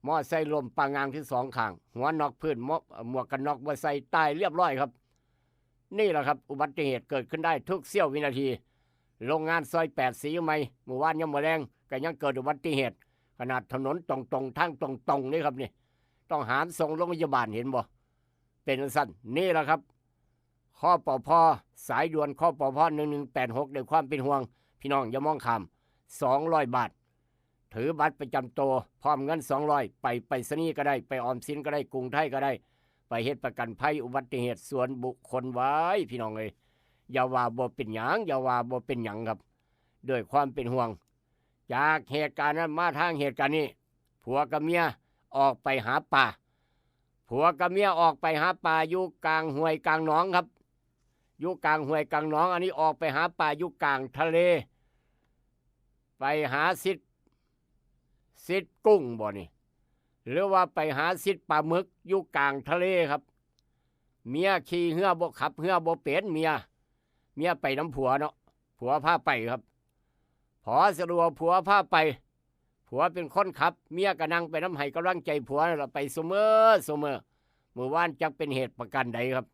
มอไซค์ล้มปางงางทั้งสองข้าง หัวน็อกพื้น หมวก หมวกกันน็อกบ่ใส่ ตายเรียบร้อยครับ นี่แหละครับ อุบัติเหตุเกิดขึ้นได้ทุกเสี้ยววินาที โรงงานซอยแปด สีใหม่ มื้อวานยามมื้อแลงก็ยังเกิดอุบัติเหตุ ขนาดถนนตรงๆ ทางตรงๆ นี่ครับนี่ ต้องหามส่งโรงพยาบาล เห็นบ่ เป็นจั่งซั้น นี่แหละครับ คปภ สายด่วน คปภ หนึ่งหนึ่งแปดหก ด้วยความเป็นห่วง พี่น้องอย่ามองข้าม สองร้อยบาท ถือบัตรประจำตัว พร้อมเงิน สองร้อย ไปไปรษณีย์ก็ได้ ไปออมสินก็ได้ กรุงไทยก็ได้ ไปเฮ็ดประกันภัยอุบัติเหตุส่วนบุคคลไว้ พี่น้องเอ้ย อย่าว่าบ่เป็นหยัง อย่าว่าบ่เป็นหยังครับ ด้วยความเป็นห่วง จากเหตุการณ์นั้นมาทางเหตุการณ์นี้ ผัวกับเมียออกไปหาปลา ผัวกับเมียออกไปหาปลาอยู่กลางห้วยกลางหนองครับ อยู่กลางห้วยกลางหนอง อันนี้ออกไปหาปลาอยู่กลางทะเล ไปหาซิด ซิดกุ้งบ่นี่ หรือว่าไปหาซิดปลาหมึกอยู่กลางทะเลครับ เมียขี่เฮือบ่ขับเฮือบ่เป็นเมีย เมียไปนำผัวเนาะ ผัวพาไปครับ พอสะดวกผัวพาไป ผัวเป็นคนขับ เมียก็นั่งไปนำให้กำลังใจผัวนั่นล่ะ ไปซุมื้อซุมื้อ มื้อวานจักเป็นเหตุประการใดครับ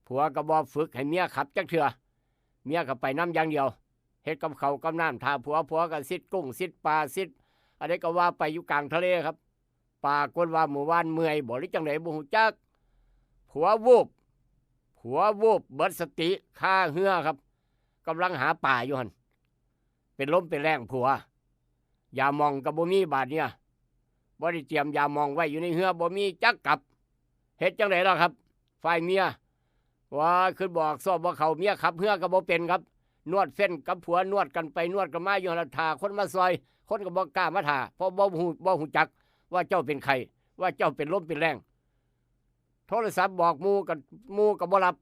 ผัวก็บ่ฝึกให้เมียขับจักเทื่อ เมียก็ไปนำอย่างเดียว เฮ็ดกับข้าวกับน้ำถ่าผัว ผัวก็ซิดกุ้งซิดปลาซิด อันนี้ก็ว่าไปอยู่กลางทะเลครับ ปรากฏว่ามื้อวานเมื่อยบ่หรือจั่งใดบ่ฮู้จัก ผัววูบ ผัววูบเบิดสติคาเฮือครับ กำลังหาปลาอยู่หั่น เป็นลมเป็นแล้งผัว ยาหม่องก็บ่มีบาดเนี่ย บ่ได้เตรียมยาหม่องไว้อยู่ในเฮือ บ่มีจักกับ เฮ็ดจั่งใดล่ะครับ ฝ่ายเมีย ว่าขึ้นบอกสอบบ่เข้า เมียขับเฮือก็บ่เป็นครับ นวดเฟ้นกับผัวนวดกันไปนวดกันมาอยู่หั่นล่ะ ถ่าคนมาซอย คนก็บ่กล้ามาถ่า เพราะบ่ฮู้ บ่ฮู้จักว่าเจ้าเป็นไข้ ว่าเจ้าเป็นลมเป็นแล้ง โทรศัพท์บอกหมู่ก็ หมู่ก็บ่รับ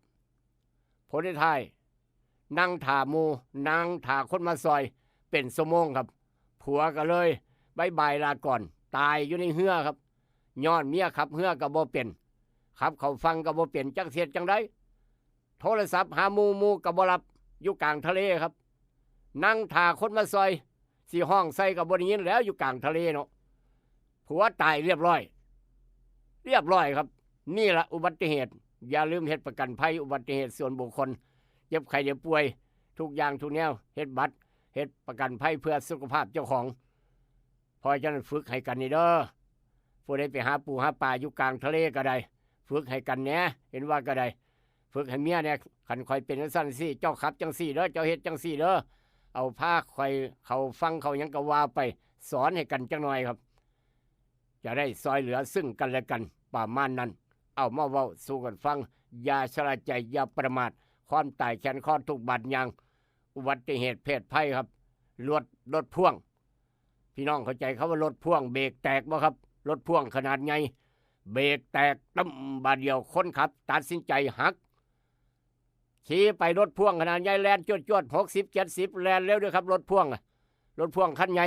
ผลสุดท้าย นั่งถ่าหมู่ นั่งถ่าคนมาซอย เป็นชั่วโมงครับ ผัวก็เลยบ๊ายบายลาก่อน ตายอยู่ในเฮือครับ ย้อนเมียขับเฮือก็บ่เป็น ขับเข้าฝั่งก็บ่เป็น จักสิเฮ็ดจั่งใด โทรศัพท์หาหมู่ หมู่ก็บ่รับ อยู่กลางทะเลครับ นั่งถ่าคนมาซอย สิฮ้องใส่ก็บ่ได้ยินแล้ว อยู่กลางทะเลเนาะ ผัวตายเรียบร้อย เรียบร้อยครับ นี่ละอุบัติเหตุ อย่าลืมเฮ็ดประกันภัยอุบัติเหตุส่วนบุคคล เจ็บไข้ได้ป่วย ทุกอย่างทุกแนว เฮ็ดบัตร เฮ็ดประกันภัยเพื่อสุขภาพเจ้าของ เพราะฉะนั้นฝึกให้กันนี่เด้อ ผู้ใดไปหาปูหาปลาอยู่กลางทะเลก็ได้ ฝึกให้กันแหน่ เห็นว่าก็ได้ ฝึกให้เมียแหน่ คันข้อยเป็นจั่งซั้นซี้ เจ้าขับจั่งซี้เด้อ เจ้าเฮ็ดจั่งซี้เด้อ เอาพาข้อยเข้าฝั่งเข้าหยังก็ว่าไป สอนให้กันจักหน่อยครับ จะได้ซอยเหลือซึ่งกันและกัน ประมาณนั้น เอามาเว้าสู่กันฟัง อย่าชะล่าใจ อย่าประมาท ความตายแขนคอทุกบาดยาง อุบัติเหตุเพศภัยครับ รถ รถพ่วง พี่น้องเข้าใจคำว่ารถพ่วงเบรกแตกบ่ครับ รถพ่วงขนาดใหญ่ เบรกแตกตึ้มบาดเดียว คนขับตัดสินใจหัก ขี่ไปรถพ่วงขนาดใหญ่แล่นจวดๆ หกสิบ เจ็ดสิบ แล่นเร็วเด้อครับ รถพ่วงอะ รถพ่วงคันใหญ่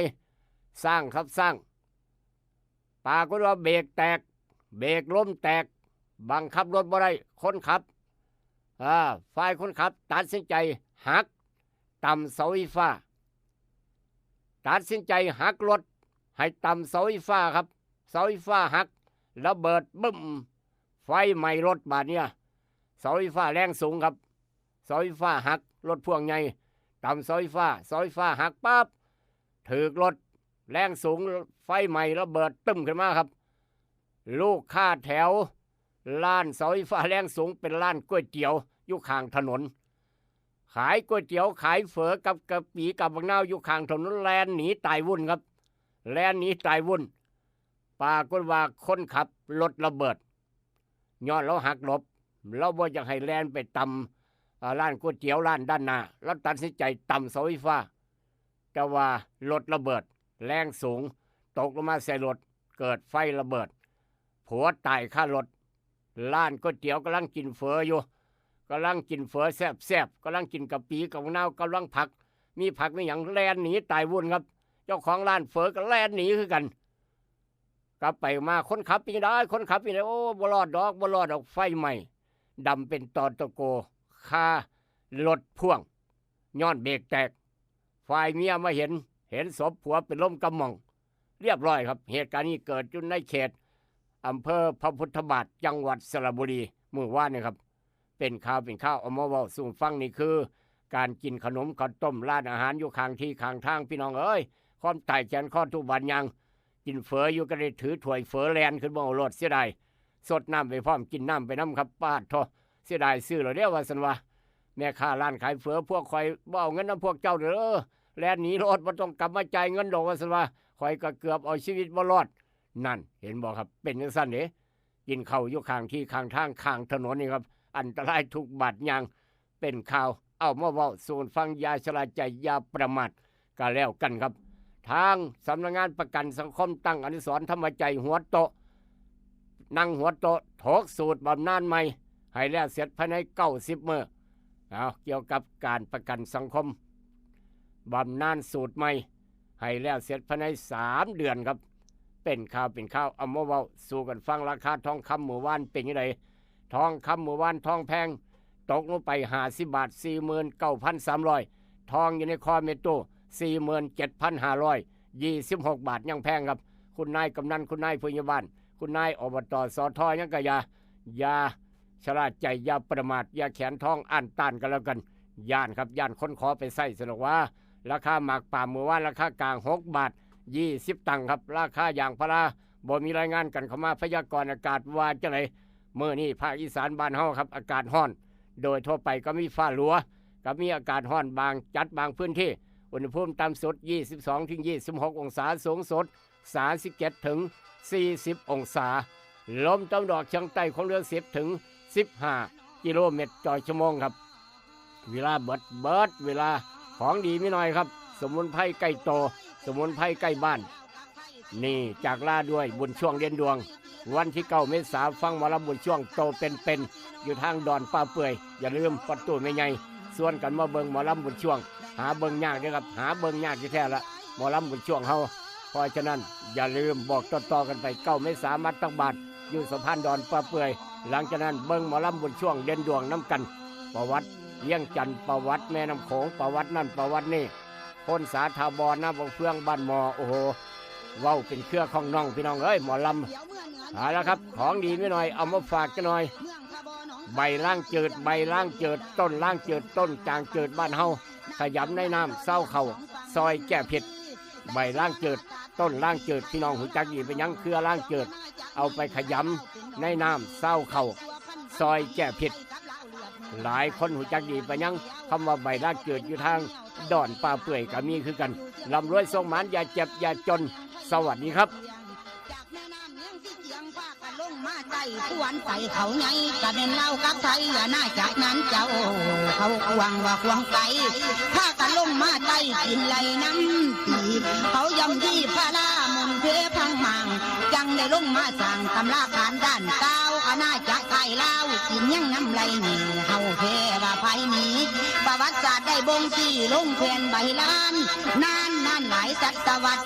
ซ้างครับซ้าง ปรากฏว่าเบรกแตก เบรกล้มแตก บังคับรถบ่ได้ คนขับ อ่า ฝ่ายคนขับตัดสินใจหักต่ำเสาไฟฟ้า ตัดสินใจหักรถให้ต่ำเสาไฟฟ้าครับ เสาไฟฟ้าหัก ระเบิดบึ้ม ไฟไหม้รถบาดเนี่ย เสาไฟฟ้าแรงสูงครับ เสาไฟฟ้าหัก รถพ่วงใหญ่ต่ำเสาไฟฟ้า เสาไฟฟ้าหักปั๊บ ถืกรถแรงสูง ไฟไหม้ระเบิดตึ้มขึ้นมาครับ ลูกค้าแถวร้านเสาไฟฟ้าแรงสูงเป็นร้านก๋วยเตี๋ยวอยู่ข้างถนน ขายก๋วยเตี๋ยวขายเฝอกับกะปิกับบักนาวอยู่ข้างถนน แล่นหนีตายวุ่นครับ แล่นหนีตายวุ่น ปรากฏว่าคนขับรถระเบิด ย้อนลาวหักหลบ ลาวบ่อยากให้แล่นไปต่ำ อ่า ร้านก๋วยเตี๋ยวร้านด้านหน้า ลาวตัดสินใจต่ำเสาไฟฟ้า แต่ว่ารถระเบิด แรงสูง ตกลงมาใส่รถ เกิดไฟระเบิด ผัวตายคารถ ร้านก๋วยเตี๋ยวกำลังกินเฝออยู่ กำลังกินเฝอแซ่บๆ กำลังกินกะปิกับบักนาว กำลังผัก มีผักมีหยัง แล่นหนีตายวุ่นครับ เจ้าของร้านเฝอก็แล่นหนีคือกัน กลับไปมา คนขับเป็นจั่งใด คนขับเป็นจั่งใด โอ้ บ่รอดดอก บ่รอดดอก ไฟไหม้ ดำเป็นตอตะโก คารถพ่วง ย้อนเบรกแตก ฝ่ายเมียมาเห็น เห็นศพผัวเป็นลมกำหม่อง เรียบร้อยครับ เหตุการณ์นี้เกิดอยู่ในเขตอำเภอพระพุทธบาท จังหวัดสระบุรี มื้อวานนี่ครับ เป็นข่าวเป็นข่าวเอามาเว้าสู่ฟัง นี่คือการกินขนมข้าวต้มร้านอาหารอยู่ข้างที่ข้างทาง พี่น้องเอ้ย ความตายแขนคอทุกบาดยาง กินเฝออยู่ก็ได้ถือถ้วยเฝอแล่นขึ้นมาเอาโลด เสียดาย สดน้ำไปพร้อม กินน้ำไปนำครับ ปาดโธ่ เสียดายซื้อแล้วเด้อ ว่าซั่นว่า แม่ค้าร้านขายเฝอ พวกข้อยบ่เอาเงินนำพวกเจ้าเด้อ แล่นหนีโลด บ่ต้องกลับมาจ่ายเงินดอก ว่าซั่นว่า ข้อยก็เกือบเอาชีวิตบ่รอด นั่น เห็นบ่ครับ เป็นจั่งซั้นเด้ กินข้าวอยู่ข้างที่ข้างทางข้างถนนนี่ครับ อันตรายทุกบาดยาง เป็นข่าวเอามาเว้าสู่ฟัง อย่าชะล่าใจ อย่าประมาท ก็แล้วกันครับ ทางสำนักงานประกันสังคมตั้งอนุสรณ์ธรรมใจหัวโต๊ะ นั่งหัวโต๊ะถกสูตรบำนาญใหม่ ให้แล้วเสร็จภายในเก้าสิบมื้อ เอา เกี่ยวกับการประกันสังคม บำนาญสูตรใหม่ ให้แล้วเสร็จภายในสามเดือนครับ เป็นข่าวเป็นข่าวเอามาเว้าสู่กันฟัง ราคาทองคำมื้อวานเป็นจั่งใด ทองคำมื้อวานทองแพง ตกลงไปห้าสิบบาท สี่หมื่นเก้าพันสามร้อย ทองอยู่ในคอเมโต สี่หมื่นเจ็ดพันห้าร้อยยี่สิบหกบาท ยังแพงครับ คุณนายกำนัน คุณนายผู้ใหญ่บ้าน คุณนาย อบต สท ยังกะอย่า อย่าชะล่าใจ อย่าประมาท อย่าแขนทองอ้านต้านกันแล้วกัน ย้านครับ ย้านคนขอไปใซ้ สนุกว่า ราคาหมากปาล์มมื้อวานราคากลางหกบาทยี่สิบตังค์ครับ ราคายางพาราบ่มีรายงานกันเข้ามา พยากรณ์อากาศว่าจั่งใด มื้อนี้ภาคอีสานบ้านเฮาครับ อากาศร้อน โดยทั่วไปก็มีฟ้าหลัว ก็มีอากาศร้อนบางจัดบางพื้นที่ อุณหภูมิต่ำสุดยี่สิบสองถึงยี่สิบหกองศา สูงสุดสามสิบเจ็ดถึงสี่สิบองศา ลมตะวันออกเฉียงใต้ความเร็วสิบถึงสิบห้ากิโลเมตรต่อชั่วโมงครับ เวลาเบิด เบิดเวลา ของดีมีน้อยครับ สมุนไพรใกล้โต สมุนไพรใกล้บ้าน นี่จากลาด้วยบุญช่วงเด่นดวง วันที่เก้าเมษาฟังหมอลำบุญช่วงโตเป็นๆ อยู่ทางดอนป่าเปื่อย อย่าลืมประตูแม่ใหญ่ ชวนกันมาเบิ่งหมอลำบุญช่วง หาเบิ่งยากเด้อครับ หาเบิ่งยากแท้ๆละ หมอลำบุญช่วงเฮา เพราะฉะนั้นอย่าลืมบอกต่อๆกันไป เก้าเมษามาตักบาตรอยู่สะพานดอนป่าเปื่อย หลังจากนั้นเบิ่งหมอลำบุญช่วงเด่นดวงนำกัน ประวัติเวียงจันทน์ ประวัติแม่น้ำโขง ประวัตินั่นประวัตินี่ พลสา ถาวร นาบังเฟือง บ้านหมอ โอ้โห เว้าเป็นเครือของน้องพี่น้องเอ้ย หมอลำ เอาละครับ ของดีมีน้อย เอามาฝากจักหน่อย ใบลางจืด ใบลางจืด ต้นลางจืด ต้นจางจืดบ้านเฮา ขยำในน้ำเซาเข้า ซอยแก้เผ็ด ใบลางจืด ต้นลางจืด พี่น้องฮู้จักดีเป็นหยัง เครือลางจืด เอาไปขยำในน้ำเซาเข้า ซอยแก้เผ็ด หลายคนฮู้จักดีเป็นหยัง คำว่าใบลางจืดอยู่ทางดอนป่าเปื่อยก็มีคือกัน ร่ำรวยโชคหมาน อย่าเจ็บอย่าจน สวัสดีครับ จากแม่น้ำเลี้ยงที่เจียงพากันลงมาใต้ ผู้อันไปเขาใหญ่กะแม่นลาวกับไทย อาณาจักรนั้นเจ้า เขากว้างว่าขวางไกล พากันลงมาใต้กินไหลน้ำปี เขาย่อมดีพระรามนต์เพพังมาง จังได้ลงมาสร้างตำราการด้านกล่าว อาณาจักรไทยลาวกินยังน้ำไหลนี่ เฮาแพ้ว่าไผหนี ประวัติศาสตร์ได้บ่งชี้ลงแผ่นใบลาน นานนานหลายศตวรรษ